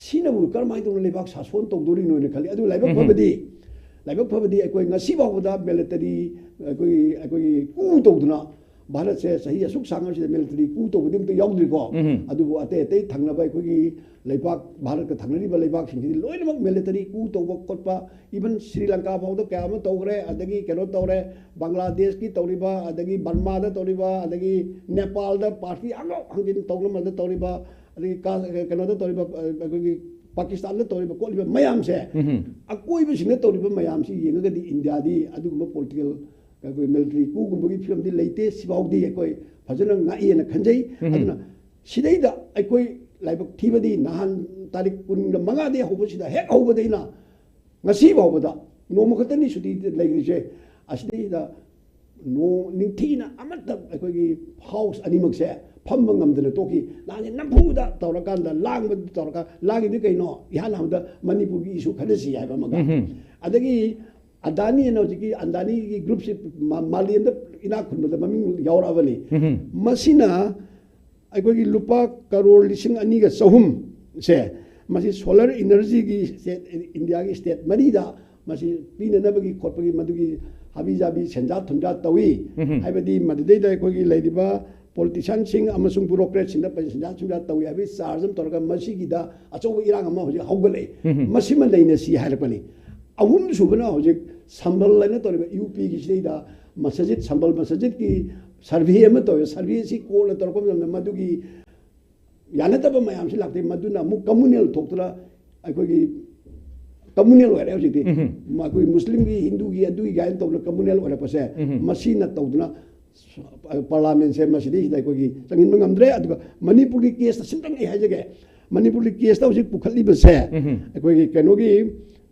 ꯁꯤꯅꯕꯨ ꯀꯔꯝꯍꯥꯏꯅ ꯇꯧꯅ ꯂꯩꯕꯥꯛ ꯁꯥꯁꯣꯟ ꯇꯧꯗꯣꯔꯤꯅꯣꯅ ꯈꯜꯂꯤ꯫ ꯑꯗꯨ ꯂꯥꯏꯕꯛ ꯐꯕꯗꯤ, ꯂꯥꯏꯕꯛ ꯐꯕꯗꯤ ꯑꯩꯈꯣꯏ ꯉꯁꯤ ꯐꯥꯎꯕꯗ military, ꯑꯩꯈꯣꯏꯒꯤ, ꯑꯩꯈꯣꯏꯒꯤ coup ꯇꯧꯗꯅ ꯚꯥꯔꯠꯁꯦ ꯆꯍꯤ ꯑꯁꯨꯛ ꯁꯥꯡꯉꯕꯁꯤꯗ military coup ꯇꯧꯕꯗꯤ ꯑꯝꯇ ꯌꯥꯎꯗ꯭ꯔꯤꯀꯣ꯫ ꯑꯗꯨꯕꯨ ꯑꯇꯩ ꯑꯇꯩ ꯊꯪꯅꯕ ꯑꯩꯈꯣꯏꯒꯤ ꯂꯩꯕꯥꯛ, ꯚꯥꯔꯠꯀ ꯊꯪꯅꯔꯤꯕ ꯂꯩꯕꯥꯛꯁꯤꯡꯁꯤꯗꯤ ꯂꯣꯏꯅꯃꯛ military coup ꯇꯧꯕ ꯈꯣꯠꯄ, even ꯁ꯭ꯔꯤ ꯂꯪꯀꯥ ꯐꯥꯎꯗ ꯀꯌꯥ ꯑꯃ ꯇꯧꯈ꯭ꯔꯦ, ꯑꯗꯒꯤ ꯀꯩꯅꯣ ꯇꯧꯔꯦ, ꯕꯪꯒ꯭ꯂꯥꯗꯦꯁꯀꯤ ꯇꯧꯔꯤꯕ, ꯑꯗꯒꯤ ꯕꯔꯃꯥꯗ ꯇꯧꯔꯤꯕ, ꯑꯗꯒꯤ ꯅꯦꯄꯥꯜꯗ party ꯍꯟꯗꯣꯛ ꯍꯟꯖꯤꯟ ꯇꯧꯅꯃꯗ ꯇꯧꯔꯤꯕ, ꯑꯗꯒꯤ ꯀꯥ-, ꯀꯩꯅꯣꯗ ꯇꯧꯔꯤꯕ, ꯑ, ꯑꯩꯈꯣꯏꯒꯤ ꯄꯥꯀꯤꯁꯇꯥꯟꯗ ꯇꯧꯔꯤꯕ ꯈꯣꯠꯂꯤꯕ ꯃꯌꯥꯝꯁꯦ, ꯑꯀꯣꯏꯕꯁꯤꯡꯗ ꯇꯧꯔꯤꯕ ꯃꯌꯥꯝꯁꯤ ꯌꯦꯡꯉꯒꯗꯤ ꯏꯟꯗꯤꯌꯥꯗꯤ ꯑꯗꯨꯒꯨꯝꯕ political, ꯑꯩꯈꯣꯏ military coupꯒꯨꯝꯕꯒꯤ ꯐꯤꯕꯝꯗꯤ ꯂꯩꯇꯦ꯫ ꯁꯤꯐꯥꯎꯗꯤ ꯑꯩꯈꯣꯏ ꯐꯖꯅ ꯉꯥꯛꯏꯅ ꯈꯟꯖꯩ꯫ ꯑꯗꯨꯅ ꯁꯤꯗꯩꯗ ꯑꯩꯈꯣꯏ ꯂꯥꯏꯕꯛ ꯊꯤꯕꯗꯤ ꯅꯍꯥꯟ ꯇꯥꯔꯤꯛ ꯀꯨꯟꯒ ꯃꯉꯥꯗꯒꯤ ꯍꯧꯕꯁꯤꯗ, ꯍꯦꯛ ꯍꯧꯕꯗꯩꯅ ꯉꯁꯤ ꯐꯥꯎꯕꯗ ꯅꯣꯡꯃ ꯈꯛꯇꯅꯤ ꯁꯨꯇꯤ ꯂꯩꯈ꯭ꯔꯤꯁꯦ꯫ ꯑꯁꯤꯗꯩꯗ ꯅꯣ-, ꯅꯤꯡꯊꯤꯅ ꯑꯃꯠꯇ ꯑꯩꯈꯣꯏꯒꯤ house ꯑꯅꯤꯃꯛꯁꯦ ꯐꯝꯕ ꯉꯝꯗꯅ ꯇꯣꯛꯈꯤ꯫ ꯅꯍꯥꯟꯁꯦ ꯅꯝꯐꯨꯗ ꯇꯧꯔꯀꯥꯟꯗ ꯂꯥꯡꯕ ꯇꯧꯔꯀꯥꯟ ꯂꯥꯡꯉꯤꯗꯨ ꯀꯩꯅꯣ? ꯏꯍꯥꯟ ꯍꯥꯟꯕꯗ ꯃꯅꯤꯄꯨꯔꯒꯤ issue ꯈꯟꯅꯁꯤ ꯍꯥꯏꯕ ꯑꯃꯒ꯫ ꯑꯗꯒꯤ ꯑꯗꯥꯅꯤ ꯑꯅ ꯍꯧꯖꯤꯛꯀꯤ ꯑꯗꯥꯅꯤꯒꯤ groupꯁꯤ ꯃꯥ-, ꯃꯥꯂꯦꯝꯗ ꯏꯅꯥꯛ ꯈꯨꯟꯕꯗ ꯃꯃꯤꯡ ꯌꯥꯎꯔꯛꯑꯕꯅꯤ꯫ ꯃꯁꯤꯅ ꯑꯩꯈꯣꯏꯒꯤ ꯂꯨꯄꯥ ꯀꯔꯣꯔ ꯂꯤꯁꯤꯡ ꯑꯅꯤꯒ ꯆꯍꯨꯝꯁꯦ ꯃꯁꯤ solar energyꯒꯤ state, ꯏꯟꯗꯤꯌꯥꯒꯤ state ꯃꯔꯤꯗ ꯃꯁꯤ ꯄꯤꯅꯅꯕꯒꯤ ꯈꯣꯠꯄꯒꯤ ꯃꯗꯨꯒꯤ ꯍꯥꯕꯤ ꯖꯥꯕꯤ ꯁꯦꯟꯖꯥ ꯊꯨꯝꯖꯥ ꯇꯧꯏ꯫ ꯍꯥꯏꯕꯗꯤ ꯃꯗꯨꯗꯩꯗ ꯑꯩꯈꯣꯏꯒꯤ ꯂꯩꯔꯤꯕ politicianꯁꯤꯡ ꯑꯃꯁꯨꯡ bureaucratꯁꯤꯡꯗ ꯄꯩꯁꯥ ꯁꯦꯟꯖꯥ ꯊꯨꯝꯖꯥ ꯇꯧꯏ ꯍꯥꯏꯕꯒꯤ charge ꯑꯃ ꯇꯧꯔꯒ ꯃꯁꯤꯒꯤꯗ ꯑꯆꯧꯕ ꯏꯔꯥꯡ ꯑꯃ ꯍꯧꯖꯤꯛ ꯍꯧꯒꯠꯂꯛꯏ꯫ ꯃꯁꯤꯃ ꯅꯩꯅꯁꯤ ꯍꯥꯏꯔꯛꯄꯅꯤ꯫ ꯑꯍꯨꯝꯁꯨꯕꯅ ꯍꯧꯖꯤꯛ ꯁꯝꯕꯜ ꯍꯥꯏꯅ ꯇꯧꯔꯤꯕ UPꯒꯤ ꯁꯤꯗꯩꯗ ꯃꯁꯖꯤꯠ, ꯁꯝꯕꯜ ꯃꯁꯖꯤꯠꯀꯤ survey ꯑꯃ ꯇꯧꯋꯦ꯫ Surveyꯁꯤ ꯀꯣꯟꯅ ꯇꯧꯔꯛꯄ ꯃꯇꯝꯗ ꯃꯗꯨꯒꯤ ꯌꯥꯅꯗꯕ ꯃꯌꯥꯝꯁꯤ ꯂꯥꯛꯇꯦ꯫ ꯃꯗꯨꯅ ꯑꯃꯨꯛ communal ꯊꯣꯛꯇꯨꯅ ꯑꯩꯈꯣꯏꯒꯤ communal ꯑꯣꯏꯔꯦ ꯍꯧꯖꯤꯛꯇꯤ꯫ ꯑꯩꯈꯣꯏ ꯃꯨꯁꯂꯤꯝꯒꯤ, ꯍꯤꯟꯗꯨꯒꯤ, ꯑꯗꯨꯒꯤ ꯀꯥꯏꯅ ꯇꯧꯗꯅ communal ꯑꯣꯏꯔꯛꯄꯁꯦ, ꯃꯁꯤꯅ ꯇꯧꯗꯅ parliamentꯁꯦ ꯃꯁꯤꯗꯩꯁꯤꯗ ꯑꯩꯈꯣꯏꯒꯤ ꯆꯪꯍꯟꯕ ꯉꯝꯗ꯭ꯔꯦ꯫ ꯑꯗꯨꯒ ꯃꯅꯤꯄꯨꯔꯒꯤ caseꯇ ꯁꯤꯝꯇꯪ ꯑꯩ ꯍꯥꯏꯖꯒꯦ꯫ ꯃꯅꯤꯄꯨꯔꯒꯤ ꯀꯦꯁꯇ ꯍꯧꯖꯤꯛ ꯄꯨꯈꯠꯂꯤꯕꯁꯦ, ꯑꯩꯈꯣꯏꯒꯤ ꯀꯩꯅꯣꯒꯤ,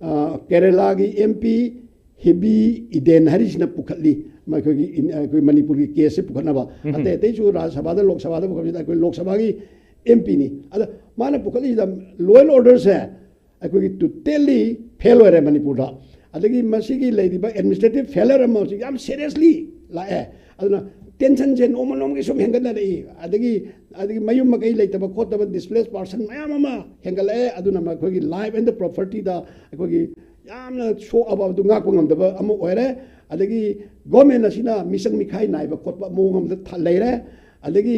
ꯑ, ꯀꯦꯔꯦꯂꯥꯒꯤ ꯑꯦꯝ ꯄꯤ ꯍꯦꯕꯤ ꯏꯗꯦꯟ ꯍꯥꯏꯔꯤꯁꯤꯅ ꯄꯨꯈꯠꯂꯤ꯫ ꯃꯈꯣꯏꯒꯤ ꯏꯟ-, ꯑꯩꯈꯣꯏ ꯃꯅꯤꯄꯨꯔꯒꯤ ꯀꯦꯁꯁꯦ ꯄꯨꯈꯠꯅꯕ꯫ ꯑꯇꯩ ꯑꯇꯩꯁꯨ ꯔꯥꯖ꯭ꯌ ꯁꯚꯥꯗ, ꯂꯣꯛ ꯁꯚꯥꯗ ꯄꯨꯈꯠꯄꯁꯤꯗ ꯑꯩꯈꯣꯏ ꯂꯣꯛ ꯁꯚꯥꯒꯤ ꯑꯦꯝ ꯄꯤꯅꯤ꯫ ꯑꯗ ꯃꯥꯅ ꯄꯨꯈꯠꯂꯤꯁꯤꯗ ꯂꯣ ꯑꯦꯟ ꯑꯣꯔꯗꯔꯁꯦ ꯑꯩꯈꯣꯏꯒꯤ ꯇꯣꯇꯦꯜꯂꯤ ꯐꯦꯜ ꯑꯣꯏꯔꯦ ꯃꯅꯤꯄꯨꯔꯗ꯫ ꯑꯗꯒꯤ ꯃꯁꯤꯒꯤ ꯂꯩꯔꯤꯕ ꯑꯦꯗꯃꯤꯅꯤꯁꯇ꯭ꯔꯦꯇꯤꯚ ꯐꯦꯂꯔ ꯑꯃ ꯍꯧꯖꯤꯛ ꯌꯥꯝ ꯁꯦꯔꯤꯌꯁꯂꯤ ꯂꯥꯛꯑꯦ꯫ ꯑꯗꯨꯅ ꯇꯦꯟꯁꯟꯁꯦ ꯅꯣꯡꯃ ꯅꯣꯡꯃꯒꯤ ꯁꯨꯝ ꯍꯦꯟꯒꯠꯅꯔꯛꯏ꯫ ꯑꯗꯒꯤ, ꯑꯗꯒꯤ ꯃꯌꯨꯝ ꯃꯀꯩ ꯂꯩꯇꯕ ꯈꯣꯠꯇꯕ, ꯗꯤꯁꯄ꯭ꯂꯦꯁ ꯄꯥꯔꯁꯟ ꯃꯌꯥꯝ ꯑꯃ ꯍꯦꯟꯒꯠꯂꯛꯑꯦ꯫ ꯑꯗꯨꯅ ꯃꯈꯣꯏꯒꯤ ꯂꯥꯏꯐ ꯑꯦꯟ ꯗ ꯄ꯭ꯔꯣꯄꯔꯇꯤꯗ ꯑꯩꯈꯣꯏꯒꯤ ꯌꯥꯝꯅ ꯁꯣꯛꯑꯕ ꯑꯗꯨ ꯉꯥꯛꯄ ꯉꯝꯗꯕ ꯑꯃ ꯑꯣꯏꯔꯦ꯫ ꯑꯗꯒꯤ ꯒꯣꯔꯃꯦꯟ ꯑꯁꯤꯅ ꯃꯤꯆꯪ ꯃꯤꯈꯥꯏ ꯅꯥꯏꯕ ꯈꯣꯠꯄ ꯃꯑꯣꯡ ꯑꯃꯗ ꯊ-, ꯂꯩꯔꯦ꯫ ꯑꯗꯒꯤ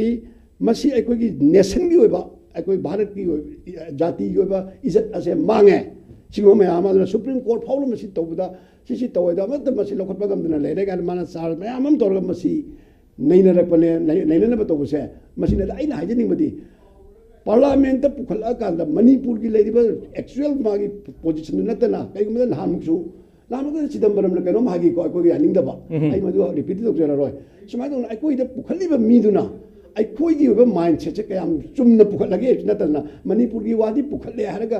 ꯃꯁꯤ ꯑꯩꯈꯣꯏꯒꯤ ꯅꯦꯁꯟꯒꯤ ꯑꯣꯏꯕ, ꯑꯩꯈꯣꯏ ꯚꯥꯔꯠꯀꯤ ꯑꯣꯏꯕ, ꯖꯥꯇꯤꯒꯤ ꯑꯣꯏꯕ ꯏꯖꯠ ꯑꯁꯦ ꯃꯥꯡꯉꯦ꯫ ꯁꯤꯒꯨꯝꯕ ꯃꯌꯥꯝ ꯑꯃ ꯑꯗꯨꯅ ꯁꯨꯄ꯭ꯔꯤꯝ ꯀꯣꯔꯠ ꯐꯥꯎꯕ ꯃꯁꯤ ꯇꯧꯕꯗ, ꯁꯤꯁꯤ ꯇꯧꯋꯦꯗ ꯑꯃꯠꯇ ꯃꯁꯤ ꯂꯧꯈꯠꯄ ꯉꯝꯗꯅ ꯂꯩꯔꯦ ꯀꯥꯏꯅ ꯃꯥꯅ ꯆꯥꯔꯖ ꯃꯌꯥꯝ ꯑꯃ ꯇꯧꯔꯒ ꯃꯁꯤ ꯅꯩꯅꯔꯛꯄꯅꯦ, ꯅꯩ-, ꯅꯩꯅꯅꯕ ꯇꯧꯕꯁꯦ꯫ ꯃꯁꯤꯅ ꯑꯩꯅ ꯍꯥꯏꯖꯅꯤꯡꯕꯗꯤ, ꯄꯥꯔꯂꯥꯃꯦꯟꯠꯇ ꯄꯨꯈꯠꯂꯛꯑꯀꯥꯟꯗ ꯃꯅꯤꯄꯨꯔꯒꯤ ꯂꯩꯔꯤꯕ ꯑꯦꯛꯆꯨꯋꯦꯜ ꯃꯥꯒꯤ ꯄꯣꯖꯤꯁꯟꯗꯨ ꯅꯠꯇꯅ, ꯀꯩꯒꯨꯝꯕꯗ ꯅꯍꯥꯟꯃꯨꯛꯁꯨ, ꯅꯍꯥꯟꯃꯨꯛꯇ ꯆꯤꯗꯝꯕꯔꯝꯅ ꯀꯩꯅꯣꯝ ꯍꯥꯏꯈꯤꯀꯣ, ꯑꯩꯈꯣꯏꯒꯤ ꯌꯥꯅꯤꯡꯗꯕ, ꯑꯩ ꯃꯗꯨ ꯔꯤꯄꯤꯠ ꯇꯧꯖꯔꯔꯣꯏ꯫ ꯁꯨꯃꯥꯏꯅ ꯇꯧꯗꯅ ꯑꯩꯈꯣꯏꯗ ꯄꯨꯈꯠꯂꯤꯕ ꯃꯤꯗꯨꯅ ꯑꯩꯈꯣꯏꯒꯤ ꯑꯣꯏꯕ ꯃꯥꯏꯟꯁꯦꯠꯁꯦ ꯀꯌꯥꯝ ꯆꯨꯝꯅ ꯄꯨꯈꯠꯂꯒꯦ ꯍꯥꯏꯕꯁꯤ ꯅꯠꯇꯅ, ꯃꯅꯤꯄꯨꯔꯒꯤ ꯋꯥꯗꯤ ꯄꯨꯈꯠꯂꯦ ꯍꯥꯏꯔꯒ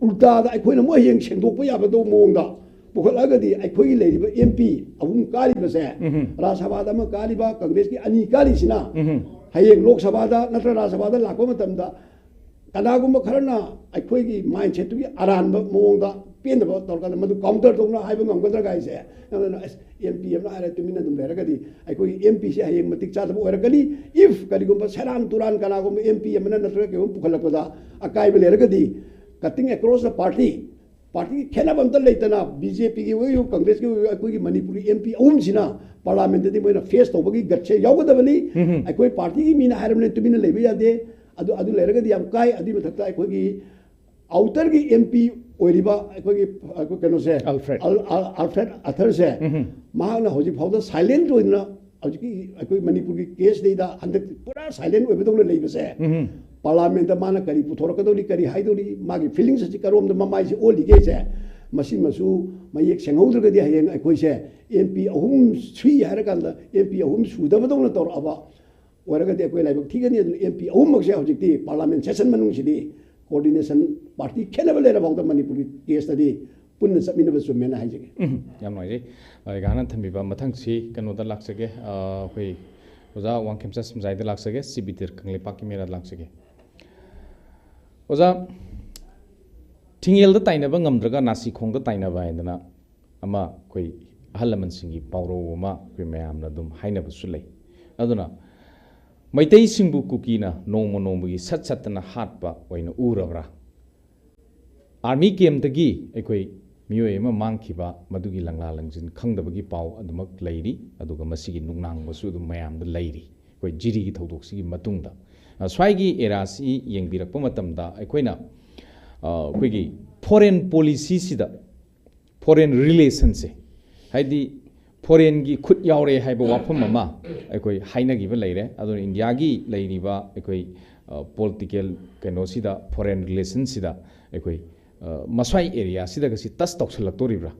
ꯎꯜꯇꯥꯗ ꯑꯩꯈꯣꯏꯅ ꯃꯣꯏ ꯍꯌꯦꯡ ꯁꯦꯡꯗꯣꯛꯄ ꯌꯥꯕꯗꯧ ꯃꯑꯣꯡꯗ ꯄꯨꯈꯠꯂꯒꯗꯤ, ꯑꯩꯈꯣꯏꯒꯤ ꯂꯩꯔꯤꯕ ꯑꯦꯝ ꯄꯤ ꯑꯍꯨꯝ ꯀꯥꯔꯤꯕꯁꯦ, ꯔꯥꯖ꯭ꯌ ꯁꯚꯥꯗ ꯑꯃ ꯀꯥꯔꯤꯕ ꯀꯪꯒ꯭ꯔꯦꯁꯀꯤ ꯑꯅꯤ ꯀꯥꯔꯤꯁꯤꯅ ꯍꯌꯦꯡ ꯂꯣꯛ ꯁꯚꯥꯗ ꯅꯠꯇ꯭ꯔ ꯔꯥꯖ꯭ꯌ ꯁꯚꯥꯗ ꯂꯥꯛꯄ ꯃꯇꯝꯗ ꯀꯅꯥꯒꯨꯝꯕ ꯈꯔꯅ ꯑꯩꯈꯣꯏꯒꯤ ꯃꯥꯏꯟꯁꯦꯠꯇꯨꯒꯤ ꯑꯔꯥꯟꯕ ꯃꯑꯣꯡꯗ ꯄꯦꯟꯗꯕ ꯇꯧꯔꯀꯥꯟꯗ ꯃꯗꯨ ꯀꯥꯎꯟꯇꯔ ꯇꯧꯅ ꯍꯥꯏꯕ ꯉꯝꯒꯗ꯭ꯔꯥ ꯍꯥꯏꯁꯦ? ꯑꯗꯨꯅ ꯑꯁ, ꯑꯦꯝ ꯄꯤ ꯑꯃꯅ ꯍꯥꯏꯔ ꯇꯨꯃꯤꯟꯅ ꯑꯗꯨꯝ ꯂꯩꯔꯒꯗꯤ ꯑꯩꯈꯣꯏꯒꯤ ꯑꯦꯝ ꯄꯤꯁꯦ ꯍꯌꯦꯡ ꯃꯇꯤꯛ ꯆꯥꯗꯕ ꯑꯣꯏꯔꯛꯀꯅꯤ꯫ If ꯀꯔꯤꯒꯨꯝꯕ ꯁꯦꯔꯥꯟ ꯇꯨꯔꯥꯟ ꯀꯅꯥꯒꯨꯝꯕ ꯑꯦꯝ ꯄꯤ ꯑꯃꯅ ꯅꯠꯇ꯭ꯔꯒ ꯀꯩꯒꯨꯝꯕ ꯄꯨꯈꯠꯂꯛꯄꯗ ꯑꯀꯥꯏꯕ ꯂꯩꯔꯒꯗꯤ, cutting across the party, ꯄꯥꯔꯇꯤꯒꯤ ꯈꯦꯠꯅꯕ ꯑꯝꯇ ꯂꯩꯇꯅ ꯕꯤ ꯖꯦ ꯄꯤꯒꯤ ꯑꯣꯏꯌꯨ, ꯀꯪꯒ꯭ꯔꯦꯁꯀꯤ ꯑꯣꯏꯌꯨ, ꯑꯩꯈꯣꯏꯒꯤ ꯃꯅꯤꯄꯨꯔꯒꯤ ꯑꯦꯝ ꯄꯤ ꯑꯍꯨꯝꯁꯤꯅ ꯄꯥꯔꯂꯥꯃꯦꯟꯠꯇꯗꯤ ꯃꯣꯏꯅ ꯐꯦꯁ ꯇꯧꯕꯒꯤ ꯒꯠꯁꯦ ꯌꯥꯎꯒꯗꯕꯅꯤ꯫ ꯑꯩꯈꯣꯏ ꯄꯥꯔꯇꯤꯒꯤ ꯃꯤꯅ ꯍꯥꯏꯔꯕꯅꯤꯅ ꯇꯨꯃꯤꯟꯅ ꯂꯩꯕ ꯌꯥꯗꯦ꯫ ꯑꯗꯨ, ꯑꯗꯨ ꯂꯩꯔꯒꯗꯤ ꯌꯥꯝ ꯀꯥꯏ꯫ ꯑꯗꯨꯒꯤ ꯃꯊꯛꯇ ꯑꯩꯈꯣꯏꯒꯤ ꯑꯥꯎꯇꯔꯒꯤ ꯑꯦꯝ ꯄꯤ ꯑꯣꯏꯔꯤꯕ ꯑꯩꯈꯣꯏꯒꯤ, ꯑꯩꯈꯣꯏ ꯀꯩꯅꯣꯁꯦ, ꯑꯜꯐ꯭ꯔꯦꯗ꯫ ꯑꯜ-, ꯑꯜ-, ꯑꯜꯐ꯭ꯔꯦꯗ ꯑꯊꯔꯁꯦ, ꯃꯍꯥꯛꯅ ꯍꯧꯖꯤꯛ ꯐꯥꯎꯗ ꯁꯥꯏꯂꯦꯟꯠ ꯑꯣꯏꯅ ꯍꯧꯖꯤꯛꯀꯤ ꯑꯩꯈꯣꯏ ꯃꯅꯤꯄꯨꯔꯒꯤ ꯀꯦꯁꯁꯤꯗꯩꯗ ꯍꯟꯗꯛ ꯄꯨꯔꯥ ꯁꯥꯏꯂꯦꯟꯠ ꯑꯣꯏꯕꯗꯧꯅ ꯂꯩꯕꯁꯦ, ꯄꯥꯔꯂꯥꯃꯦꯟꯠꯇ ꯃꯥꯅ ꯀꯔꯤ ꯄꯨꯊꯣꯔꯛꯀꯗꯧꯔꯤ, ꯀꯔꯤ ꯍꯥꯏꯗꯧꯔꯤ, ꯃꯥꯒꯤ ꯐꯤꯂꯤꯡꯁ ꯑꯁꯤ ꯀꯔꯣꯝꯗ ꯃꯃꯥꯏꯁꯦ ꯑꯣꯜꯂꯤꯒꯦꯁꯦ, ꯃꯁꯤꯃꯁꯨ ꯃꯌꯦꯛ ꯁꯦꯡꯍꯧꯗ꯭ꯔꯒꯗꯤ ꯍꯌꯦꯡ ꯑꯩꯈꯣꯏꯁꯦ ꯑꯦꯝ ꯄꯤ ꯑꯍꯨꯝ ꯁꯨꯏ ꯍꯥꯏꯔꯀꯥꯟꯗ ꯑꯦꯝ ꯄꯤ ꯑꯍꯨꯝ ꯁꯨꯗꯕꯗꯧꯅ ꯇꯧꯔꯛꯑꯕ, ꯑꯣꯏꯔꯒꯗꯤ ꯑꯩꯈꯣꯏ ꯂꯥꯏꯕꯛ ꯊꯤꯒꯅꯤ꯫ ꯑꯗꯨꯅ ꯑꯦꯝ ꯄꯤ ꯑꯍꯨꯝꯃꯛꯁꯦ ꯍꯧꯖꯤꯛꯇꯤ ꯄꯥꯔꯂꯥꯃꯦꯟ ꯁꯦꯁꯟ ꯃꯅꯨꯡꯁꯤꯗꯤ ꯀꯣꯑꯣꯔꯗꯤꯅꯦꯁꯟ ꯄꯥꯔꯇꯤ ꯈꯦꯠꯅꯕ ꯂꯩꯔ ꯐꯥꯎꯗ ꯃꯅꯤꯄꯨꯔꯒꯤ ꯀꯦꯁꯇꯗꯤ ꯄꯨꯟꯅ ꯆꯠꯃꯤꯟꯅꯕ ꯆꯨꯝꯃꯦꯅ ꯍꯥꯏꯖꯒꯦ꯫ ꯎꯝ, ꯌꯥꯝ ꯅꯨꯡꯉꯥꯏꯖꯩ꯫ ꯑ, ꯑꯩꯒ ꯍꯥꯟꯅ ꯊꯝꯕꯤꯕ ꯃꯊꯪꯁꯤ ꯀꯩꯅꯣꯗ ꯂꯥꯛꯆꯒꯦ꯫ ꯑ, ꯑꯩꯈꯣꯏ ꯑꯣꯖꯥ ꯋꯥꯡꯈꯦꯝꯆꯥ ꯁꯨꯝꯖꯥꯏꯗ ꯂꯥꯛꯆꯒꯦ, ꯁꯤ ꯕꯤꯇꯤꯑꯥꯔ ꯀꯪꯂꯩꯄꯥꯛꯀꯤ ꯃꯦꯔꯥꯗ ꯂꯥꯛꯆꯒꯦ꯫ ꯑꯣꯖꯥ, ꯊꯤꯡꯉꯦꯜꯗ ꯇꯥꯏꯅꯕ ꯉꯝꯗ꯭ꯔꯒ ꯅꯥꯁꯤꯈꯣꯡꯗ ꯇꯥꯏꯅꯕ ꯍꯥꯏꯗꯅ ꯑꯃ ꯑꯩꯈꯣꯏ ꯑꯍꯜ ꯂꯃꯟꯁꯤꯡꯒꯤ ꯄꯥꯎꯔꯧ ꯑꯃ ꯑꯩꯈꯣꯏ ꯃꯌꯥꯝꯅ ꯑꯗꯨꯝ ꯍꯥꯏꯅꯕꯁꯨ ꯂꯩ꯫ ꯑꯗꯨꯅ ꯃꯩꯇꯩꯁꯤꯡꯕꯨ ꯀꯨꯀꯤꯅ ꯅꯣꯡꯃ ꯅꯣꯡꯃꯒꯤ ꯁꯠ ꯁꯠꯇꯅ ꯍꯥꯠꯄ ꯑꯣꯏꯅ ꯎꯔꯕ꯭ꯔꯥ? ꯑꯥꯔꯃꯤ ꯀꯦꯝꯞꯇꯒꯤ ꯑꯩꯈꯣꯏ ꯃꯤꯑꯣꯏ ꯑꯃ ꯃꯥꯡꯈꯤꯕ, ꯃꯗꯨꯒꯤ ꯂꯪꯂꯥ ꯂꯪꯖꯤꯟ ꯈꯪꯗꯕꯒꯤ ꯄꯥꯎ ꯑꯗꯨꯃꯛ ꯂꯩꯔꯤ꯫ ꯑꯗꯨꯒ ꯃꯁꯤꯒꯤ ꯅꯨꯡꯅꯥꯡꯕꯁꯨ ꯑꯗꯨꯝ ꯃꯌꯥꯝꯗ ꯂꯩꯔꯤ꯫ ꯑꯩꯈꯣꯏ ꯖꯤꯔꯤꯒꯤ ꯊꯧꯗꯣꯛꯁꯤꯒꯤ ꯃꯇꯨꯡꯗ, ꯑ, ꯁ꯭ꯋꯥꯏꯒꯤ ꯑꯦꯔꯥꯁꯤ ꯌꯦꯡꯕꯤꯔꯛꯄ ꯃꯇꯝꯗ ꯑꯩꯈꯣꯏꯅ, ꯑ, ꯑꯩꯈꯣꯏꯒꯤ ꯐꯣꯔꯦꯟ ꯄꯣꯂꯤꯁꯤꯁꯤꯗ, ꯐꯣꯔꯦꯟ ꯔꯤꯂꯦꯁꯟꯁꯦ, ꯍꯥꯏꯗꯤ ꯐꯣꯔꯦꯟꯒꯤ ꯈꯨꯠ ꯌꯥꯎꯔꯦ ꯍꯥꯏꯕ ꯋꯥꯐꯝ ꯑꯃ ꯑꯩꯈꯣꯏ ꯍꯥꯏꯅꯈꯤꯕ ꯂꯩꯔꯦ꯫ ꯑꯗꯨꯅ ꯏꯟꯗꯤꯌꯥꯒꯤ ꯂꯩꯔꯤꯕ ꯑꯩꯈꯣꯏ, ꯑ, ꯄꯣꯂꯤꯇꯤꯀꯦꯜ ꯀꯩꯅꯣꯁꯤꯗ, ꯐꯣꯔꯦꯟ ꯔꯤꯂꯦꯁꯟꯁꯤꯗ ꯑꯩꯈꯣꯏ, ꯑ, ꯃꯁ꯭ꯋꯥꯏ ꯑꯦꯔꯤꯌꯥꯁꯤꯗꯒ ꯁꯤ ꯇꯁ ꯇꯧꯁꯜꯂꯛꯇꯣꯔꯤꯕ꯭ꯔꯥ?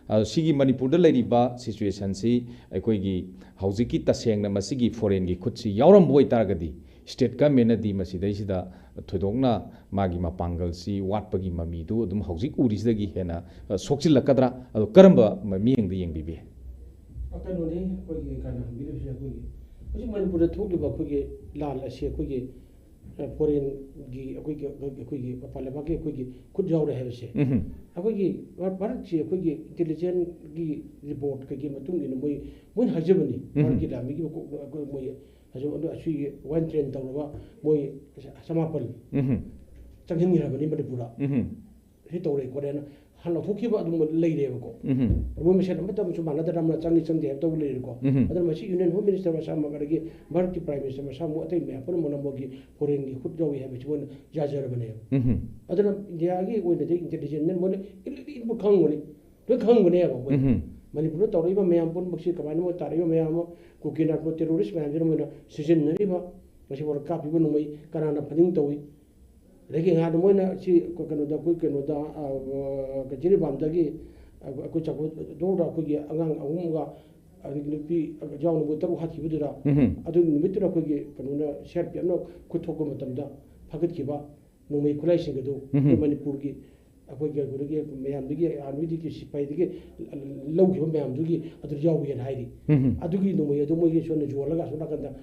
ꯑꯗꯣ ꯁꯤꯒꯤ ꯃꯅꯤꯄꯨꯔꯗ ꯂꯩꯔꯤꯕ ꯁꯤꯆꯨꯋꯦꯁꯟꯁꯤ ꯑꯩꯈꯣꯏꯒꯤ ꯍꯧꯖꯤꯛꯀꯤ ꯇꯁꯦꯡꯅ ꯃꯁꯤꯒꯤ ꯐꯣꯔꯦꯟꯒꯤ ꯈꯨꯠꯁꯤ ꯌꯥꯎꯔꯝꯕ ꯑꯣꯏꯇꯥꯔꯒꯗꯤ, ꯁ꯭ꯇꯦꯠ ꯒꯃꯦꯟꯅꯗꯤ ꯃꯁꯤꯗꯩꯁꯤꯗ ꯊꯣꯏꯗꯣꯛꯅ ꯃꯥꯒꯤ ꯃꯄꯥꯡꯒꯜꯁꯤ ꯋꯥꯠꯄꯒꯤ ꯃꯃꯤꯗꯨ ꯑꯗꯨꯝ ꯍꯧꯖꯤꯛ ꯎꯔꯤꯁꯤꯗꯒꯤ ꯍꯦꯟꯅ, ꯑ, ꯁꯣꯛꯆꯤꯜꯂꯛꯀꯗ꯭ꯔꯥ? ꯑꯗꯣ ꯀꯔꯝꯕ ꯃ-, ꯃꯤꯠꯌꯦꯡꯗ ꯌꯦꯡꯕꯤꯕ ꯌꯥꯏ? ꯑ, ꯀꯩꯅꯣꯅꯤ, ꯑꯩꯈꯣꯏꯒꯤ ꯀꯩꯅꯣ ꯍꯪꯕꯤꯔꯤꯕꯁꯦ, ꯑꯩꯈꯣꯏꯒꯤ ꯍꯧꯖꯤꯛ ꯃꯅꯤꯄꯨꯔꯗ ꯊꯣꯛꯂꯤꯕ ꯑꯩꯈꯣꯏꯒꯤ ꯂꯥꯟ ꯑꯁꯤ ꯑꯩꯈꯣꯏꯒꯤ, ꯑ, ꯐꯣꯔꯦꯟꯒꯤ ꯑꯩꯈꯣꯏꯒꯤ, ꯑꯩꯈꯣꯏꯒꯤ ꯃꯄꯥꯟ ꯂꯩꯕꯥꯛꯀꯤ ꯑꯩꯈꯣꯏꯒꯤ ꯈꯨꯠ ꯌꯥꯎꯔꯦ ꯍꯥꯏꯕꯁꯦ, ꯎꯝ꯫ ꯑꯩꯈꯣꯏꯒꯤ ꯚꯥꯔꯠ-, ꯚꯥꯔꯠꯁꯤ ꯑꯩꯈꯣꯏꯒꯤ ꯏꯟꯇꯦꯂꯤꯖꯦꯟꯁꯀꯤ ꯔꯤꯄꯣꯔꯠ ꯀꯩꯒꯤ ꯃꯇꯨꯡ ꯏꯟꯅ ꯃꯣꯏ, ꯃꯣꯏꯅ ꯍꯥꯏꯖꯕꯅꯤ, ꯎꯝ꯫ ꯚꯥꯔꯠꯀꯤ ꯂꯥꯟꯃꯤꯒꯤ ꯃꯀꯣꯛ-, ꯑꯩꯈꯣꯏ ꯃꯣꯏ ꯍꯧꯖꯤꯛ ꯑꯗꯨ ꯑꯁꯤꯒꯤ ꯋꯥꯏꯟ ꯇ꯭ꯔꯦꯟ ꯇꯧꯔꯒ ꯃꯣꯏ ꯆꯃꯥꯄꯜ ꯎꯝ꯫ ꯆꯪꯍꯟꯈ꯭ꯔꯕꯅꯤ ꯃꯅꯤꯄꯨꯔꯗ꯫ ꯎꯝ꯫ ꯁꯤ ꯇꯧꯔꯦ ꯈꯣꯠꯂꯦꯅ ꯍꯥꯟꯅ ꯂꯧꯊꯣꯛꯈꯤꯕ ꯑꯗꯨꯝ ꯂꯩꯔꯦꯕꯀꯣ꯫ ꯎꯝ꯫ ꯃꯣꯏ ꯃꯁꯦꯟ ꯑꯃꯠꯇ ꯑꯃꯁꯨ ꯃꯥꯟꯅꯗꯅ ꯑꯃꯅ ꯆꯪꯉꯤ ꯆꯪꯗꯦ ꯍꯥꯏꯕ ꯇꯧꯕ ꯂꯩꯔꯦꯀꯣ꯫ ꯎꯝ꯫ ꯑꯗꯨꯅ ꯃꯁꯤ ꯌꯨꯅꯤꯌꯟ ꯍꯣꯝ ꯃꯤꯅꯤꯁꯇꯔ ꯃꯁꯥꯃꯛ, ꯑꯗꯒꯤ ꯚꯥꯔꯠꯀꯤ ꯄ꯭ꯔꯥꯏꯝ ꯃꯤꯅꯤꯁꯇꯔ ꯃꯁꯥꯃꯛ, ꯑꯇꯩ ꯃꯌꯥꯝ ꯄꯨꯝꯅꯃꯛꯅ ꯃꯣꯏꯒꯤ ꯐꯣꯔꯦꯟꯒꯤ ꯈꯨꯠ ꯌꯥꯎꯏ ꯍꯥꯏꯕꯁꯤ ꯃꯣꯏꯅ ꯌꯥꯖꯔꯕꯅꯦꯕ꯫ ꯎꯝ꯫ ꯑꯗꯨꯅ ꯏꯟꯗꯤꯌꯥꯒꯤ ꯑꯣꯏꯅꯗꯤ ꯏꯟꯇꯦꯂꯤꯖꯦꯟꯁꯅ ꯃꯣꯏꯅ ꯏꯂꯤꯠ ꯏꯂꯤꯠꯄꯨ ꯈꯪꯕꯅꯤ, ꯂꯣꯏ ꯈꯪꯕꯅꯦꯕ ꯃꯣꯏ꯫ ꯎꯝ꯫ ꯃꯅꯤꯄꯨꯔꯗ ꯇꯧꯔꯛꯏꯕ ꯃꯌꯥꯝ ꯄꯨꯝꯅꯃꯛꯁꯤ, ꯀꯃꯥꯏꯅ ꯃꯣꯏ ꯇꯥꯔꯛꯏꯕ ꯃꯌꯥꯝ ꯑꯃ, ꯀꯨꯀꯤ ꯅꯥꯔꯀꯣ ꯇꯦꯔꯣꯔꯤꯁ ꯃꯌꯥꯝꯁꯤꯅ ꯃꯣꯏꯅ ꯁꯤꯖꯤꯟꯅꯔꯤꯕ, ꯉꯁꯤ ꯐꯥꯎꯗ ꯀꯥꯞꯄꯤꯕ ꯅꯣꯡꯃꯩ ꯀꯅꯥꯅ ꯐꯥꯅꯤꯡ ꯇꯧꯏ? ꯑꯗꯒꯤ ꯉꯍꯥꯟ ꯃꯣꯏꯅ ꯁꯤ ꯀꯩꯅꯣꯗ, ꯑꯩꯈꯣꯏ ꯀꯩꯅꯣꯗ, ꯑ, ꯖꯤꯔꯤꯕꯥꯝꯗꯒꯤ ꯑꯩꯈꯣꯏ ꯆꯥꯎꯈꯠꯇꯧꯔ ꯑꯩꯈꯣꯏꯒꯤ ꯑꯉꯥꯡ ꯑꯍꯨꯝꯒ ꯑꯗꯒꯤ ꯅꯨꯄꯤ ꯌꯥꯎꯅ ꯃꯣꯏ ꯇꯔꯨꯛ ꯍꯥꯠꯈꯤꯕꯗꯨꯗ, ꯎꯝ ꯑꯗꯨꯒꯤ ꯅꯨꯃꯤꯠꯇꯨꯗ ꯑꯩꯈꯣꯏꯒꯤ ꯀꯩꯅꯣꯅ, ꯁꯤ ꯑꯥꯔ ꯄꯤ ꯑꯦꯐꯅ ꯈꯨꯠ ꯊꯣꯛꯄ ꯃꯇꯝꯗ ꯐꯒꯠꯈꯤꯕ ꯅꯣꯡꯃꯩ ꯈꯨꯠꯂꯥꯏꯁꯤꯡ ꯑꯗꯨ ꯎꯝ ꯑꯩꯈꯣꯏ ꯃꯅꯤꯄꯨꯔꯒꯤ ꯑꯩꯈꯣꯏ ꯀꯩꯅꯣꯗꯒꯤ, ꯃꯌꯥꯝꯗꯒꯤ, ꯑꯥꯔꯃꯤꯗꯒꯤ, ꯁꯤꯐꯥꯏꯗꯒꯤ ꯂꯧꯈꯤꯕ ꯃꯌꯥꯝꯗꯨꯒꯤ ꯑꯗꯨ ꯌꯥꯎꯏꯅ ꯍꯥꯏꯔꯤ꯫ ꯎꯝ ꯑꯗꯨꯒꯤ ꯅꯣꯡꯃꯩ ꯑꯗꯨ ꯃꯣꯏꯒꯤ ꯁꯣꯝꯗ ꯌꯣꯜꯂꯒ ꯑꯁꯣꯝ ꯅꯥꯀꯟꯗ,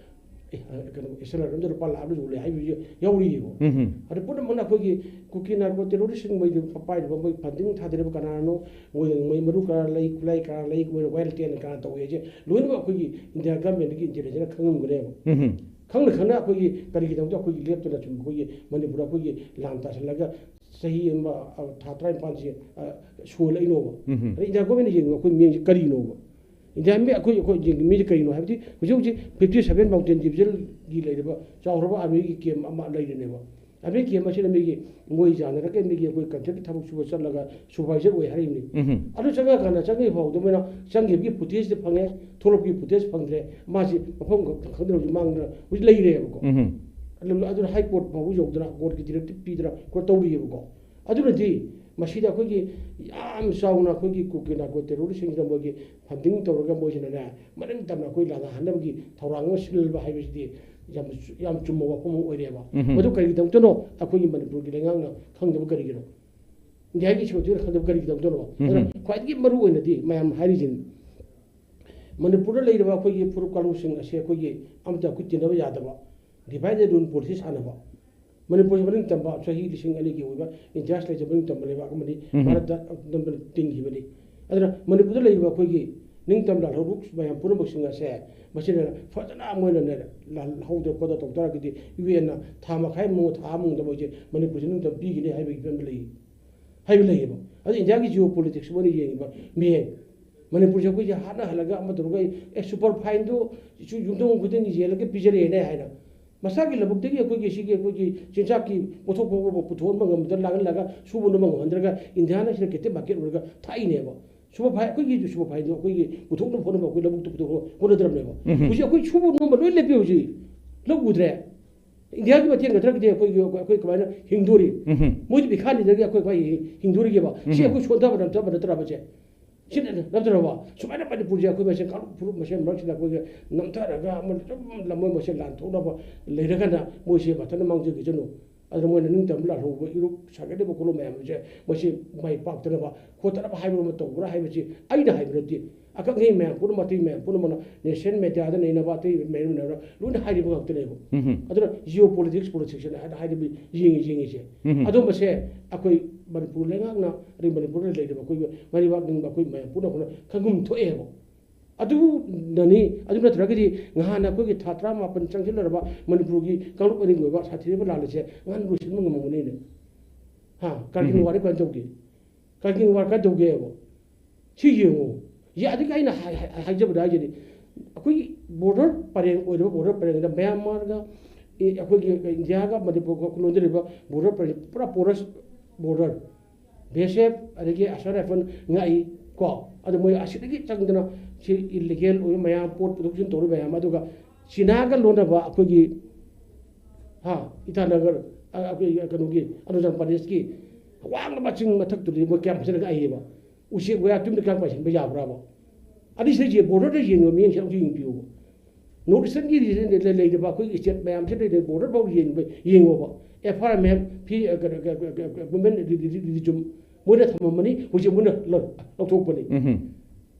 ꯑꯦ, ꯀꯩꯅꯣ, ꯑꯦꯁ ꯑꯦꯜ ꯑꯥꯔ ꯑꯃꯗ ꯂꯨꯄꯥ ꯂꯥꯈ ꯑꯃ ꯌꯣꯜꯂꯦ ꯍꯥꯏꯕꯁꯨ ꯌꯥꯎꯔꯤꯑꯕ꯫ ꯎꯝ ꯑꯗꯨ ꯄꯨꯝꯅꯃꯛꯅ ꯑꯩꯈꯣꯏꯒꯤ ꯀꯨꯀꯤ ꯅꯥꯔꯀꯣ ꯇꯦꯔꯣꯔꯤꯁ꯭ꯠꯁꯤꯡ, ꯃꯣꯏꯗ ꯄꯥꯏꯔꯤꯕ, ꯃꯣꯏ ꯐꯟꯗꯤꯡ ꯊꯥꯗꯔꯤꯕ ꯀꯅꯥꯅꯣ, ꯃꯣꯏ, ꯃꯣꯏ ꯃꯔꯨ ꯀꯅꯥ ꯂꯩ, ꯈꯨꯠꯂꯥꯏ ꯀꯅꯥ ꯂꯩ, ꯃꯣꯏꯅ ꯋꯥꯏꯜ ꯇꯦꯟ ꯀꯅꯥ ꯇꯧꯏ ꯍꯥꯏꯁꯦ ꯂꯣꯏꯅꯃꯛ ꯑꯩꯈꯣꯏꯒꯤ ꯏꯟꯗꯤꯌꯥ ꯒꯃꯦꯟꯠꯀꯤ ꯏꯟꯇꯦꯂꯤꯖꯦꯟꯁꯅ ꯈꯪꯉꯝꯒꯅꯦꯕ꯫ ꯎꯝ ꯈꯪꯅ ꯈꯪꯅ ꯑꯩꯈꯣꯏꯒꯤ ꯀꯔꯤꯒꯤꯗꯃꯛꯇ ꯑꯩꯈꯣꯏꯒꯤ ꯂꯦꯞꯇꯅ ꯁꯨꯝ ꯑꯩꯈꯣꯏꯒꯤ ꯃꯅꯤꯄꯨꯔꯗ ꯑꯩꯈꯣꯏꯒꯤ ꯂꯥꯟ ꯇꯥꯁꯜꯂꯒ ꯆꯍꯤ ꯑꯃ, ꯑ, ꯊꯥ ꯇꯔꯥꯅꯤꯄꯥꯟꯁꯤ, ꯑ, ꯁꯣꯜꯂꯛꯏꯅꯣꯕ? ꯎꯝ ꯑꯗꯩ ꯏꯟꯗꯤꯌꯥ ꯒꯣꯔꯃꯦꯟꯅ ꯌꯦꯡꯉꯤꯕ ꯑꯩꯈꯣꯏ ꯃꯤꯠꯌꯦꯡꯁꯦ ꯀꯔꯤꯅꯣꯕ? ꯏꯟꯗꯤꯌꯥ ꯃꯤ, ꯑꯩꯈꯣꯏ, ꯑꯩꯈꯣꯏ ꯌꯦꯡꯉꯤ ꯃꯤꯁꯦ ꯀꯔꯤꯅꯣ ꯍꯥꯏꯕꯗꯤ, ꯍꯧꯖꯤꯛ ꯍꯧꯖꯤꯛ fifty seven mountain divisionꯒꯤ ꯂꯩꯔꯤꯕ ꯆꯥꯎꯔꯕ ꯑꯥꯔꯃꯤꯒꯤ ꯀꯦꯝ ꯑꯃ ꯂꯩꯔꯤꯅꯦꯕ꯫ ꯑꯥꯔꯃꯤ ꯀꯦꯝ ꯑꯁꯤꯗ ꯃꯤꯒꯤ ꯃꯣꯏ ꯌꯥꯅꯔꯒ ꯃꯤꯒꯤ ꯑꯩꯈꯣꯏ ꯀꯟꯇ꯭ꯔꯦꯛꯀꯤ ꯊꯕꯛ ꯁꯨꯕ ꯆꯠꯂꯒ ꯁꯨꯄꯔꯚꯥꯏꯖꯔ ꯑꯣꯏ ꯍꯥꯏꯔꯤꯕꯅꯤ꯫ ꯎꯝ ꯑꯗꯨ ꯆꯪꯉꯛꯑꯀꯥꯟꯗ ꯆꯪꯉꯛꯏ ꯐꯥꯎꯗ ꯃꯣꯏꯅ ꯆꯪꯈꯤꯕꯒꯤ ꯐꯨꯇꯦꯖꯇꯤ ꯐꯪꯉꯦ, ꯊꯣꯛꯂꯛꯄꯒꯤ ꯐꯨꯇꯦꯖ ꯐꯪꯗ꯭ꯔꯦ꯫ ꯃꯥꯁꯤ ꯃꯐꯝ ꯈꯪꯗꯅ ꯍꯧꯖꯤꯛ ꯃꯥꯡꯗꯅ ꯍꯧꯖꯤꯛ ꯂꯩꯔꯦꯕꯀꯣ꯫ ꯎꯝ ꯑꯗꯨ, ꯑꯗꯨꯅ ꯍꯥꯏ ꯀꯣꯔꯠ ꯐꯥꯎꯕ ꯌꯧꯗꯅ ꯀꯣꯔꯠꯀꯤ ꯗꯤꯔꯦꯛꯇꯤꯞ ꯄꯤꯗꯅ ꯀꯣꯔꯠ ꯇꯧꯔꯤꯑꯕꯀꯣ꯫ ꯑꯗꯨꯅꯗꯤ ꯃꯁꯤꯗ ꯑꯩꯈꯣꯏꯒꯤ ꯌꯥꯝ ꯆꯥꯎꯅ ꯑꯩꯈꯣꯏꯒꯤ ꯀꯨꯀꯤ ꯅꯥꯔꯀꯣ ꯇꯦꯔꯣꯔꯤꯁꯁꯤꯡꯁꯤꯅ ꯃꯣꯏꯒꯤ ꯐꯟꯗꯤꯡ ꯇꯧꯔꯒ ꯃꯣꯏꯁꯤꯅꯕ ꯃꯅꯤꯡ ꯇꯝꯅ ꯑꯩꯈꯣꯏ ꯂꯥꯟꯗꯥꯍꯟꯅꯕꯒꯤ ꯊꯧꯔꯥꯡ ꯑꯃ ꯁꯤꯜꯕ ꯍꯥꯏꯕꯁꯤꯗꯤ ꯌꯥꯝ, ꯌꯥꯝ ꯆꯨꯝꯕ ꯋꯥꯐꯝ ꯑꯃ ꯑꯣꯏꯔꯦꯕ꯫ ꯎꯝ ꯃꯗꯨ ꯀꯔꯤꯒꯤꯗꯃꯛꯇꯅꯣ ꯑꯩꯈꯣꯏꯒꯤ ꯃꯅꯤꯄꯨꯔꯒꯤ ꯂꯩꯉꯥꯛꯅ ꯈꯪꯗꯕ ꯀꯔꯤꯒꯤꯅꯣ? ꯏꯟꯗꯤꯌꯥꯒꯤ ꯁꯦꯀ꯭ꯌꯨꯔꯤꯇꯤꯅ ꯈꯪꯗꯕ ꯀꯔꯤꯒꯤꯗꯃꯛꯇꯅꯣ? ꯎꯝ ꯑꯗꯨꯅ ꯈ꯭ꯋꯥꯏꯗꯒꯤ ꯃꯔꯨ ꯑꯣꯏꯅꯗꯤ ꯃꯌꯥꯝ ꯍꯥꯏꯔꯤꯁꯤꯅꯤ, ꯃꯅꯤꯄꯨꯔꯗ ꯂꯩꯔꯤꯕ ꯑꯩꯈꯣꯏꯒꯤ ꯐꯨꯔꯨꯞ ꯀꯥꯡꯂꯨꯞꯁꯤꯡ ꯑꯁꯦ ꯑꯩꯈꯣꯏꯒꯤ ꯑꯃꯠꯇ ꯑꯩꯈꯣꯏ ꯇꯤꯟꯅꯕ ꯌꯥꯗꯕ, divide and rule policy ꯁꯥꯟꯅꯕ꯫ ꯃꯅꯤꯄꯨꯔꯁꯤ ꯃꯅꯤꯡ ꯇꯝꯕ, ꯆꯍꯤ ꯂꯤꯁꯤꯡ ꯑꯅꯤꯒꯤ ꯑꯣꯏꯕ ꯏꯇꯤꯍꯥꯁ ꯂꯩꯖꯕ ꯃꯅꯤꯡ ꯇꯝꯕ ꯂꯩꯕꯥꯛ ꯑꯃꯅꯤ꯫ ꯎꯝ꯫ ꯚꯥꯔꯠꯇ ꯑꯗꯨꯝ ꯇꯤꯟꯈꯤꯕꯅꯤ꯫ ꯑꯗꯨꯅ ꯃꯅꯤꯄꯨꯔꯗ ꯂꯩꯔꯤꯕ ꯑꯩꯈꯣꯏꯒꯤ ꯅꯤꯡꯇꯝ ꯂꯥꯜꯍꯧꯂꯨꯞ ꯃꯌꯥꯝ ꯄꯨꯝꯅꯃꯛꯁꯤꯡ ꯑꯁꯦ ꯃꯁꯤꯅ ꯐꯖꯅ ꯃꯣꯏꯅꯅꯦ ꯂꯥꯜꯍꯧꯗꯅ ꯈꯣꯠꯇꯅ ꯇꯧ ꯇꯥꯔꯒꯗꯤ ꯌꯨ ꯑꯦꯟꯅ ꯊꯥ ꯃꯈꯥꯏ ꯃꯅꯨꯡ, ꯊꯥ ꯑꯃ ꯃꯅꯨꯡꯗ ꯃꯣꯏꯁꯦ ꯃꯅꯤꯄꯨꯔꯁꯦ ꯅꯤꯡꯇꯝ ꯄꯤꯒꯅꯤ ꯍꯥꯏꯕꯒꯤ ꯐꯤꯕꯝꯗ ꯂꯩ ꯍꯥꯏꯕ ꯂꯩꯌꯦꯕ꯫ ꯑꯗꯨ ꯏꯟꯗꯤꯌꯥꯒꯤ ꯖꯤꯑꯣ ꯄꯣꯂꯤꯇꯤꯛꯁ ꯃꯣꯏꯅ ꯌꯦꯡꯉꯤꯕ ꯃꯤꯠꯌꯦꯡ, ꯃꯅꯤꯄꯨꯔꯁꯦ ꯑꯩꯈꯣꯏꯁꯦ ꯍꯥꯠꯅꯍꯜꯂꯒ ꯑꯃ ꯇꯧꯔꯒ, ꯑꯦ, ꯁꯨꯄꯔ ꯐꯥꯏꯟꯗꯨ ꯌꯨꯝꯊꯣꯡ ꯈꯨꯗꯤꯡꯒꯤ ꯌꯦꯜꯂꯒ ꯄꯤꯖꯔꯦꯅꯦ ꯍꯥꯏꯅ ꯃꯁꯥꯒꯤ ꯂꯧꯕꯨꯛꯇꯒꯤ ꯑꯩꯈꯣꯏꯒꯤ ꯁꯤꯒꯤ ꯑꯩꯈꯣꯏꯒꯤ ꯆꯤꯟꯖꯥꯛꯀꯤ ꯄꯣꯠꯊꯣꯛ ꯐꯥꯎꯕ ꯄꯨꯊꯣꯛꯍꯟꯕ ꯉꯝꯗꯅ ꯂꯥꯛꯍꯜꯂꯒ ꯁꯨꯕ ꯅꯣꯝꯕ ꯉꯝꯍꯟꯗ꯭ꯔꯒ ꯏꯟꯗꯤꯌꯥꯅ ꯁꯤꯗ ꯀꯦꯇꯦ ꯃꯥꯔꯀꯦꯠ ꯑꯣꯏꯔꯒ ꯊꯥꯛꯏꯅꯦꯕ꯫ ꯁꯨꯄꯔ ꯐꯥꯏꯟ, ꯑꯩꯈꯣꯏꯒꯤ ꯁꯨꯄꯔ ꯐꯥꯏꯟꯗꯣ ꯑꯩꯈꯣꯏꯒꯤ ꯄꯨꯊꯣꯛꯅꯕ ꯍꯣꯠꯅꯕ ꯑꯩꯈꯣꯏ ꯂꯧꯕꯨꯛꯇ ꯄꯨꯊꯣꯛꯅꯕ ꯍꯣꯠꯅꯗ꯭ꯔꯕꯅꯦꯕ꯫ ꯎꯝ꯫ ꯍꯧꯖꯤꯛ ꯑꯩꯈꯣꯏ ꯁꯨꯕ ꯅꯣꯝꯕ ꯂꯣꯏ ꯂꯦꯞꯄꯤ ꯍꯧꯖꯤꯛ꯫ ꯂꯧ ꯎꯗ꯭ꯔꯦ꯫ ꯏꯟꯗꯤꯌꯥꯒꯤ ꯃꯇꯦꯡ ꯅꯠꯇ꯭ꯔꯒꯗꯤ ꯑꯩꯈꯣꯏꯒꯤ, ꯑꯩꯈꯣꯏ ꯀꯃꯥꯏꯅ ꯍꯤꯡꯗꯣꯔꯤ? ꯎꯝ꯫ ꯃꯣꯏꯗꯤ ꯄꯤꯈꯥꯅꯤꯗꯒꯤ ꯑꯩꯈꯣꯏ ꯀꯃꯥꯏꯅ ꯍꯤꯡꯗꯣꯔꯤꯒꯦꯕ? ꯁꯤ ꯎꯝ꯫ ꯑꯩꯈꯣꯏ ꯁꯣꯟꯊꯕ ꯅꯝꯊꯕ ꯅꯠꯇ꯭ꯔꯕꯁꯦ? ꯁꯤꯅ ꯅꯠꯇ꯭ꯔꯕ? ꯁꯨꯃꯥꯏꯅ ꯃꯅꯤꯄꯨꯔꯁꯦ ꯑꯩꯈꯣꯏ ꯃꯁꯦꯟ ꯀꯥꯡꯂꯨꯞ ꯐꯨꯔꯨꯞ ꯃꯁꯦꯟ ꯃꯔꯛꯁꯤꯗ ꯑꯩꯈꯣꯏꯒꯤ ꯅꯝꯊꯔꯒ ꯑꯃ ꯑꯗꯨꯝ ꯂꯝꯃꯣꯏ ꯃꯁꯦꯟ ꯂꯥꯟ ꯊꯣꯛꯅꯕ ꯂꯩꯔꯒꯅ ꯃꯣꯏꯁꯦ ꯃꯊꯟꯇ ꯃꯥꯡꯖꯈꯤꯁꯅꯨ꯫ ꯑꯗꯨꯅ ꯃꯣꯏꯅ ꯅꯤꯡꯇꯝꯕ ꯂꯥꯜꯍꯧꯕ ꯏꯔꯨꯞ ꯁꯥꯒꯠꯂꯤꯕ ꯈꯣꯠꯂꯨ ꯃꯌꯥꯝꯁꯦ ꯃꯁꯤ ꯃꯥꯏ ꯄꯥꯛꯇꯅꯕ ꯈꯣꯠꯇꯅꯕ ꯍꯥꯏꯕ ꯑꯃ ꯇꯧꯕ꯭ꯔꯥ ꯍꯥꯏꯕꯁꯤ ꯑꯩꯅ ꯍꯥꯏꯕ ꯅꯠꯇꯦ꯫ ꯑꯀꯛꯅꯩ ꯃꯌꯥꯝ ꯄꯨꯝꯅꯃꯛ, ꯑꯇꯩ ꯃꯌꯥꯝ ꯄꯨꯝꯅꯃꯛꯅ ꯅꯦꯁꯅꯦꯜ ꯃꯦꯗꯤꯌꯥꯗ ꯅꯩꯅꯕ, ꯑꯇꯩ ꯃꯌꯥꯝꯅ ꯂꯣꯏꯅ ꯍꯥꯏꯔꯤꯕ ꯉꯥꯛꯇꯅꯦꯕ꯫ ꯎꯝ꯫ ꯑꯗꯨꯅ ꯖꯤꯑꯣ ꯄꯣꯂꯤꯇꯤꯛꯁ, ꯄꯣꯂꯤꯇꯤꯛꯁ ꯍꯥꯏꯅ ꯍꯥꯏꯔꯤꯕ ꯌꯦꯡꯉꯤ ꯌꯦꯡꯉꯤꯁꯦ꯫ ꯎꯝ꯫ ꯑꯗꯨꯝꯕꯁꯦ ꯑꯩꯈꯣꯏ ꯃꯅꯤꯄꯨꯔ ꯂꯩꯉꯥꯛꯅ, ꯑꯗꯩ ꯃꯅꯤꯄꯨꯔꯗ ꯂꯩꯔꯤꯕ ꯑꯩꯈꯣꯏ ꯃꯔꯩꯕꯥꯛ ꯅꯤꯡꯕ ꯑꯩꯈꯣꯏ ꯃꯌꯥꯝ ꯄꯨꯝꯅꯃꯛꯅ ꯈꯪꯐꯝ ꯊꯣꯛꯑꯦꯕ꯫ ꯑꯗꯨꯅꯅꯤ꯫ ꯑꯗꯨ ꯅꯠꯇ꯭ꯔꯒꯗꯤ ꯉꯍꯥꯟ ꯑꯩꯈꯣꯏꯒꯤ ꯊꯥ ꯇꯔꯥꯃꯥꯄꯟ ꯆꯪꯁꯤꯜꯂꯔꯕ ꯃꯅꯤꯄꯨꯔꯒꯤ ꯀꯥꯡꯂꯨꯞ ꯑꯅꯤꯒꯤ ꯑꯣꯏꯕ ꯁꯥꯊꯤꯔꯕ ꯂꯥꯟ ꯑꯁꯦ ꯉꯍꯥꯟ ꯂꯣꯏꯁꯤꯟꯕ ꯉꯝꯃꯝꯒꯅꯤꯅꯦ꯫ ꯍꯥ? ꯀꯥꯔꯒꯤꯜ ꯎꯝ꯫ ꯋꯥꯔꯗ ꯀꯃꯥꯏꯅ ꯇꯧꯒꯦ? ꯀꯥꯔꯒꯤꯜ ꯋꯥꯔ ꯀꯃꯥꯏꯅ ꯇꯧꯒꯦꯕ? ꯁꯤ ꯌꯦꯡꯉꯨ꯫ ꯌꯥ, ꯑꯗꯨꯒꯤ ꯑꯩꯅ ꯍꯥꯏ-, ꯍꯥꯏ-, ꯍꯥꯏꯖꯕꯗ ꯍꯥꯏꯁꯤꯗꯤ, ꯑꯩꯈꯣꯏꯒꯤ ꯕꯣꯔꯗꯔ ꯄꯔꯦꯡ ꯑꯣꯏꯔꯤꯕ, ꯕꯣꯔꯗꯔ ꯄꯔꯦꯡꯗ ꯃ꯭ꯌꯥꯟꯃꯥꯔꯒ, ꯑꯦ, ꯑꯩꯈꯣꯏꯒꯤ ꯏꯟꯗꯤꯌꯥꯒ ꯃꯅꯤꯄꯨꯔꯒ ꯂꯣꯟꯅꯔꯤꯕ ꯕꯣꯔꯗꯔ ꯄꯔꯦꯡ, ꯄꯨꯔꯥ ꯄꯣꯔꯁ ꯕꯣꯔꯗꯔ꯫ ꯕꯤ ꯑꯦꯁ ꯑꯦꯐ ꯑꯗꯒꯤ ꯑꯁꯥꯝ ꯔꯥꯏꯐꯜ ꯉꯥꯛꯏ ꯀꯣ꯫ ꯑꯗꯨ ꯃꯣꯏ ꯑꯁꯤꯗꯒꯤ ꯆꯪꯗꯅ ꯁꯤ ꯏꯂꯤꯒꯦꯜ ꯑꯣꯏꯕ ꯃꯌꯥꯝ, ꯄꯣꯠ ꯄꯨꯊꯣꯛ ꯄꯨꯁꯤꯟ ꯇꯧꯔꯤꯕ ꯃꯌꯥꯝ, ꯑꯗꯨꯒ ꯆꯤꯅꯥꯒ ꯂꯣꯟꯅꯕ ꯑꯩꯈꯣꯏꯒꯤ, ꯍꯥ, ꯏꯇꯥꯅꯒꯔ, ꯑ, ꯑꯩꯈꯣꯏꯒꯤ ꯀꯩꯅꯣꯒꯤ ꯑꯔꯨꯅꯥꯆꯜ ꯄ꯭ꯔꯗꯦꯁꯀꯤ ꯋꯥꯡꯂꯕ ꯆꯤꯡ ꯃꯊꯛꯇꯨꯗꯤ ꯃꯣꯏ ꯀꯌꯥꯝ ꯐꯖꯅ ꯉꯥꯛꯏꯕ? ꯎꯆꯦꯛ ꯋꯥꯌꯥ ꯇꯨꯝꯗ ꯀꯌꯥꯝ ꯄꯥꯏꯁꯤꯟꯕ ꯌꯥꯕ꯭ꯔꯥꯕ? ꯑꯗꯨ ꯁꯤꯗ ꯌꯦꯡ-, ꯕꯣꯔꯗꯔꯗ ꯌꯦꯡꯉꯤꯕ ꯃꯤꯠꯌꯦꯡꯁꯦ ꯑꯝꯇ ꯌꯦꯡꯕꯤꯌꯨꯕ꯫ ꯅꯣꯔꯠ ꯏꯁꯇꯔꯟꯒꯤ ꯔꯤꯖꯟꯗ ꯂꯩ-, ꯂꯩꯔꯤꯕ ꯑꯩꯈꯣꯏꯒꯤ ꯁ꯭ꯇꯦꯠ ꯃꯌꯥꯝꯁꯤꯗ ꯂꯩꯔꯤꯕ ꯕꯣꯔꯗꯔ ꯐꯥꯎ ꯌꯦꯡꯕ, ꯌꯦꯡꯉꯣꯕ꯫ ꯑꯦꯐ ꯑꯥꯔ ꯑꯦꯝ ꯑꯦꯐ, ꯐꯤ-, ꯑ, ꯀꯩꯅꯣ, ꯀ-, ꯀ-, ꯀ-, ꯀ-, ꯀ-, ꯋꯨꯃꯦꯟ ꯔꯤ-, ꯔꯤ-, ꯔꯤ-, ꯔꯤꯖꯨꯝ ꯃꯣꯏꯅ ꯊꯝꯃꯝꯕꯅꯤ, ꯍꯧꯖꯤꯛ ꯃꯣꯏꯅ ꯂꯧ-, ꯂꯧꯊꯣꯛꯄꯅꯤ꯫ ꯎꯝ꯫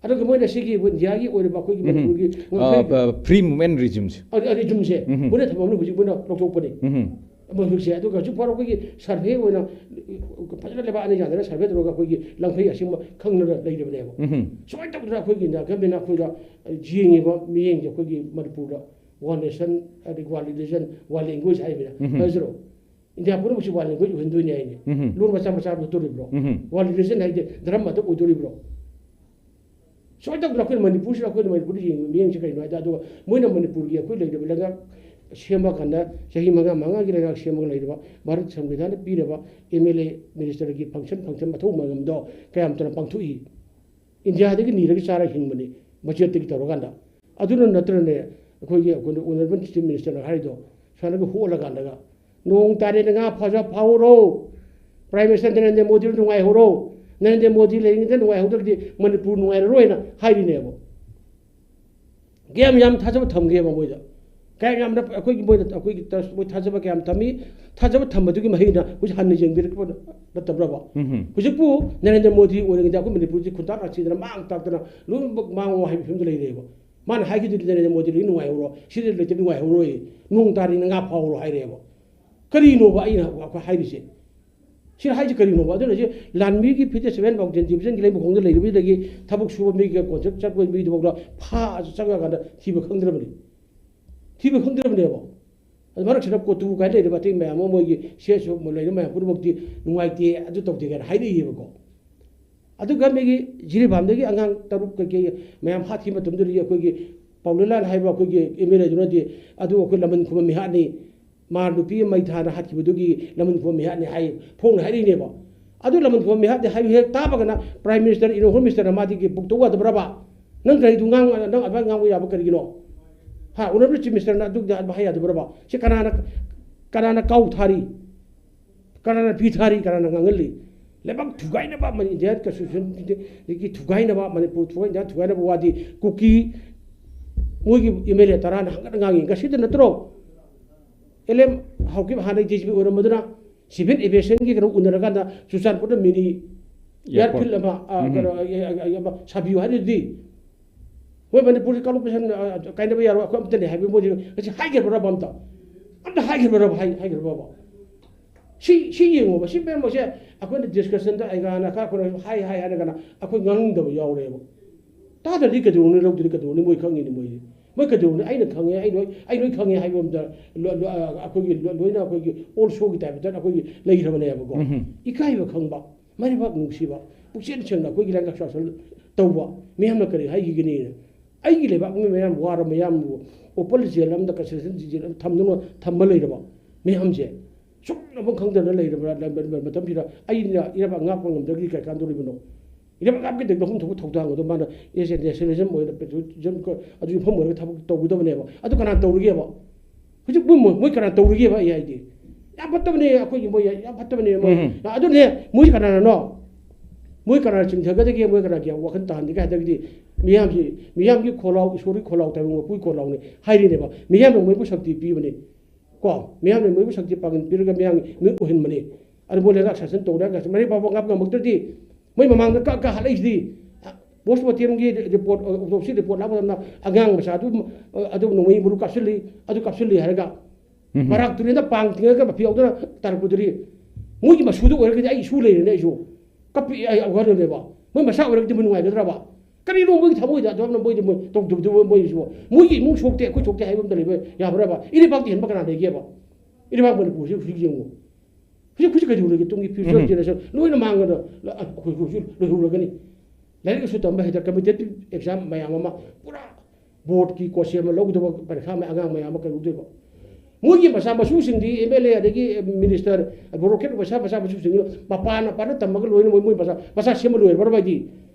ꯑꯗꯨꯒ ꯃꯣꯏꯅ ꯁꯤꯒꯤ ꯑꯩꯈꯣꯏ ꯏꯟꯗꯤꯌꯥꯒꯤ ꯑꯣꯏꯔꯤꯕ ꯑꯩꯈꯣꯏꯒꯤ ꯎꯝ꯫ ꯃꯅꯤꯄꯨꯔꯒꯤ ꯑ, ꯉꯝꯈꯩ-, ꯄ-, ꯐ꯭ꯔꯤ ꯃꯨꯚꯃꯦꯟ ꯔꯤꯖꯤꯝꯁꯦ꯫ ꯑ-, ꯑ-, ꯔꯤꯖꯨꯝꯁꯦ ꯎꯝ꯫ ꯃꯣꯏꯅ ꯊꯝꯃꯝꯅꯤ, ꯍꯧꯖꯤꯛ ꯃꯣꯏꯅ ꯂꯧꯊꯣꯛꯄꯅꯤ꯫ ꯎꯝ꯫ ꯑꯃ ꯍꯧꯖꯤꯛꯁꯦ꯫ ꯑꯗꯨꯒ ꯍꯧꯖꯤꯛ ꯐꯥꯎ ꯑꯩꯈꯣꯏꯒꯤ ꯁꯔꯚꯦ ꯑꯣꯏꯅ ꯐꯖꯅ ꯂꯩꯕꯥꯛ ꯑꯅꯤ ꯌꯥꯟꯗꯅ ꯁꯔꯚꯦ ꯇꯧꯔꯒ ꯑꯩꯈꯣꯏꯒꯤ ꯂꯝꯈꯩ ꯑꯁꯦꯡꯕ ꯈꯪꯅꯔ ꯂꯩꯔꯕꯅꯦꯕ꯫ ꯎꯝ꯫ ꯁꯨꯃꯥꯏꯅ ꯇꯧꯗꯅ ꯑꯩꯈꯣꯏꯒꯤ ꯏꯟꯗꯤꯌꯥ ꯒꯃꯦꯟꯅ ꯑꯩꯈꯣꯏꯗ ꯌꯦꯡꯉꯤꯕ ꯃꯤꯠꯌꯦꯡꯁꯦ ꯑꯩꯈꯣꯏꯒꯤ ꯃꯅꯤꯄꯨꯔꯗ ꯋꯥꯟ ꯅꯦꯁꯟ, ꯑꯗꯒꯤ ꯋꯥꯟ ꯔꯤꯂꯤꯖꯟ, ꯋꯥꯟ ꯂꯦꯡꯒ꯭ꯋꯦꯖ ꯍꯥꯏꯕꯅ ꯎꯝ꯫ ꯅꯠꯇ꯭ꯔꯣ? ꯏꯟꯗꯤꯌꯥ ꯄꯨꯝꯅꯃꯛꯁꯤ ꯋꯥꯟ ꯂꯦꯡꯒ꯭ꯋꯦꯖ ꯑꯣꯏꯍꯟꯗꯣꯏꯅꯦ ꯍꯥꯏꯅꯦ꯫ ꯎꯝ꯫ ꯂꯣꯟ ꯃꯆꯥ ꯃꯆꯥ ꯑꯣꯏꯗꯣꯔꯤꯕ꯭ꯔꯣ? ꯎꯝ꯫ ꯋꯥꯟ ꯔꯤꯂꯤꯖꯟ ꯍꯥꯏꯗꯤ ꯙꯔꯃ ꯑꯗꯨ ꯑꯣꯏꯗꯣꯔꯤꯕ꯭ꯔꯣ? ꯁꯨꯃꯥꯏꯅ ꯇꯧꯗꯅ ꯑꯩꯈꯣꯏꯅ ꯃꯅꯤꯄꯨꯔꯁꯤꯗ, ꯑꯩꯈꯣꯏꯅ ꯃꯅꯤꯄꯨꯔꯗ ꯌꯦꯡꯕ ꯃꯤꯠꯌꯦꯡꯁꯦ ꯀꯩꯅꯣ ꯍꯥꯏꯗ, ꯑꯗꯨꯒ ꯃꯣꯏꯅ ꯃꯅꯤꯄꯨꯔꯒꯤ ꯑꯩꯈꯣꯏ ꯂꯩꯔꯤꯕ ꯂꯩꯉꯥꯛ ꯁꯦꯝꯕ ꯀꯥꯟꯗ, ꯆꯍꯤ ꯃꯉꯥ, ꯃꯉꯥꯒꯤ ꯂꯩꯉꯥꯛ ꯁꯦꯝꯃꯒ ꯂꯩꯔꯤꯕ ꯚꯥꯔꯠ ꯁꯪꯕꯤꯙꯥꯟꯅ ꯄꯤꯔꯕ ꯑꯦꯝ ꯑꯦꯜ ꯑꯦ ꯃꯤꯅꯤꯁꯇꯔꯒꯤ ꯐꯪꯁꯟ, ꯐꯪꯁꯟ ꯃꯊꯧ ꯃꯉꯝꯗꯣ ꯀꯌꯥꯝ ꯇꯧꯅ ꯄꯥꯡꯊꯣꯛꯏ? ꯏꯟꯗꯤꯌꯥꯗꯒꯤ ꯅꯤꯔꯒ ꯆꯥꯔ ꯍꯤꯡꯕꯅꯤ, ꯕꯖꯦꯠꯇꯒꯤ ꯇꯧꯔꯀꯥꯟꯗ꯫ ꯑꯗꯨꯅ ꯅꯠꯇ꯭ꯔꯅꯦ, ꯑꯩꯈꯣꯏꯒꯤ, ꯑꯩꯈꯣꯏꯅ ꯑꯣꯅꯔꯦꯕꯜ ꯆꯤꯐ ꯃꯤꯅꯤꯁꯇꯔꯅ ꯍꯥꯏꯔꯤꯗꯣ, ꯁꯨꯃꯥꯏꯅꯒ ꯍꯣꯠꯂꯀꯥꯟꯗꯒ, "ꯅꯣꯡ ꯇꯥꯔꯦꯅ ꯉꯥ ꯐꯥꯖ ꯐꯥꯍꯧꯔꯣ, ꯄ꯭ꯔꯥꯏꯝ ꯃꯤꯅꯤꯁꯇꯔ ꯅꯔꯦꯟꯗ꯭ꯔ ꯃꯣꯗꯤꯗ ꯅꯨꯡꯉꯥꯏꯍꯧꯔꯣ, ꯅꯔꯦꯟꯗ꯭ꯔ ꯃꯣꯗꯤ ꯂꯩꯔꯤꯉꯩꯗ ꯅꯨꯡꯉꯥꯏꯍꯧꯗ꯭ꯔꯒꯗꯤ ꯃꯅꯤꯄꯨꯔ ꯅꯨꯡꯉꯥꯏꯔꯔꯣꯏꯅ ꯍꯥꯏꯔꯤꯅꯦꯕ꯫ ꯀꯌꯥꯝ ꯌꯥꯝ ꯊꯥꯖꯕ ꯊꯝꯒꯦꯕ ꯃꯣꯏꯗ? ꯀꯌꯥꯝ ꯌꯥꯝꯅ ꯑꯩꯈꯣꯏꯒꯤ ꯃꯣꯏꯗ, ꯑꯩꯈꯣꯏꯒꯤ ꯇ-, ꯃꯣꯏ ꯊꯥꯖꯕ ꯀꯌꯥꯝ ꯊꯝꯃꯤ? ꯊꯥꯖꯕ ꯊꯝꯕꯗꯨꯒꯤ ꯃꯍꯩꯅ ꯍꯧꯖꯤꯛ ꯍꯟꯅ ꯌꯦꯡꯕꯤꯔꯛꯄ ꯅꯠꯇꯕ꯭ꯔꯕ? ꯎꯝ꯫ ꯍꯧꯖꯤꯛꯄꯨ ꯅꯔꯦꯟꯗ꯭ꯔ ꯃꯣꯗꯤ ꯑꯣꯏꯔꯤꯉꯩꯗ ꯑꯩꯈꯣꯏ ꯃꯅꯤꯄꯨꯔꯁꯤ ꯈꯨꯟꯇꯥꯛ ꯂꯥꯛꯁꯤꯟꯗꯅ ꯃꯥꯡ ꯇꯥꯛꯇꯅ ꯂꯣꯏꯅꯃꯛ ꯃꯥꯡꯉꯣ ꯍꯥꯏꯕ ꯐꯤꯕꯝꯗ ꯂꯩꯔꯦꯕ꯫ ꯃꯥꯅ ꯍꯥꯏꯈꯤꯗꯨꯗꯤ ꯅꯔꯦꯟꯗ꯭ꯔ ꯃꯣꯗꯤ ꯂꯣꯏ ꯅꯨꯡꯉꯥꯏꯍꯧꯔꯣ, ꯁꯤꯗ ꯂꯩꯇꯕ ꯅꯨꯡꯉꯥꯏꯍꯧꯔꯣꯏ, ꯅꯣꯡ ꯇꯥꯔꯤ ꯉꯥ ꯐꯥꯍꯧꯔꯣ ꯍꯥꯏꯔꯦꯕ꯫ ꯀꯔꯤꯅꯣꯕ ꯑꯩꯅ ꯑꯩꯈꯣꯏ ꯍꯥꯏꯔꯤꯁꯦ? ꯁꯤ ꯍꯥꯏꯁꯦ ꯀꯔꯤꯅꯣꯕ? ꯑꯗꯨꯅ ꯁꯤ ꯂꯥꯟꯃꯤꯒꯤ fifty seven foundation division ꯒꯤ ꯂꯩꯃꯈꯣꯡꯗ ꯂꯩꯔꯨꯕꯗꯒꯤ ꯊꯕꯛ ꯁꯨꯕ ꯃꯤꯒ contract ꯆꯠꯄ ꯃꯤꯗꯨꯐꯥꯎꯗ ꯐꯥ ꯆꯪꯉꯀꯥꯟꯗ ꯊꯤꯕ ꯈꯪꯗ꯭ꯔꯕꯅꯤ꯫ ꯊꯤꯕ ꯈꯪꯗ꯭ꯔꯕꯅꯦꯕ꯫ ꯑꯗꯨ ꯃꯔꯛꯁꯤꯗ ꯀꯣꯇꯨ ꯀꯥꯏꯅ ꯂꯩꯔꯤꯕ ꯑꯇꯩ ꯃꯌꯥꯝ ꯑꯃ, ꯃꯣꯏꯒꯤ ꯁꯤ ꯑꯦꯁ ꯑꯣ ꯂꯩꯔꯤꯕ ꯃꯌꯥꯝ ꯄꯨꯝꯅꯃꯛꯇꯤ ꯅꯨꯡꯉꯥꯏꯇꯦ, ꯑꯗꯨ ꯇꯧꯗꯦ ꯀꯥꯏꯅ ꯍꯥꯏꯔꯛꯏꯕꯀꯣ꯫ ꯑꯗꯨꯒ ꯃꯤꯒꯤ ꯖꯤꯔꯤꯕꯥꯝꯗꯒꯤ ꯑꯉꯥꯡ ꯇꯔꯨꯛ ꯀꯩꯀꯩ ꯃꯌꯥꯝ ꯍꯥꯠꯈꯤꯕ ꯃꯇꯝꯗꯨꯗꯗꯤ ꯑꯩꯈꯣꯏꯒꯤ ꯄꯥꯎꯂꯦꯂꯥꯟ ꯍꯥꯏꯕ ꯑꯩꯈꯣꯏꯒꯤ ꯑꯦꯝ ꯑꯦꯜ ꯑꯦꯗꯨꯅꯗꯤ ꯑꯗꯨ ꯑꯩꯈꯣꯏ ꯂꯃꯟ ꯈꯨꯝꯕ ꯃꯤꯍꯥꯠꯅꯤ, ꯃꯥ ꯅꯨꯄꯤ ꯑꯃ ꯃꯩ ꯊꯥꯅ ꯍꯥꯠꯈꯤꯕꯗꯨꯒꯤ ꯂꯃꯟ ꯈꯨꯝꯕ ꯃꯤꯍꯥꯠꯅꯤ ꯍꯥꯏ, ꯐꯣꯡꯅ ꯍꯥꯏꯔꯛꯏꯅꯦꯕ꯫ ꯑꯗꯨ ꯂꯃꯟ ꯈꯨꯝꯕ ꯃꯤꯍꯥꯠꯅꯤ ꯍꯥꯏꯕ ꯍꯦꯛ ꯇꯥꯕꯒꯅ Prime Minister, Union Home Minister ꯅ ꯃꯥꯗꯤ ꯄꯨꯊꯣꯛ ꯌꯥꯗꯕ꯭ꯔꯕ? ꯅꯪ ꯀꯔꯤꯗꯨ ꯉꯥꯡ-, ꯅꯪ ꯑꯗꯨꯃꯥꯏꯅ ꯉꯥꯡꯕ ꯌꯥꯕ ꯀꯔꯤꯒꯤꯅꯣ? ꯍꯥ, Honourable Chief Minister ꯅ ꯑꯗꯨ ꯍꯥꯏ ꯌꯥꯗꯕ꯭ꯔꯕ? ꯁꯤ ꯀꯅꯥꯅ, ꯀꯅꯥꯅ ꯀꯥꯎ ꯊꯥꯔꯤ? ꯀꯅꯥꯅ ꯄꯤ ꯊꯥꯔꯤ? ꯀꯅꯥꯅ ꯉꯥꯡꯍꯜꯂꯤ? ꯂꯩꯕꯥꯛ ꯊꯨꯒꯥꯏꯅꯕ, ꯃꯅꯤ-, Indian Constitution ꯗꯒꯤ ꯊꯨꯒꯥꯏꯅꯕ, ꯃꯅꯤꯄꯨꯔ ꯊꯨꯒꯥꯏ-, India ꯊꯨꯒꯥꯏꯅꯕ ꯋꯥꯗꯤ ꯀꯨꯀꯤ, ꯃꯣꯏꯒꯤ ꯑꯦꯝ ꯑꯦꯜ ꯑꯦ ꯇꯔꯥꯅ ꯍꯪꯒꯠ ꯉꯥꯡꯉꯤ꯫ ꯉꯁꯤꯗ ꯅꯠꯇ꯭ꯔꯣ? ꯑꯦꯜ ꯑꯦꯝ ꯍꯥꯎꯀꯤꯞ ꯍꯥꯟꯅ D G P ꯑꯣꯏꯔꯝꯕꯗꯨꯅ civil aviation ꯒꯤ ꯀꯩꯅꯣ ꯎꯅꯔꯀꯥꯟꯗ ꯆꯨꯔꯆꯥꯟꯄꯨꯔꯗ mini Airport. airfield ꯑꯃ, ꯑ, ꯎꯝ꯫ ꯀꯩꯅꯣ, ꯑ, ꯑ, ꯑ, ꯑꯃ ꯁꯥꯕꯤꯌꯨ ꯍꯥꯏꯔꯤꯗꯨꯗꯤ꯫ ꯃꯣꯏ ꯃꯅꯤꯄꯨꯔꯁꯤ ꯀꯥꯡꯂꯨꯞ ꯃꯁꯦꯟ, ꯑ, ꯀꯥꯏꯅꯕ ꯌꯥꯔꯣꯏ, ꯑꯩꯈꯣꯏ ꯑꯝꯇꯅꯤ ꯍꯥꯏꯕ ꯃꯣꯏꯁꯤ ꯉꯁꯤ ꯍꯥꯏꯈ꯭ꯔꯕ꯭ꯔꯕ ꯑꯝꯇ? ꯑꯝꯇ ꯍꯥꯏꯈ꯭ꯔꯕ꯭ꯔꯕ? ꯍꯥꯏ-, ꯍꯥꯏꯈ꯭ꯔꯕ꯭ꯔꯕ? ꯁꯤ, ꯁꯤ ꯌꯦꯡꯉꯣꯕ, ꯁꯤ ꯃꯌꯥꯝꯃꯛꯁꯦ ꯑꯩꯈꯣꯏꯅ discussion ꯗ ꯑꯩꯒꯥꯅ ꯈꯔ ꯑꯩꯈꯣꯏꯅ ꯍꯥꯏ, ꯍꯥꯏ ꯍꯥꯏꯔꯒꯅ ꯑꯩꯈꯣꯏ ꯉꯥꯡꯅꯤꯡꯗꯕ ꯌꯥꯎꯔꯦꯕ꯫ ꯇꯥꯗ꯭ꯔꯗꯤ ꯀꯩꯗꯧꯅꯤ, ꯂꯧꯗ꯭ꯔꯗꯤ ꯀꯩꯗꯧꯅꯤ, ꯃꯣꯏ ꯈꯪꯉꯤꯅꯤ ꯃꯣꯏꯗꯤ꯫ ꯃꯣꯏ ꯀꯩꯗꯧꯅꯤ, ꯑꯩꯅ ꯈꯪꯉꯦ, ꯑꯩ ꯂꯣꯏ, ꯑꯩ ꯂꯣꯏ ꯈꯪꯉꯦ ꯍꯥꯏꯕ ꯑꯝꯇ ꯂꯣ-, ꯂꯣ-, ꯑ, ꯑꯩꯈꯣꯏꯒꯤ ꯂꯣ-, ꯂꯣꯏꯅ ꯑꯩꯈꯣꯏꯒꯤ all show ꯒꯤ type ꯇ ꯑꯩꯈꯣꯏꯒꯤ ꯂꯩꯈ꯭ꯔꯕꯅꯦꯕꯀꯣ꯫ ꯎꯝ꯫ ꯏꯀꯥꯏꯕ ꯈꯪꯕ, ꯃꯔꯩꯕꯥꯛ ꯅꯨꯡꯁꯤꯕ, ꯄꯨꯛꯆꯦꯜ ꯁꯦꯡꯅ ꯑꯩꯈꯣꯏꯒꯤ ꯂꯥꯏꯔꯤꯛ ꯂꯥꯏꯁꯨ ꯇꯧꯕ ꯃꯤꯌꯥꯝꯅ ꯀꯔꯤ ꯍꯥꯏꯈꯤꯒꯅꯤ? ꯑꯩꯒꯤ ꯂꯩꯕꯥꯛ ꯃꯤ ꯃꯌꯥꯝ ꯋꯥꯔꯕ ꯃꯌꯥꯝꯕꯨ open jail ꯑꯃꯗ, concentration jail ꯑꯃꯗ ꯊꯝꯗꯨꯅ ꯊꯝꯕ ꯂꯩꯔꯕ ꯃꯌꯥꯝꯁꯦ ꯁꯨꯝ ꯃꯐꯝ ꯈꯪꯗꯅ ꯂꯩꯔꯕ ꯃꯇꯝꯁꯤꯗ ꯑꯩꯅ ꯏꯔꯩꯕꯥꯛ ꯉꯥꯛꯄ ꯉꯝꯗ꯭ꯔꯒꯗꯤ ꯀꯩ ꯀꯥꯟꯗꯧꯔꯤꯕꯅꯣ? ꯏꯔꯩꯕꯥꯛ ꯉꯥꯛꯄꯒꯤꯗꯃꯛꯇ ꯂꯧꯐꯝ ꯊꯣꯛꯄ ꯊꯧꯗꯥꯡ ꯑꯗꯣ ꯃꯥꯅ as a nationalism ꯑꯣꯏꯅ patriotism ꯑꯗꯨ ꯌꯨꯝꯐꯝ ꯑꯣꯏꯔꯒ ꯊꯕꯛ ꯇꯧꯒꯗꯕꯅꯦꯕ꯫ ꯑꯗꯨ ꯀꯅꯥ ꯇꯧꯔꯤꯒꯦꯕ? ꯍꯧꯖꯤꯛ ꯃꯣꯏ, ꯃꯣꯏ, ꯃꯣꯏ ꯀꯅꯥ ꯇꯧꯔꯤꯒꯦꯕ? ꯑꯩ ꯍꯥꯏꯗꯤ ꯌꯥꯝ ꯐꯠꯇꯕꯅꯦ ꯑꯩꯈꯣꯏꯒꯤ, ꯃꯣꯏ ꯌꯥꯝ ꯐꯠꯇꯕꯅꯦ ꯃꯣꯏ꯫ ꯎꯝ꯫ ꯑꯗꯨꯅꯦ ꯃꯣꯏ ꯀꯅꯥꯅꯅꯣ? ꯃꯣꯏ ꯀꯅꯥ ꯆꯤꯡꯊꯒꯗꯒꯦ, ꯃꯣꯏ ꯀꯅꯥꯒꯤ ꯋꯥꯈꯜ ꯇꯥꯍꯟꯒꯦ ꯍꯥꯏꯔꯒꯗꯤ, ꯃꯤꯌꯥꯝꯁꯤ, ꯃꯤꯌꯥꯝꯒꯤ ꯈꯣꯜꯂꯥꯎ, ꯏꯁꯣꯔꯒꯤ ꯈꯣꯜꯂꯥꯎ ꯇꯥꯏꯕꯪ ꯃꯄꯨꯒꯤ ꯈꯣꯜꯂꯥꯎꯅꯤ ꯍꯥꯏꯔꯤꯅꯦꯕ꯫ ꯃꯤꯌꯥꯝꯅ ꯃꯣꯏꯕꯨ ꯁꯛꯇꯤ ꯄꯤꯕꯅꯤ꯫ ꯀꯣ, ꯃꯤꯌꯥꯝꯅ ꯃꯣꯏꯕꯨ ꯁꯛꯇꯤ ꯄꯥꯡꯒꯜ ꯄꯤꯔꯒ ꯃꯤꯌꯥꯝꯒꯤ ꯃꯤꯍꯨꯠ ꯑꯣꯏꯍꯟꯕꯅꯤ꯫ ꯑꯗꯨ ꯃꯣꯏ ꯂꯩꯉꯥꯛ ꯁꯥꯁꯟ ꯇꯧꯔꯒ ꯃꯔꯩ ꯄꯥꯕ ꯉꯥꯛꯄ ꯉꯝꯃꯛꯇ꯭ꯔꯗꯤ, ꯃꯣꯏ ꯃꯃꯥꯡꯗ ꯀꯛ ꯀꯛ ꯍꯜꯂꯛꯏꯁꯤꯗꯤ꯫ ꯄꯣꯁ ꯃꯣꯔꯇꯦꯝꯒꯤ ꯔꯤꯄꯣꯔꯠ, ꯑꯣꯇꯣꯞꯁꯤ ꯔꯤꯄꯣꯔꯠ ꯂꯥꯛꯄ ꯃꯇꯝꯗ ꯑꯉꯥꯡ ꯃꯆꯥꯗꯨ, ꯑꯗꯨ ꯅꯣꯡꯃꯩ ꯃꯔꯨ ꯀꯥꯞꯁꯤꯜꯂꯤ, ꯑꯗꯨ ꯀꯥꯞꯁꯤꯜꯂꯤ ꯍꯥꯏꯔꯒ, ꯎꯝ꯫ ꯕꯔꯥꯛ ꯇꯨꯔꯦꯟꯗ ꯄꯥꯡ ꯇꯤꯡꯉꯒ ꯃꯐꯤ ꯌꯥꯎꯗꯅ ꯇꯥꯔꯛꯄꯗꯨꯗꯤ, ꯃꯣꯏꯒꯤ ꯃꯁꯨꯗꯨ ꯑꯣꯏꯔꯒꯗꯤ ꯑꯩ ꯏꯁꯨ ꯂꯩꯔꯦꯅꯦ ꯑꯩꯁꯨ꯫ ꯀꯞꯄꯤ, ꯑꯩ ꯋꯥꯈꯜꯗꯅꯦꯕ꯫ ꯃꯣꯏ ꯃꯁꯥ ꯑꯣꯏꯔꯒꯗꯤ ꯃꯣꯏ ꯅꯨꯡꯉꯥꯏꯒꯗ꯭ꯔꯕ? ꯀꯔꯤꯅꯣ ꯃꯣꯏꯒꯤ ꯊꯃꯣꯏꯗ ꯑꯗꯨꯃꯥꯏꯅ ꯃꯣꯏꯗꯤ ꯃꯣꯏ ꯇꯧꯗꯕꯗꯨꯕꯨ ꯃꯣꯏꯒꯤꯁꯤꯕꯨ? ꯃꯣꯏꯒꯤ ꯏꯃꯨꯡ ꯁꯣꯛꯇꯦ, ꯑꯩꯈꯣꯏ ꯁꯣꯛꯇꯦ ꯍꯥꯏꯕ ꯑꯝꯇ ꯂꯩꯕ ꯌꯥꯕ꯭ꯔꯕ? ꯏꯔꯩꯄꯥꯛꯇ ꯍꯦꯟꯕ ꯀꯅꯥ ꯂꯩꯒꯦꯕ? ꯏꯔꯩꯄꯥꯛ ꯃꯅꯤꯄꯨꯔꯁꯤ ꯍꯧꯖꯤꯛ ꯌꯦꯡꯉꯨ꯫ ꯍꯧꯖꯤꯛ, ꯍꯧꯖꯤꯛ ꯀꯩꯗꯧꯔꯒꯦ? ꯇꯨꯡꯒꯤ future ꯎꯝ꯫ Generation ꯂꯣꯏꯅ ꯃꯥꯡꯉꯗ, ꯑꯩꯈꯣꯏ ꯍꯧꯖꯤꯛ ꯂꯣꯏꯍꯧꯔꯒꯅꯤ꯫ ꯂꯥꯏꯔꯤꯛ ꯂꯥꯏꯁꯨ ꯇꯝꯕ ꯍꯩꯇ competitive exam ꯃꯌꯥꯝ ꯑꯃ ꯄꯨꯔꯥ ꯕꯣꯔꯗꯀꯤ ꯀꯣꯆꯦ ꯑꯃ ꯂꯧꯒꯗꯕ ꯄꯔꯤꯈꯥ ꯑꯃ ꯑꯉꯥꯡ ꯃꯌꯥꯝ ꯑꯃ ꯀꯩꯗꯧꯗꯣꯏꯕ? ꯃꯣꯏꯒꯤ ꯃꯆꯥ ꯃꯁꯨꯁꯤꯡꯗꯤ MLA ꯑꯗꯒꯤ minister, bureaucrat ꯃꯆꯥ ꯃꯆꯥ ꯃꯁꯨꯁꯤꯡꯗꯤ ꯃꯄꯥꯅ ꯄꯥꯅ ꯇꯝꯃꯒ ꯂꯣꯏꯅ ꯃꯣꯏ, ꯃꯣꯏ ꯃꯆꯥ, ꯃꯆꯥ ꯁꯦꯝꯕ ꯂꯣꯏꯔꯕ꯭ꯔꯕ ꯍꯥꯏꯗꯤ?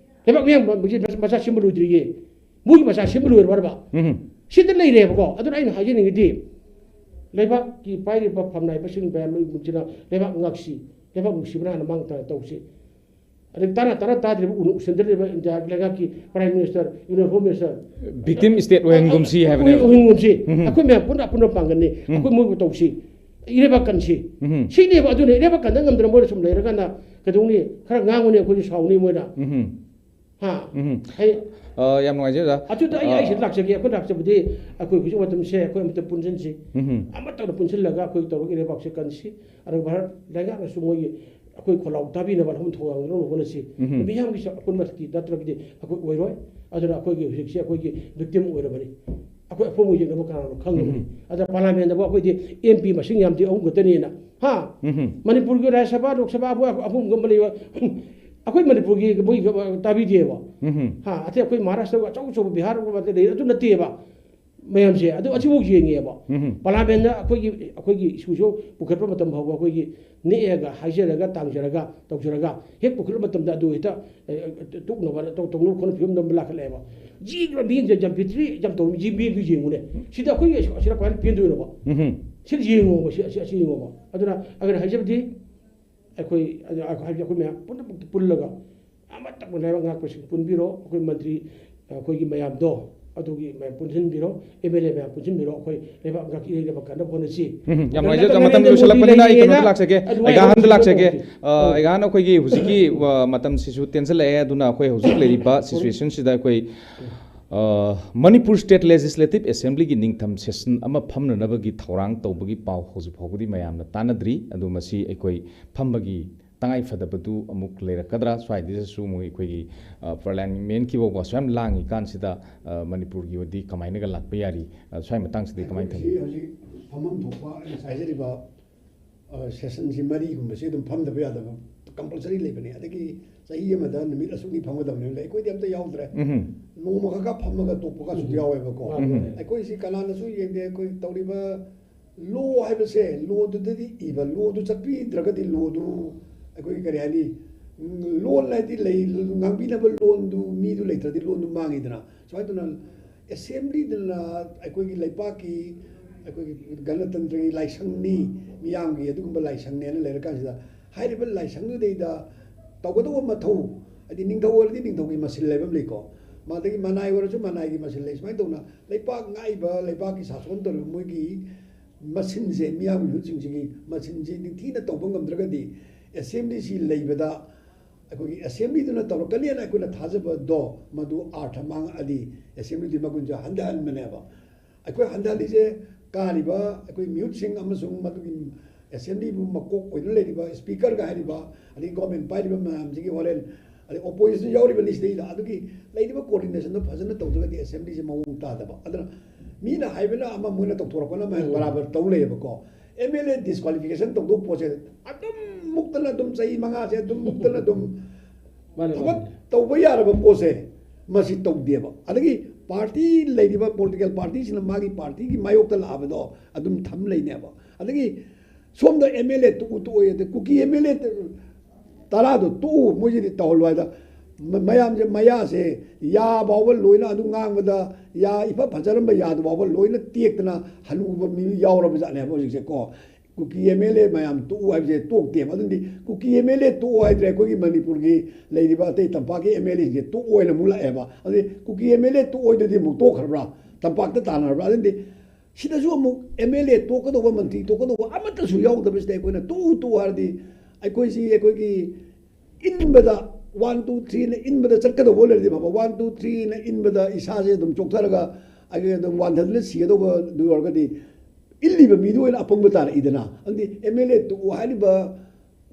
ꯂꯩꯕꯥꯛ ꯃꯤꯌꯥꯝ ꯃꯆꯥ ꯁꯦꯝꯕ ꯂꯣꯏꯗ꯭ꯔꯤꯌꯦ꯫ ꯃꯣꯏꯒꯤ ꯃꯆꯥ ꯁꯦꯝꯕ ꯂꯣꯏꯔꯕ꯭ꯔꯕ? ꯎꯝ꯫ ꯁꯤꯗ ꯂꯩꯔꯦꯕꯀꯣ꯫ ꯑꯗꯨꯅ ꯑꯩꯅ ꯍꯥꯏꯖꯅꯤꯡꯉꯤꯗꯤ, ꯂꯩꯕꯥꯛꯀꯤ ꯄꯥꯏꯔꯤꯕ ꯐꯝꯅꯥꯏꯕꯁꯤꯡ ꯃꯌꯥꯝꯁꯤꯅ ꯂꯩꯕꯥꯛ ꯉꯥꯛꯁꯤ, ꯂꯩꯕꯥꯛ ꯅꯨꯡꯁꯤꯕꯅ ꯍꯥꯟꯅ ꯃꯥꯡ ꯇꯥꯛꯅ ꯇꯧꯁꯤ꯫ ꯑꯗꯩ ꯇꯥꯅ ꯇꯥꯅ ꯇꯥꯗ꯭ꯔꯤꯕ ꯎꯅ ꯎꯁꯤꯟꯗ꯭ꯔꯤꯕ ꯏꯟꯗꯤꯌꯥꯒꯤ ꯂꯩꯉꯥꯛꯀꯤ Prime Minister, Union Home Minister, victim state ꯑꯣꯏꯍꯟꯒꯨꯝꯁꯤ ꯍꯥꯏꯕꯅꯦꯕ꯫ ꯑꯣꯏꯍꯟꯒꯨꯝꯁꯤ꯫ ꯎꯝ꯫ ꯑꯩꯈꯣꯏ ꯃꯌꯥꯝ ꯄꯨꯟꯅ ꯑꯄꯨꯟꯕ ꯄꯥꯡꯒꯜꯅꯤ꯫ ꯎꯝ꯫ ꯑꯩꯈꯣꯏ ꯃꯣꯏꯕꯨ ꯇꯧꯁꯤ꯫ ꯏꯔꯩꯕꯥꯛ ꯀꯟꯁꯤ꯫ ꯎꯝ꯫ ꯁꯤꯅꯦꯕ꯫ ꯑꯗꯨꯅ ꯏꯔꯩꯕꯥꯛ ꯀꯟꯗ ꯉꯝꯗꯅ ꯃꯣꯏꯅ ꯁꯨꯝ ꯂꯩꯔꯒꯅ ꯀꯩꯗꯧꯅꯤ? ꯈꯔ ꯉꯥꯡꯉꯨꯅꯤ, ꯑꯩꯈꯣꯏꯁꯨ ꯁꯥꯎꯅꯤ ꯃꯣꯏꯅ꯫ ꯎꯝ꯫ ꯍꯥ? ꯎꯝ꯫ ꯑꯩ ꯑ, ꯌꯥꯝ ꯅꯨꯡꯉꯥꯏꯖꯩ, ꯑꯣꯖꯥ꯫ ꯑꯗꯨꯗ ꯑꯩ, ꯑ, ꯑꯩ ꯁꯤꯗ ꯂꯥꯛꯆꯒꯦ꯫ ꯑꯩꯈꯣꯏ ꯂꯥꯛꯆꯕꯗꯤ ꯑꯩꯈꯣꯏ ꯍꯧꯖꯤꯛ ꯃꯇꯝꯁꯦ ꯑꯩꯈꯣꯏ ꯑꯃꯠꯇ ꯄꯨꯟꯁꯤꯟꯁꯤ꯫ ꯎꯝ꯫ ꯑꯃꯠꯇ ꯄꯨꯟꯁꯤꯜꯂꯒ ꯑꯩꯈꯣꯏ ꯇꯧꯔꯒ ꯏꯔꯩꯕꯥꯛꯁꯦ ꯀꯟꯁꯤ꯫ ꯑꯗꯨꯒ ꯚꯥꯔꯠ ꯂꯩꯉꯥꯛꯅꯁꯨ ꯃꯣꯏꯒꯤ ꯑꯩꯈꯣꯏ ꯈꯣꯜꯂꯥꯎ ꯇꯥꯕꯤꯅꯕ ꯍꯣꯠꯅ ꯊꯧꯔꯥꯡ ꯂꯧꯅꯕ ꯍꯣꯠꯅꯁꯤ꯫ ꯎꯝ꯫ ꯃꯤꯌꯥꯝꯒꯤ ꯑꯄꯨꯟꯕ ꯁꯛꯇꯤ ꯅꯠꯇ꯭ꯔꯒꯗꯤ ꯑꯩꯈꯣꯏ ꯑꯣꯏꯔꯣꯏ꯫ ꯑꯗꯨꯅ ꯑꯩꯈꯣꯏꯒꯤ ꯍꯧꯖꯤꯛꯁꯦ ꯑꯩꯈꯣꯏꯒꯤ victim ꯑꯣꯏꯔꯕꯅꯤ꯫ ꯑꯩꯈꯣꯏ ꯑꯄꯣꯝꯕ ꯌꯦꯡꯅꯕ ꯀꯅꯥꯅꯣ ꯈꯪꯉꯕꯅꯤ꯫ ꯎꯝ꯫ ꯑꯗ parliamentꯗꯕꯨ ꯑꯩꯈꯣꯏꯗꯤ MP ꯃꯁꯤꯡ ꯌꯥꯝꯗꯤ ꯑꯍꯨꯝ ꯈꯛꯇꯅꯦꯅ꯫ ꯍꯥ? ꯎꯝ꯫ ꯃꯅꯤꯄꯨꯔꯒꯤ ꯔꯥꯖ꯭ꯌ ꯁꯚꯥ, ꯂꯣꯛ ꯁꯚꯥꯕꯨ ꯑꯍꯨꯝꯒꯨꯝꯕ ꯂꯩꯕ꯫ ꯑꯩꯈꯣꯏ ꯃꯅꯤꯄꯨꯔꯒꯤ ꯃꯣꯏ ꯇꯥꯕꯤꯗꯦꯕ꯫ ꯎꯝ꯫ ꯍꯥ? ꯑꯇꯩ ꯑꯩꯈꯣꯏ ꯃꯍꯥꯔꯥꯁꯇ꯭ꯔ ꯑꯆꯧ ꯑꯆꯧꯕ, ꯕꯤꯍꯥꯔꯒꯨꯝꯕ ꯂꯩ, ꯑꯗꯨ ꯅꯠꯇꯦꯕ꯫ ꯃꯌꯥꯝꯁꯦ ꯑꯗꯨ ꯑꯁꯤꯐꯥꯎ ꯌꯦꯡꯉꯦꯕ꯫ ꯎꯝ꯫ Parliamentꯅ ꯑꯩꯈꯣꯏꯒꯤ, ꯑꯩꯈꯣꯏꯒꯤ issueꯁꯨ ꯄꯨꯈꯠꯄ ꯃꯇꯝ ꯐꯥꯎꯕ ꯑꯩꯈꯣꯏꯒꯤ ꯅꯦꯛꯑꯒ, ꯍꯥꯏꯖꯔꯒ, ꯇꯥꯡꯖꯔꯒ, ꯇꯧꯖꯔꯒ, ꯍꯦꯛ ꯄꯨꯈꯠꯄ ꯃꯇꯝꯗ ꯑꯗꯨ ꯍꯦꯛꯇ, ꯑꯦ, ꯇꯣꯛꯅꯕ, ꯇꯧ-, ꯇꯧꯅꯕ ꯈꯣꯠꯅ ꯐꯤꯕꯝꯗ ꯑꯃ ꯂꯥꯛꯈꯠꯂꯛꯑꯦꯕ꯫ ꯖꯤ ꯃꯤꯁꯦ ꯌꯥꯝ ꯕꯤꯇ꯭ꯔꯤ ꯌꯥꯝ ꯇꯧꯔꯤ, ꯖꯤ ꯃꯤꯗꯨ ꯌꯦꯡꯉꯨꯅꯦ꯫ ꯁꯤꯗ ꯑꯩꯈꯣꯏꯒꯤ ꯑꯁꯤ-, ꯑꯁꯤꯗ ꯀꯃꯥꯏꯅ ꯄꯦꯟꯗꯣꯏꯅꯣꯕ? ꯎꯝ꯫ ꯁꯤꯗ ꯌꯦꯡꯉꯣꯕ, ꯁꯤ, ꯑꯁꯤ, ꯑꯁꯤ ꯌꯦꯡꯉꯣꯕ꯫ ꯑꯗꯨꯅ ꯑꯩꯅ ꯍꯥꯏꯖꯕꯗꯤ, ꯑꯩꯈꯣꯏ, ꯑꯗꯨ, ꯍꯥꯏꯕꯗꯤ ꯑꯩꯈꯣꯏ ꯃꯌꯥꯝ ꯄꯨꯝꯅꯃꯛꯇ ꯄꯨꯜꯂꯒ ꯑꯃꯠꯇ ꯄꯨꯟꯅ ꯉꯥꯛꯄꯁꯤꯡ ꯄꯨꯟꯕꯤꯔꯣ, ꯑꯩꯈꯣꯏ ꯃꯟꯇ꯭ꯔꯤ, ꯑꯩꯈꯣꯏꯒꯤ ꯃꯌꯥꯝꯗꯣ, ꯑꯗꯨꯒꯤ ꯃꯌꯥꯝ ꯄꯨꯟꯁꯤꯟꯕꯤꯔꯣ, ꯑꯦꯝ ꯑꯦꯜ ꯑꯦ ꯃꯌꯥꯝ ꯄꯨꯟꯁꯤꯟꯕꯤꯔꯣ, ꯑꯩꯈꯣꯏ ꯂꯩꯕꯥꯛ ꯉꯥꯛꯄꯤꯅꯕ ꯀꯟꯅꯕ ꯍꯣꯠꯅꯁꯤ꯫ ꯎꯝ, ꯌꯥꯝ ꯑꯗꯨ ꯅꯨꯡꯉꯥꯏꯖꯩ꯫ ꯅꯠꯇꯅ ꯃꯇꯝ ꯑꯩꯅ ꯂꯣꯏꯁꯤꯜꯂꯛꯄꯅꯤꯅ ꯑꯩ ꯀꯩꯅꯣꯗ ꯂꯩꯔꯤꯉꯩꯗ ꯂꯥꯛꯆꯒꯦ, ꯑꯗꯨꯃꯥꯏꯅ ꯑꯩꯒꯥꯍꯟꯗ ꯇꯧꯁꯤ ꯂꯥꯛꯆꯒꯦ꯫ ꯇꯧꯁꯤ꯫ ꯑ, ꯑꯩꯒꯥꯍꯟ, ꯑꯩꯈꯣꯏꯒꯤ ꯍꯧꯖꯤꯛꯀꯤ, ꯑ, ꯃꯇꯝꯁꯤꯁꯨ ꯇꯦꯟꯁꯤꯜꯂꯛꯑꯦ, ꯑꯗꯨꯅ ꯑꯩꯈꯣꯏ ꯍꯧꯖꯤꯛ ꯂꯩꯔꯤꯕ ꯁꯤꯆꯨꯋꯦꯁꯟꯁꯤꯗ ꯑꯩꯈꯣꯏ, ꯑ, ꯃꯅꯤꯄꯨꯔ ꯁ꯭ꯇꯦꯠ ꯂꯦꯖꯤꯁꯂꯦꯇꯤꯚ ꯑꯦꯁꯦꯝꯕ꯭ꯂꯤꯒꯤ ꯅꯤꯡꯊꯝ ꯁꯦꯁꯟ ꯑꯃ ꯐꯝꯅꯅꯕꯒꯤ ꯊꯧꯔꯥꯡ ꯇꯧꯕꯒꯤ ꯄꯥꯎ ꯍꯧꯖꯤꯛ ꯐꯥꯎꯕꯗꯤ ꯃꯌꯥꯝꯅ ꯇꯥꯟꯅꯗ꯭ꯔꯤ꯫ ꯑꯗꯨ ꯃꯁꯤ ꯑꯩꯈꯣꯏ ꯐꯝꯕꯒꯤ ꯇꯉꯥꯏ ꯐꯗꯕꯗꯨ ꯑꯃꯨꯛ ꯂꯩꯔꯛꯀꯗ꯭ꯔꯥ? ꯁ꯭ꯋꯥꯏꯗꯁꯨ ꯑꯃꯨꯛ ꯑꯩꯈꯣꯏꯒꯤ, ꯑ, ꯄꯥꯔꯂꯤꯌꯥꯃꯦꯟꯀꯤ ꯐꯥꯎꯕ ꯑꯁꯨꯛ ꯌꯥꯝ ꯂꯥꯡꯉꯤ ꯀꯥꯟꯁꯤꯗ, ꯑ, ꯃꯅꯤꯄꯨꯔꯒꯤ ꯑꯣꯏꯗꯤ ꯀꯃꯥꯏꯅꯒ ꯂꯥꯛꯄ ꯌꯥꯔꯤ? ꯑ, ꯁ꯭ꯋꯥꯏ ꯃꯇꯥꯡꯁꯤꯗꯤ ꯀꯃꯥꯏꯅ ꯊꯝꯕꯤ? ꯑꯩꯈꯣꯏꯒꯤꯁꯤ ꯍꯧꯖꯤꯛ ꯐꯝꯐꯝ ꯊꯣꯛꯄ ꯑꯩꯅ ꯉꯁꯥꯏ ꯍꯥꯏꯖꯔꯤꯕ, ꯑ, ꯁꯦꯁꯟꯁꯤ ꯃꯔꯤꯒꯨꯝꯕꯁꯤ ꯑꯗꯨꯝ ꯐꯝꯗꯕ ꯌꯥꯗꯕ ꯀꯝꯄꯜꯁꯔꯤ ꯂꯩꯕꯅꯦ꯫ ꯑꯗꯒꯤ ꯆꯍꯤ ꯑꯃꯗ ꯅꯨꯃꯤꯠ ꯑꯁꯨꯛꯅꯤ ꯐꯝꯒꯗꯕꯅꯦ, ꯑꯩꯈꯣꯏꯗꯤ ꯑꯝꯇ ꯌꯥꯎꯗ꯭ꯔꯦ꯫ ꯎꯝ꯫ ꯅꯣꯡꯃ ꯈꯛ ꯈꯛ ꯐꯝꯃꯒ ꯇꯣꯛꯄꯒꯁꯨ ꯌꯥꯎꯋꯦꯕꯀꯣ꯫ ꯎꯝ꯫ ꯑꯩꯈꯣꯏꯁꯤ ꯀꯅꯥꯅꯁꯨ ꯌꯦꯡꯗꯦ꯫ ꯑꯩꯈꯣꯏ ꯇꯧꯔꯤꯕ ꯂꯣ ꯍꯥꯏꯕꯁꯦ, ꯂꯣꯗꯨꯗꯗꯤ ꯏꯕ, ꯂꯣꯗꯨ ꯆꯠꯄꯤꯗ꯭ꯔꯒꯗꯤ ꯂꯣꯗꯨ ꯑꯩꯈꯣꯏ ꯀꯔꯤ ꯍꯥꯏꯅꯤ, ꯎꯝ, ꯂꯣꯟ ꯍꯥꯏꯗꯤ ꯂꯩ, ꯉꯥꯡꯕꯤꯅꯕ ꯂꯣꯟꯗꯨ ꯃꯤꯗꯨ ꯂꯩꯇ꯭ꯔꯗꯤ ꯂꯣꯟꯗꯨ ꯃꯥꯡꯉꯤꯗꯅ꯫ ꯁꯨꯃꯥꯏꯅ ꯇꯧꯅ ꯑꯦꯁꯦꯝꯕ꯭ꯂꯤꯗꯨꯅ ꯑꯩꯈꯣꯏꯒꯤ ꯂꯩꯄꯥꯛꯀꯤ, ꯑꯩꯈꯣꯏꯒꯤ ꯒꯅꯇꯟꯇ꯭ꯔꯒꯤ ꯂꯥꯏꯁꯪꯅꯤ, ꯃꯤꯌꯥꯝꯒꯤ ꯑꯗꯨꯒꯨꯝꯕ ꯂꯥꯏꯁꯪꯅꯦꯅ ꯂꯩꯔꯀꯥꯟꯁꯤꯗ, ꯍꯥꯏꯔꯤꯕ ꯂꯥꯏꯁꯪꯗꯨꯗꯩꯗ ꯇꯧꯒꯗꯧꯕ ꯃꯊꯧ, ꯍꯥꯏꯗꯤ ꯅꯤꯡꯊꯧ ꯑꯣꯏꯔꯗꯤ ꯅꯤꯡꯊꯧꯒꯤ ꯃꯁꯤꯜ ꯍꯥꯏꯕ ꯑꯃ ꯂꯩꯀꯣ, ꯃꯥꯗꯒꯤ ꯃꯅꯥꯏ ꯑꯣꯏꯔꯁꯨ ꯃꯅꯥꯏꯒꯤ ꯃꯁꯤꯜ ꯂꯩ꯫ ꯁꯨꯃꯥꯏꯅ ꯇꯧꯅ ꯂꯩꯄꯥꯛ ꯉꯥꯛꯏꯕ, ꯂꯩꯄꯥꯛꯀꯤ ꯁꯥꯁꯣꯟ ꯇꯧꯔꯤꯕ ꯃꯣꯏꯒꯤ ꯃꯁꯤꯟꯁꯦ, ꯃꯤꯌꯥꯝꯒꯤ ꯃꯤꯍꯨꯠꯁꯤꯡꯁꯤꯒꯤ ꯃꯁꯤꯟꯁꯤ ꯅꯤꯡꯊꯤꯅ ꯇꯧꯕ ꯉꯝꯗ꯭ꯔꯒꯗꯤ, ꯑꯦꯁꯦꯝꯕ꯭ꯂꯤꯁꯤ ꯂꯩꯕꯗ, ꯑꯩꯈꯣꯏꯒꯤ ꯑꯦꯁꯦꯝꯕ꯭ꯂꯤꯗꯨꯅ ꯇꯧꯔꯛꯀꯅꯤꯅ ꯑꯩꯈꯣꯏꯅ ꯊꯥꯖꯕꯗꯣ, ꯃꯗꯨ ꯑꯥꯔꯊ ꯃꯥꯡꯉꯛꯑꯗꯤ ꯑꯦꯁꯦꯝꯕ꯭ꯂꯤꯗꯨꯒꯤ ꯃꯒꯨꯟꯁꯦ ꯍꯟꯊꯍꯟꯕꯅꯦꯕ꯫ ꯑꯩꯈꯣꯏ ꯍꯟꯊꯍꯜꯂꯤꯁꯦ ꯀꯥꯔꯤꯕ ꯑꯩꯈꯣꯏ ꯃꯤꯍꯨꯠꯁꯤꯡ ꯑꯃꯁꯨꯡ ꯃꯗꯨꯒꯤ ꯑꯦꯁꯦꯝꯕ꯭ꯂꯤꯕꯨ ꯃꯀꯣꯛ ꯑꯣꯏꯗꯨꯅ ꯂꯩꯔꯤꯕ ꯁ꯭ꯄꯤꯀꯔꯒ ꯍꯥꯏꯔꯤꯕ, ꯑꯗꯩ ꯒꯣꯔꯃꯦꯟ ꯄꯥꯏꯔꯤꯕ ꯃꯌꯥꯝꯁꯤꯒꯤ ꯍꯣꯔꯦꯟ, ꯑꯗꯩ ꯑꯣꯄꯣꯖꯤꯁꯟ ꯌꯥꯎꯔꯤꯕꯅꯤ ꯁꯤꯗꯩꯗ, ꯑꯗꯨꯒꯤ ꯂꯩꯔꯤꯕ ꯀꯣꯑꯣꯔꯗꯤꯅꯦꯁꯟꯗꯣ ꯐꯖꯅ ꯇꯧꯗ꯭ꯔꯒꯗꯤ ꯑꯦꯁꯦꯝꯕ꯭ꯂꯤꯁꯦ ꯃꯑꯣꯡ ꯇꯥꯗꯕ꯫ ꯑꯗꯨꯅ ꯃꯤꯅ ꯍꯥꯏꯕꯅ ꯑꯃ, ꯃꯣꯏꯅ ꯇꯧꯊꯣꯔꯛꯄꯅ ꯑꯃ, ꯎꯝ꯫ ꯕꯔꯥꯕꯔ ꯇꯧ ꯂꯩꯌꯦꯕꯀꯣ꯫ ꯑꯦꯝ ꯑꯦꯜ ꯑꯦ ꯗꯤꯁꯀ꯭ꯋꯥꯂꯤꯐꯤꯀꯦꯁꯟ ꯇꯧꯗꯧꯕ ꯄꯣꯠꯁꯦ ꯑꯗꯨꯝ ꯃꯨꯛꯇꯅ ꯑꯗꯨꯝ, ꯆꯍꯤ ꯃꯉꯥꯁꯦ ꯑꯗꯨꯝ ꯃꯨꯛꯇꯅ ꯑꯗꯨꯝ ꯃꯥꯅꯦ, ꯊꯕꯛ ꯃꯥꯅꯦ꯫ ꯇꯧꯕ ꯌꯥꯔꯕ ꯄꯣꯠꯁꯦ ꯃꯁꯤ ꯇꯧꯗꯦꯕ꯫ ꯑꯗꯒꯤ ꯄꯥꯔꯇꯤ ꯂꯩꯔꯤꯕ ꯄꯣꯂꯤꯇꯤꯀꯦꯜ ꯄꯥꯔꯇꯤꯁꯤꯅ ꯃꯥꯒꯤ ꯄꯥꯔꯇꯤꯒꯤ ꯃꯥꯌꯣꯛꯇ ꯂꯥꯛꯑꯕꯗꯣ ꯑꯗꯨꯝ ꯊꯝ ꯂꯩꯅꯦꯕ꯫ ꯑꯗꯒꯤ ꯁꯣꯝꯗ ꯑꯦꯝ ꯑꯦꯜ ꯑꯦ ꯇꯣꯛꯎ ꯇꯣꯛꯑꯣꯏ, ꯑꯗꯩ ꯀꯨꯀꯤ ꯑꯦꯝ ꯑꯦꯜ ꯑꯦ ꯇꯔꯥꯗꯣ ꯇꯣꯛꯎ, ꯃꯣꯏꯁꯤꯗꯤ ꯇꯧꯍꯜꯂꯣ ꯍꯥꯏꯗ, ꯃ-, ꯃꯌꯥꯝꯁꯦ ꯃꯌꯥꯁꯦ ꯌꯥ ꯐꯥꯎꯕ ꯂꯣꯏꯅ ꯑꯗꯨꯝ ꯉꯥꯡꯕꯗ, ꯌꯥ ꯏꯐ ꯐꯖꯔꯝꯕ ꯌꯥꯗꯨ ꯐꯥꯎꯕ ꯂꯣꯏꯅ ꯇꯦꯛꯇꯅ ꯍꯅꯨꯕ ꯃꯤ ꯌꯥꯎꯔꯕ ꯖꯥꯠꯅꯦꯕ ꯍꯧꯖꯤꯛꯁꯦ ꯀꯣ꯫ ꯀꯨꯀꯤ ꯑꯦꯝ ꯑꯦꯜ ꯑꯦ ꯃꯌꯥꯝ ꯇꯣꯛꯎ ꯍꯥꯏꯕꯁꯦ ꯇꯣꯛꯇꯦꯕ꯫ ꯑꯗꯨꯗꯤ ꯀꯨꯀꯤ ꯑꯦꯝ ꯑꯦꯜ ꯑꯦ ꯇꯣꯛꯑꯣ ꯍꯥꯏꯗ꯭ꯔꯦ, ꯑꯩꯈꯣꯏꯒꯤ ꯃꯅꯤꯄꯨꯔꯒꯤ ꯂꯩꯔꯤꯕ ꯑꯇꯩ ꯇꯝꯄꯥꯛꯀꯤ ꯑꯦꯝ ꯑꯦꯜ ꯑꯦꯁꯤꯡꯁꯦ ꯇꯣꯛꯑꯣ ꯍꯥꯏꯅ ꯑꯃꯨꯛ ꯂꯥꯛꯑꯦꯕ꯫ ꯑꯗꯨꯗꯤ ꯀꯨꯀꯤ ꯑꯦꯝ ꯑꯦꯜ ꯑꯦ ꯇꯣꯛꯑꯣꯏꯗꯨꯗꯤ ꯑꯃꯨꯛ ꯇꯣꯛꯈ꯭ꯔꯕ꯭ꯔꯥ? ꯇꯝꯄꯥꯛꯇ ꯇꯥꯟꯅꯔꯕ꯭ꯔꯥ? ꯑꯗꯨꯗꯤ ꯁꯤꯗꯁꯨ ꯑꯃꯨꯛ ꯑꯦꯝ ꯑꯦꯜ ꯑꯦ ꯇꯣꯛꯀꯗꯧꯕ, ꯃꯟꯇ꯭ꯔꯤ ꯇꯣꯛꯀꯗꯧꯕ ꯑꯃꯠꯇꯁꯨ ꯌꯥꯎꯗꯕꯁꯤꯗ ꯑꯩꯈꯣꯏꯅ ꯇꯣꯛꯎ ꯇꯣꯛꯎ ꯍꯥꯏꯔꯗꯤ ꯑꯩꯈꯣꯏꯁꯤ ꯑꯩꯈꯣꯏꯒꯤ ꯏꯟꯕꯗ ꯋꯥꯟ ꯇꯨ ꯊ꯭ꯔꯤꯅ ꯏꯟꯕꯗ ꯆꯠꯀꯗꯧꯕ ꯂꯩꯔꯗꯤ ꯐꯕ, ꯋꯥꯟ ꯇꯨ ꯊ꯭ꯔꯤꯅ ꯏꯟꯕꯗ ꯏꯁꯥꯁꯦ ꯑꯗꯨꯝ ꯆꯣꯛꯊꯔꯒ ꯑꯩꯈꯣꯏ ꯑꯗꯨꯝ ꯋꯥꯟꯊꯗꯅ ꯁꯤꯒꯗꯧꯕ ꯑꯗꯨ ꯑꯣꯏꯔꯒꯗꯤ ꯏꯜꯂꯤꯕ ꯃꯤꯗꯨ ꯑꯣꯏꯅ ꯑꯄꯪꯕ ꯇꯥꯔꯛꯏꯗꯅ꯫ ꯑꯗꯨꯗꯤ ꯑꯦꯝ ꯑꯦꯜ ꯑꯦ ꯇꯣꯛꯎ ꯍꯥꯏꯔꯤꯕ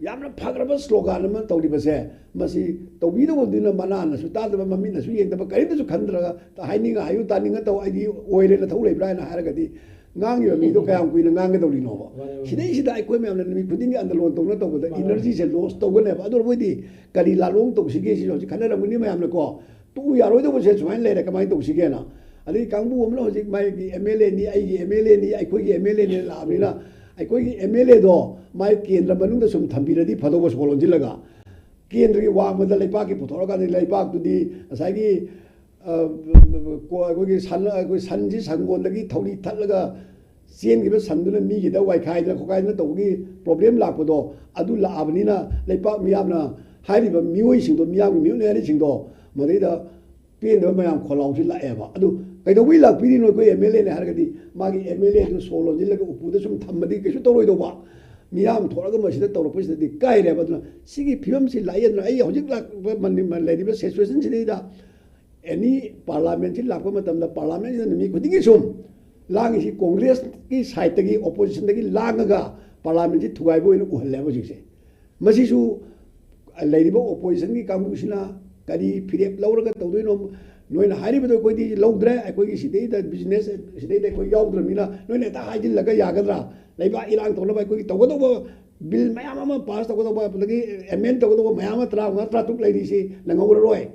ꯌꯥꯝꯅ ꯐꯈ꯭ꯔꯕ ꯁ꯭ꯂꯣꯒꯥꯟ ꯑꯃ ꯇꯧꯔꯤꯕꯁꯦ, ꯃꯁꯤ ꯇꯧꯕꯤꯗꯧꯕꯗꯨꯅ ꯃꯅꯥꯅꯁꯨ ꯇꯥꯗꯕ, ꯃꯃꯤꯠꯅꯁꯨ ꯌꯦꯡꯗꯕ, ꯀꯔꯤꯝꯇꯁꯨ ꯈꯟꯗ꯭ꯔꯒ ꯍꯥꯏꯅꯤꯡꯉ ꯍꯥꯏꯌꯨ, ꯇꯥꯅꯤꯡꯉ ꯇꯧ, ꯑꯩꯗꯤ ꯑꯣꯏꯔꯦꯅ ꯊꯧ ꯂꯩꯕ꯭ꯔꯥ ꯍꯥꯏꯅ ꯍꯥꯏꯔꯒꯗꯤ ꯉꯥꯡꯉꯤꯕ ꯃꯤꯗꯣ ꯀꯌꯥꯝ ꯀꯨꯏꯅ ꯉꯥꯡꯒꯗꯧꯔꯤꯅꯣꯕ? ꯃꯥꯅꯦ, ꯃꯥꯅꯦ꯫ ꯁꯤꯗꯩꯁꯤꯗ ꯑꯩꯈꯣꯏ ꯃꯌꯥꯝꯅ ꯅꯨꯃꯤꯠ ꯈꯨꯗꯤꯡꯒꯤ ꯑꯟꯗꯂꯣꯟ ꯇꯧꯅ ꯇꯧꯕꯗ ꯃꯥꯅꯦ꯫ ꯏꯅꯔꯖꯤꯁꯦ ꯂꯣꯁ ꯇꯧꯒꯅꯦꯕ꯫ ꯑꯗꯨꯅ ꯃꯣꯏꯗꯤ ꯀꯔꯤ ꯂꯥꯂꯣꯡ ꯇꯧꯁꯤꯒꯦ ꯁꯤꯁꯨ ꯍꯧꯖꯤꯛ ꯈꯟꯅꯔꯝꯒꯅꯤ ꯃꯌꯥꯝꯅꯀꯣ꯫ ꯇꯣꯛꯎ ꯌꯥꯔꯣꯏꯗꯧꯕꯁꯦ ꯁꯨꯃꯥꯏꯅ ꯂꯩꯔꯦ, ꯀꯃꯥꯏꯅ ꯇꯧꯁꯤꯒꯦꯅ꯫ ꯑꯗꯩ ꯀꯥꯡꯕꯨ ꯑꯃꯅ ꯍꯧꯖꯤꯛ ꯃꯥꯒꯤ ꯑꯦꯝ ꯑꯦꯜ ꯑꯦꯅꯤ, ꯑꯩꯒꯤ ꯑꯦꯝ ꯑꯦꯜ ꯑꯦꯅꯤ, ꯑꯩꯈꯣꯏꯒꯤ ꯑꯦꯝ ꯑꯦꯜ ꯑꯦꯅꯤ ꯂꯥꯛꯑꯕꯅꯤꯅ ꯑꯩꯈꯣꯏꯒꯤ ꯑꯦꯝ ꯑꯦꯜ ꯑꯦꯗꯣ ꯃꯥꯒꯤ ꯀꯦꯟꯗ꯭ꯔ ꯃꯅꯨꯡꯗ ꯁꯨꯝ ꯊꯝꯕꯤꯔꯗꯤ ꯐꯗꯧꯕ, ꯁꯣ ꯂꯣꯟꯁꯤꯜꯂꯒ꯫ ꯀꯦꯟꯗ꯭ꯔꯒꯤ ꯋꯥꯡꯃꯗ ꯂꯩꯄꯥꯛꯀꯤ ꯄꯨꯊꯣꯔꯛꯑꯀꯥꯟꯗ ꯂꯩꯄꯥꯛꯇꯨꯗꯤ ꯉꯁꯥꯏꯒꯤ, ꯑ, ꯀꯣ-, ꯑꯩꯈꯣꯏꯒꯤ ꯁꯟ, ꯑꯩꯈꯣꯏ ꯁꯟꯁꯤ ꯁꯪꯒꯣꯟꯗꯒꯤ ꯊꯧꯔꯤ ꯊꯠꯂꯒ ꯆꯦꯟꯈꯤꯕ ꯁꯟꯗꯨꯅ ꯃꯤꯒꯤꯗ ꯋꯥꯏꯈꯥꯏꯗꯅ ꯈꯣꯠꯈꯥꯏꯗꯅ ꯇꯧꯕꯒꯤ ꯄ꯭ꯔꯣꯕ꯭ꯂꯦꯝ ꯂꯥꯛꯄꯗꯣ, ꯑꯗꯨ ꯂꯥꯛꯑꯕꯅꯤꯅ ꯂꯩꯄꯥꯛ ꯃꯤꯌꯥꯝꯅ, ꯍꯥꯏꯔꯤꯕ ꯃꯤꯑꯣꯏꯁꯤꯡꯗꯣ, ꯃꯤꯌꯥꯝꯒꯤ ꯃꯤꯍꯨꯠ ꯃꯤꯍꯥꯠꯅꯤꯁꯤꯡꯗꯣ, ꯃꯗꯩꯗ ꯄꯦꯟꯗꯕ ꯃꯌꯥꯝ ꯈꯣꯜꯂꯥꯎꯁꯤ ꯂꯥꯛꯑꯦꯕ꯫ ꯑꯗꯨ ꯀꯩꯗꯧꯕꯩ ꯂꯥꯛꯄꯤꯔꯤꯅꯣ? ꯑꯩꯈꯣꯏ ꯑꯦꯝ ꯑꯦꯜ ꯑꯦꯅꯦ ꯍꯥꯏꯔꯒꯗꯤ ꯃꯥꯒꯤ ꯑꯦꯝ ꯑꯦꯜ ꯑꯦꯗꯨ ꯁꯣ ꯂꯣꯟꯁꯤꯜꯂꯒ ꯎꯄꯨꯗ ꯁꯨꯝ ꯊꯝꯕꯗꯤ ꯀꯩꯁꯨ ꯇꯧꯔꯣꯏꯗꯧꯕ꯫ ꯃꯤꯌꯥꯝ ꯊꯣꯛꯂꯒ ꯃꯁꯤꯗ ꯇꯧꯔꯛꯄꯁꯤꯗꯗꯤ ꯀꯥꯏꯔꯦꯕ꯫ ꯑꯗꯨꯅ ꯁꯤꯒꯤ ꯐꯤꯕꯝꯁꯤ ꯂꯥꯛꯑꯦ꯫ ꯑꯗꯨꯅ ꯑꯩ ꯍꯧꯖꯤꯛ ꯂꯥꯛꯄ ꯃꯅꯤ-, ꯂꯩꯔꯤꯕ ꯁꯤꯆꯨꯋꯦꯁꯟꯁꯤꯗꯩꯗ ꯑꯦꯅꯤ ꯄꯥꯔꯂꯥꯃꯦꯟꯁꯤ ꯂꯥꯛꯄ ꯃꯇꯝꯗ ꯄꯥꯔꯂꯥꯃꯦꯟꯁꯤꯗ ꯅꯨꯃꯤꯠ ꯈꯨꯗꯤꯡꯒꯤ ꯁꯨꯝ ꯂꯥꯡꯉꯤꯁꯤ ꯀꯣꯡꯒ꯭ꯔꯦꯁꯀꯤ ꯁꯥꯏꯠꯇꯒꯤ, ꯑꯣꯄꯣꯖꯤꯁꯟꯗꯒꯤ ꯂꯥꯡꯉꯒ ꯄꯥꯔꯂꯥꯃꯦꯟꯁꯤ ꯊꯨꯒꯥꯏꯕ ꯑꯣꯏꯅ ꯎꯍꯜꯂꯦꯕ ꯍꯧꯖꯤꯛꯁꯦ꯫ ꯃꯁꯤꯁꯨ ꯂꯩꯔꯤꯕ ꯑꯣꯄꯣꯖꯤꯁꯟꯒꯤ ꯀꯥꯡꯕꯨꯁꯤꯅ ꯀꯔꯤ ꯐꯤꯔꯦꯞ ꯂꯧꯔꯒ ꯇꯧꯗꯣꯏꯅꯣ? ꯅꯣꯏꯅ ꯍꯥꯏꯔꯤꯕꯗꯣ ꯑꯩꯈꯣꯏꯗꯤ ꯂꯧꯗ꯭ꯔꯦ, ꯑꯩꯈꯣꯏꯒꯤ ꯁꯤꯗꯩꯗ ꯕꯤꯖꯤꯅꯦꯁ ꯁꯤꯗꯩꯗ ꯑꯩꯈꯣꯏ ꯌꯥꯎꯗ꯭ꯔꯕꯅꯤꯅ ꯅꯣꯏꯅ ꯍꯦꯛꯇ ꯍꯥꯏꯖꯤꯜꯂꯒ ꯌꯥꯒꯗ꯭ꯔꯥ? ꯂꯩꯕꯥꯛ ꯏꯔꯥꯡ ꯇꯧꯅꯕ ꯑꯩꯈꯣꯏꯒꯤ ꯇꯧꯒꯗꯧꯕ ꯕꯤꯜ ꯃꯌꯥꯝ ꯑꯃ ꯄꯥꯁ ꯇꯧꯒꯗꯧꯕ, ꯑꯗꯒꯤ ꯑꯦꯃꯦꯟ ꯇꯧꯒꯗꯧꯕ ꯃꯌꯥꯝ ꯑꯃ ꯇꯔꯥꯃꯉꯥ, ꯇꯔꯥꯇꯔꯨꯛ ꯂꯩꯔꯤꯁꯤ ꯅꯪꯍꯧꯔꯔꯣꯏ꯫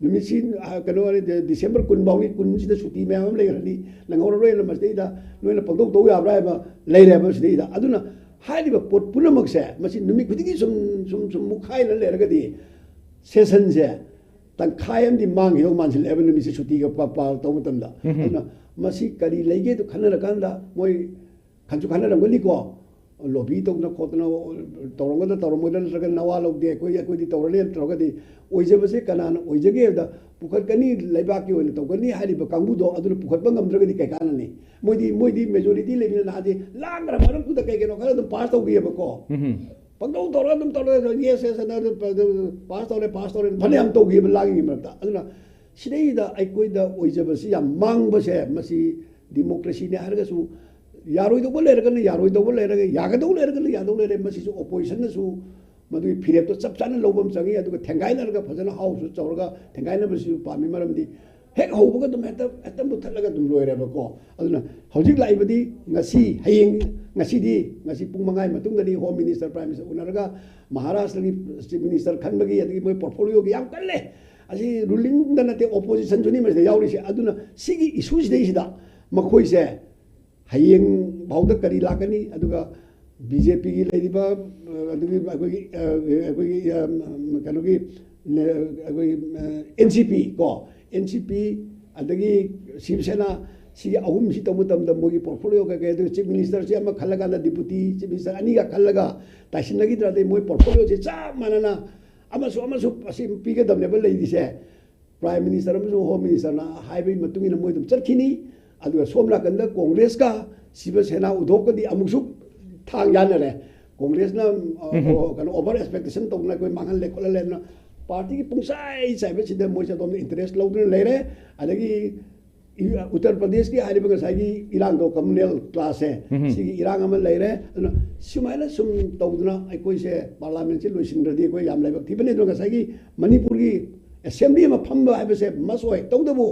ꯅꯨꯃꯤꯠꯁꯤ, ꯑ, ꯀꯩꯅꯣ, ꯗꯤꯁꯦꯝꯕꯔ ꯀꯨꯟ ꯐꯥꯎꯅꯤ, ꯀꯨꯟꯁꯤꯗ ꯁꯨꯇꯤ ꯃꯌꯥꯝ ꯑꯃ ꯂꯩꯈ꯭ꯔꯅꯤ, ꯅꯪꯍꯧꯔꯔꯣꯏꯅ ꯃꯁꯤꯗꯩꯗ ꯅꯣꯏꯅ ꯄꯪꯇꯧ ꯇꯧ ꯌꯥꯕ꯭ꯔꯥ ꯍꯥꯏꯕ ꯂꯩꯔꯦꯕ ꯁꯤꯗꯩꯗ꯫ ꯑꯗꯨꯅ ꯍꯥꯏꯔꯤꯕ ꯄꯣꯠ ꯄꯨꯝꯅꯃꯛꯁꯦ ꯃꯁꯤ ꯅꯨꯃꯤꯠ ꯈꯨꯗꯤꯡꯒꯤ ꯁꯨꯝ, ꯁꯨꯝ, ꯁꯨꯝ ꯃꯨꯛꯈꯥꯏꯅ ꯂꯩꯔꯒꯗꯤ ꯁꯦꯁꯟꯁꯦ ꯇꯪꯈꯥꯏ ꯑꯃꯗꯤ ꯃꯥꯡꯈꯤꯗꯧ ꯃꯥꯟꯁꯤꯜꯂꯛꯑꯦꯕ ꯅꯨꯃꯤꯠꯁꯦ ꯁꯨꯇꯤꯒ ꯄ-, ꯄ-, ꯇꯧꯕ ꯃꯇꯝꯗ꯫ ꯎꯝ꯫ ꯑꯗꯨꯅ ꯃꯁꯤ ꯀꯔꯤ ꯂꯩꯒꯦꯗꯣ ꯈꯟꯅꯔꯀꯥꯟꯗ ꯃꯣꯏ ꯈꯟꯁꯨ ꯈꯟꯅꯔꯝꯒꯅꯤꯀꯣ꯫ ꯂꯣꯕꯤ ꯇꯧꯗꯅ ꯈꯣꯠꯇꯅ ꯇꯧꯔꯝꯒꯗ꯭ꯔꯥ ꯇꯧꯔꯝꯃꯣꯏꯗ꯭ꯔꯥ, ꯅꯠꯇ꯭ꯔꯒ ꯅꯋꯥ ꯂꯧꯗꯦ, ꯑꯩꯈꯣꯏ, ꯑꯩꯈꯣꯏꯗꯤ ꯇꯧꯔꯅꯤ ꯇꯧꯔꯒꯗꯤ, ꯑꯣꯏꯖꯕꯁꯦ ꯀꯅꯥꯅ ꯑꯣꯏꯖꯒꯦ ꯍꯥꯏꯕꯗ, ꯄꯨꯈꯠꯀꯅꯤ, ꯂꯩꯕꯥꯛꯀꯤ ꯑꯣꯏꯅ ꯇꯧꯒꯅꯤ ꯍꯥꯏꯔꯤꯕ ꯀꯥꯡꯕꯨꯗꯣ ꯑꯗꯨꯅ ꯄꯨꯈꯠꯄ ꯉꯝꯗ꯭ꯔꯒꯗꯤ ꯀꯩ ꯀꯥꯟꯅꯅꯤ? ꯃꯣꯏꯗꯤ, ꯃꯣꯏꯗꯤ ꯃꯦꯖꯣꯔꯤꯇꯤ ꯂꯩꯕꯅꯤꯅ ꯅꯍꯥꯟꯗꯤ ꯂꯥꯡꯈ꯭ꯔ ꯃꯔꯛꯇꯨꯗ ꯀꯩ ꯀꯩꯅꯣ ꯈꯔ ꯑꯗꯨꯝ ꯄꯥꯁ ꯇꯧꯈꯤꯑꯕꯀꯣ꯫ ꯎꯝ꯫ ꯄꯪꯇꯧ ꯇꯧꯔꯒ ꯑꯗꯨꯝ ꯇꯧꯔꯒ, ꯌꯦꯁ, ꯌꯦꯁ ꯑꯅ ꯑꯗꯨꯝ ꯄꯥꯁ ꯇꯧꯔꯦ, ꯄꯥꯁ ꯇꯧꯔꯦ, ꯐꯅꯌꯥꯝ ꯇꯧꯈꯤꯕ ꯂꯥꯡꯒꯤ ꯃꯔꯛꯇ꯫ ꯑꯗꯨꯅ ꯁꯤꯗꯩꯗ ꯑꯩꯈꯣꯏꯗ ꯑꯣꯏꯖꯕꯁꯤ ꯌꯥꯝ ꯃꯥꯡꯕꯁꯦ, ꯃꯁꯤ ꯗꯤꯃꯣꯀ꯭ꯔꯦꯁꯤꯅꯦ ꯍꯥꯏꯔꯒꯁꯨ, ꯌꯥꯔꯣꯏꯗꯧꯕ ꯂꯩꯔꯒꯅ ꯌꯥꯔꯣꯏꯗꯧꯕ ꯂꯩꯔꯒ, ꯌꯥꯒꯗꯧ ꯂꯩꯔꯒꯅ ꯌꯥꯗꯧ ꯂꯩꯔꯦ꯫ ꯃꯁꯤꯁꯨ ꯑꯣꯄꯣꯖꯤꯁꯟꯅꯁꯨ ꯃꯗꯨꯒꯤ ꯐꯤꯔꯦꯞꯇꯣ ꯆꯞ ꯆꯥꯅ ꯂꯧꯕ ꯑꯃ ꯆꯪꯉꯤ꯫ ꯑꯗꯨꯒ ꯊꯦꯡꯒꯥꯏꯅꯔꯒ ꯐꯖꯅ ꯍꯥꯎꯁꯁꯨ ꯇꯧꯔꯒ ꯊꯦꯡꯒꯥꯏꯅꯕꯁꯤꯁꯨ ꯄꯥꯝꯃꯤ꯫ ꯃꯔꯝꯗꯤ ꯍꯦꯛ ꯍꯧꯕꯒ ꯑꯗꯨꯝ ꯍꯦꯛꯇ, ꯍꯦꯛꯇ ꯃꯨꯠꯊꯠꯂꯒ ꯑꯗꯨꯝ ꯂꯣꯏꯔꯦꯕꯀꯣ꯫ ꯑꯗꯨꯅ ꯍꯧꯖꯤꯛ ꯂꯥꯛꯏꯕꯗꯤ ꯉꯁꯤ, ꯍꯌꯦꯡ, ꯉꯁꯤꯗꯤ, ꯉꯁꯤ ꯄꯨꯡ ꯃꯉꯥꯒꯤ ꯃꯇꯨꯡꯗꯗꯤ ꯍꯣꯝ ꯃꯤꯅꯤꯁꯇꯔ, ꯄ꯭ꯔꯥꯏꯝ ꯃꯤꯅꯤꯁꯇꯔ ꯎꯅꯔꯒ ꯃꯍꯥꯔꯥꯁꯇ꯭ꯔꯒꯤ ꯆꯤꯐ ꯃꯤꯅꯤꯁꯇꯔ ꯈꯟꯕꯒꯤ, ꯑꯗꯒꯤ ꯃꯣꯏ ꯄꯣꯔꯠꯐꯣꯂꯤꯌꯣꯒꯤ ꯌꯥꯝ ꯀꯜꯂꯦ꯫ ꯑꯁꯤ ꯔꯨꯂꯤꯡꯗ ꯅꯠꯇꯦ, ꯑꯣꯄꯣꯖꯤꯁꯟꯁꯨꯅꯤ ꯃꯁꯤꯗ ꯌꯥꯎꯔꯤꯁꯦ꯫ ꯑꯗꯨꯅ ꯁꯤꯒꯤ ꯏꯁꯨꯁꯤꯗꯩꯁꯤꯗ ꯃꯈꯣꯏꯁꯦ ꯍꯌꯦꯡ ꯐꯥꯎꯗ ꯀꯔꯤ ꯂꯥꯛꯀꯅꯤ? ꯑꯗꯨꯒ ꯕꯤ ꯖꯦ ꯄꯤꯒꯤ ꯂꯩꯔꯤꯕ, ꯑ, ꯑꯗꯨꯒꯤ ꯑꯩꯈꯣꯏꯒꯤ, ꯑ, ꯑꯩꯈꯣꯏꯒꯤ, ꯑ, ꯀꯩꯅꯣꯒꯤ, ꯑ, ꯑꯩꯈꯣꯏꯒꯤ, ꯑ, ꯑꯦꯟ ꯁꯤ ꯄꯤ ꯀꯣ, ꯑꯦꯟ ꯁꯤ ꯄꯤ, ꯑꯗꯒꯤ ꯁꯤꯕ ꯁꯦꯅꯥ, ꯁꯤꯒꯤ ꯑꯍꯨꯝꯁꯤ ꯇꯧꯕ ꯃꯇꯝꯗ ꯃꯣꯏꯒꯤ ꯄꯣꯔꯠꯐꯣꯂꯤꯌꯣ ꯀꯩꯀꯩ, ꯑꯗꯨꯒ ꯆꯤꯐ ꯃꯤꯅꯤꯁꯇꯔꯁꯤ ꯑꯃ ꯈꯜꯂꯀꯥꯟꯗ ꯗꯤꯄꯨꯇꯤ ꯆꯤꯐ ꯃꯤꯅꯤꯁꯇꯔ ꯑꯅꯤꯒ ꯈꯜꯂꯒ ꯇꯥꯏꯁꯤꯟꯅꯈꯤꯗ꯭ꯔꯗꯤ ꯃꯣꯏ ꯄꯣꯔꯠꯐꯣꯂꯤꯌꯣꯁꯦ ꯆꯞ ꯃꯥꯟꯅꯅ ꯑꯃꯁꯨ ꯑꯃꯁꯨ ꯑꯁꯤ ꯄꯤꯒꯗꯕꯅꯦꯕ ꯂꯩꯔꯤꯁꯦ꯫ ꯄ꯭ꯔꯥꯏꯝ ꯃꯤꯅꯤꯁꯇꯔ ꯑꯃꯁꯨꯡ ꯍꯣꯝ ꯃꯤꯅꯤꯁꯇꯔꯅ ꯍꯥꯏꯕꯒꯤ ꯃꯇꯨꯡ ꯏꯟꯅ ꯃꯣꯏ ꯑꯗꯨꯝ ꯆꯠꯈꯤꯅꯤ꯫ ꯑꯗꯨꯒ ꯁꯣꯝ ꯅꯥꯀꯟꯗ ꯀꯣꯡꯒ꯭ꯔꯦꯁꯀ ꯁꯤꯕ ꯁꯦꯅꯥ ꯎꯗꯣꯞꯀꯗꯤ ꯑꯃꯨꯛꯁꯨ ꯊꯥꯡ ꯌꯥꯅꯔꯦ꯫ ꯀꯣꯡꯒ꯭ꯔꯦꯁꯅ, ꯑ, ꯎꯝꯍꯨꯝ꯫ ꯑꯣ, ꯀꯩꯅꯣ, ꯑꯣꯚꯔ ꯑꯦꯛꯁꯄꯦꯛꯇꯦꯁꯟ ꯇꯧꯗꯅ ꯑꯩꯈꯣꯏ ꯃꯥꯡꯍꯜꯂꯦ ꯈꯣꯠꯍꯜꯂꯦꯅ ꯄꯥꯔꯇꯤꯒꯤ ꯄꯨꯡꯆꯥꯏ ꯆꯥꯏꯕꯁꯤꯗ ꯃꯣꯏꯁꯦ ꯑꯗꯣꯝꯗ ꯏꯟꯇꯔꯦꯁ ꯂꯧꯗꯨꯅ ꯂꯩꯔꯦ꯫ ꯑꯗꯒꯤ ꯏ-, ꯎꯠꯇꯔ ꯄ꯭ꯔꯗꯦꯁꯀꯤ ꯍꯥꯏꯔꯤꯕ ꯉꯁꯥꯏꯒꯤ ꯏꯔꯥꯡꯗꯣ, ꯀꯝꯃꯨꯅꯦꯜ ꯀ꯭ꯂꯥꯁꯁꯦ, ꯎꯝꯍꯨꯝ꯫ ꯁꯤꯒꯤ ꯏꯔꯥꯡ ꯑꯃ ꯂꯩꯔꯦ꯫ ꯑꯗꯨꯅ ꯁꯨꯃꯥꯏꯅ ꯁꯨꯝ ꯇꯧꯗꯅ ꯑꯩꯈꯣꯏꯁꯦ ꯄꯥꯔꯂꯥꯃꯦꯟꯁꯦ ꯂꯣꯏꯁꯤꯟꯗ꯭ꯔꯗꯤ ꯑꯩꯈꯣꯏ ꯌꯥꯝ ꯂꯥꯏꯕꯛ ꯊꯤꯕꯅꯤ꯫ ꯑꯗꯨꯅ ꯉꯁꯥꯏꯒꯤ ꯃꯅꯤꯄꯨꯔꯒꯤ ꯑꯦꯁꯦꯝꯕ꯭ꯂꯤ ꯑꯃ ꯐꯝꯕ ꯍꯥꯏꯕꯁꯦ ꯃꯁ ꯑꯣꯏ꯫ ꯇꯧꯗꯕꯨ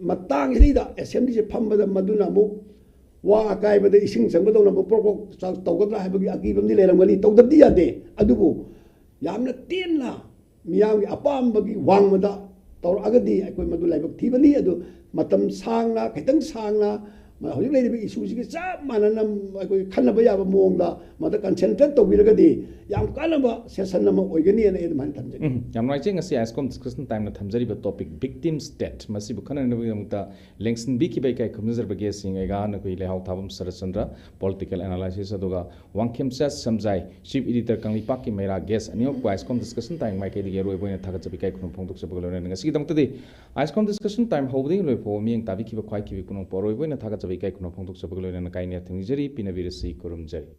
ꯃꯇꯥꯡꯁꯤꯗꯩꯗ ꯑꯦꯁꯦꯝꯕ꯭ꯂꯤꯁꯦ ꯐꯝꯕꯗ ꯃꯗꯨꯅ ꯑꯃꯨꯛ ꯋꯥ ꯑꯀꯥꯏꯕꯗ ꯏꯁꯤꯡ ꯆꯪꯕꯗꯧꯅ ꯑꯃꯨꯛ ꯄ꯭ꯔꯣꯛ ꯄ꯭ꯔꯣꯛ ꯆꯥꯎ-, ꯇꯧꯒꯗ꯭ꯔꯥ ꯍꯥꯏꯕꯒꯤ ꯑꯀꯤꯕ ꯑꯃꯗꯤ ꯂꯩꯔꯝꯒꯅꯤ꯫ ꯇꯧꯗꯕꯗꯤ ꯌꯥꯗꯦ꯫ ꯑꯗꯨꯕꯨ ꯌꯥꯝꯅ ꯇꯦꯟꯅ ꯃꯤꯌꯥꯝꯒꯤ ꯑꯄꯥꯝꯕꯒꯤ ꯋꯥꯡꯃꯗ ꯇꯧꯔꯛꯑꯒꯗꯤ ꯑꯩꯈꯣꯏ ꯃꯗꯨ ꯂꯥꯏꯕꯛ ꯊꯤꯕꯅꯤ꯫ ꯑꯗꯨ ꯃꯇꯝ ꯁꯥꯡꯅ, ꯈꯤꯇꯪ ꯁꯥꯡꯅ ꯍꯧꯖꯤꯛ ꯂꯩꯔꯤꯕ ꯏꯁꯨꯁꯤꯒ ꯆꯞ ꯃꯥꯟꯅꯅ ꯑꯩꯈꯣꯏ ꯈꯟꯅꯕ ꯌꯥꯕ ꯃꯑꯣꯡꯗ ꯃꯗ ꯀꯟꯁꯦꯟꯇ꯭ꯔꯦꯠ ꯇꯧꯕꯤꯔꯒꯗꯤ ꯌꯥꯝ ꯀꯥꯟꯅꯕ ꯁꯦꯁꯟ ꯑꯃ ꯑꯣꯏꯒꯅꯤ ꯍꯥꯏꯅ ꯑꯩ ꯑꯗꯨꯃꯥꯏꯅ ꯊꯝꯖꯒꯦ꯫ ꯎꯝ, ꯌꯥꯝ ꯅꯨꯡꯉꯥꯏꯖꯩ, ꯉꯁꯤ ISCOM Discussion Time ꯅ ꯊꯝꯖꯔꯤꯕ topic Victims' Death ꯃꯁꯤꯕꯨ ꯈꯟꯅꯅꯕꯒꯤꯗꯃꯛꯇ ꯂꯦꯡꯁꯤꯟꯕꯤꯈꯤꯕ ꯏꯀꯥꯏ ꯈꯨꯝꯅꯖꯔꯕꯒꯦ꯫ ꯁꯤꯡ ꯑꯩꯒ ꯅꯈꯣꯏ ꯂꯩꯍꯥꯎ ꯊꯥꯕꯝ ꯁꯔꯠꯆꯟꯗ꯭ꯔ, political analysis, ꯑꯗꯨꯒ ꯋꯥꯡꯈꯦꯝꯆꯥ ꯁꯝꯖꯥꯏ, Chief Editor ꯀꯪꯂꯩꯄꯥꯛꯀꯤ ꯃꯩꯔꯥ, guest ꯑꯅꯤꯃꯛꯄꯨ ISCOM Discussion Time ꯃꯥꯏꯀꯩꯗꯒꯤ ꯑꯔꯣꯏꯕ ꯑꯣꯏꯅ ꯊꯥꯒꯠꯆꯕ ꯏꯀꯥꯏ ꯈꯨꯝꯅꯕ ꯐꯣꯡꯗꯣꯛꯆꯕꯒ ꯂꯣꯏꯅꯅ ꯉꯁꯤꯒꯤꯗꯃꯛꯇꯗꯤ ISCOM Discussion Time ꯍꯧꯕꯗꯒꯤ ꯂꯣꯏ ꯐꯥꯎꯕ ꯃꯤꯠꯌꯦꯡ ꯇꯥꯕꯤꯈꯤꯕ ꯈ꯭ꯋꯥꯏꯈꯤꯕ ꯄꯨꯝꯅꯃꯛꯄꯨ ꯑꯔꯣꯏꯕ ꯑꯣꯏꯅ ꯊꯥꯒꯠꯆꯕ ꯏꯀꯥꯏ ꯈꯨꯝꯅꯕ ꯐꯣꯡꯗꯣꯛꯆꯕꯒ ꯂꯣꯏꯅꯅ ꯀꯥꯏꯅ ꯊꯤꯡꯖꯔꯤ, ꯄꯤꯅꯕꯤꯔꯁꯤ, ꯈꯨꯔꯨꯝꯖꯔꯤ꯫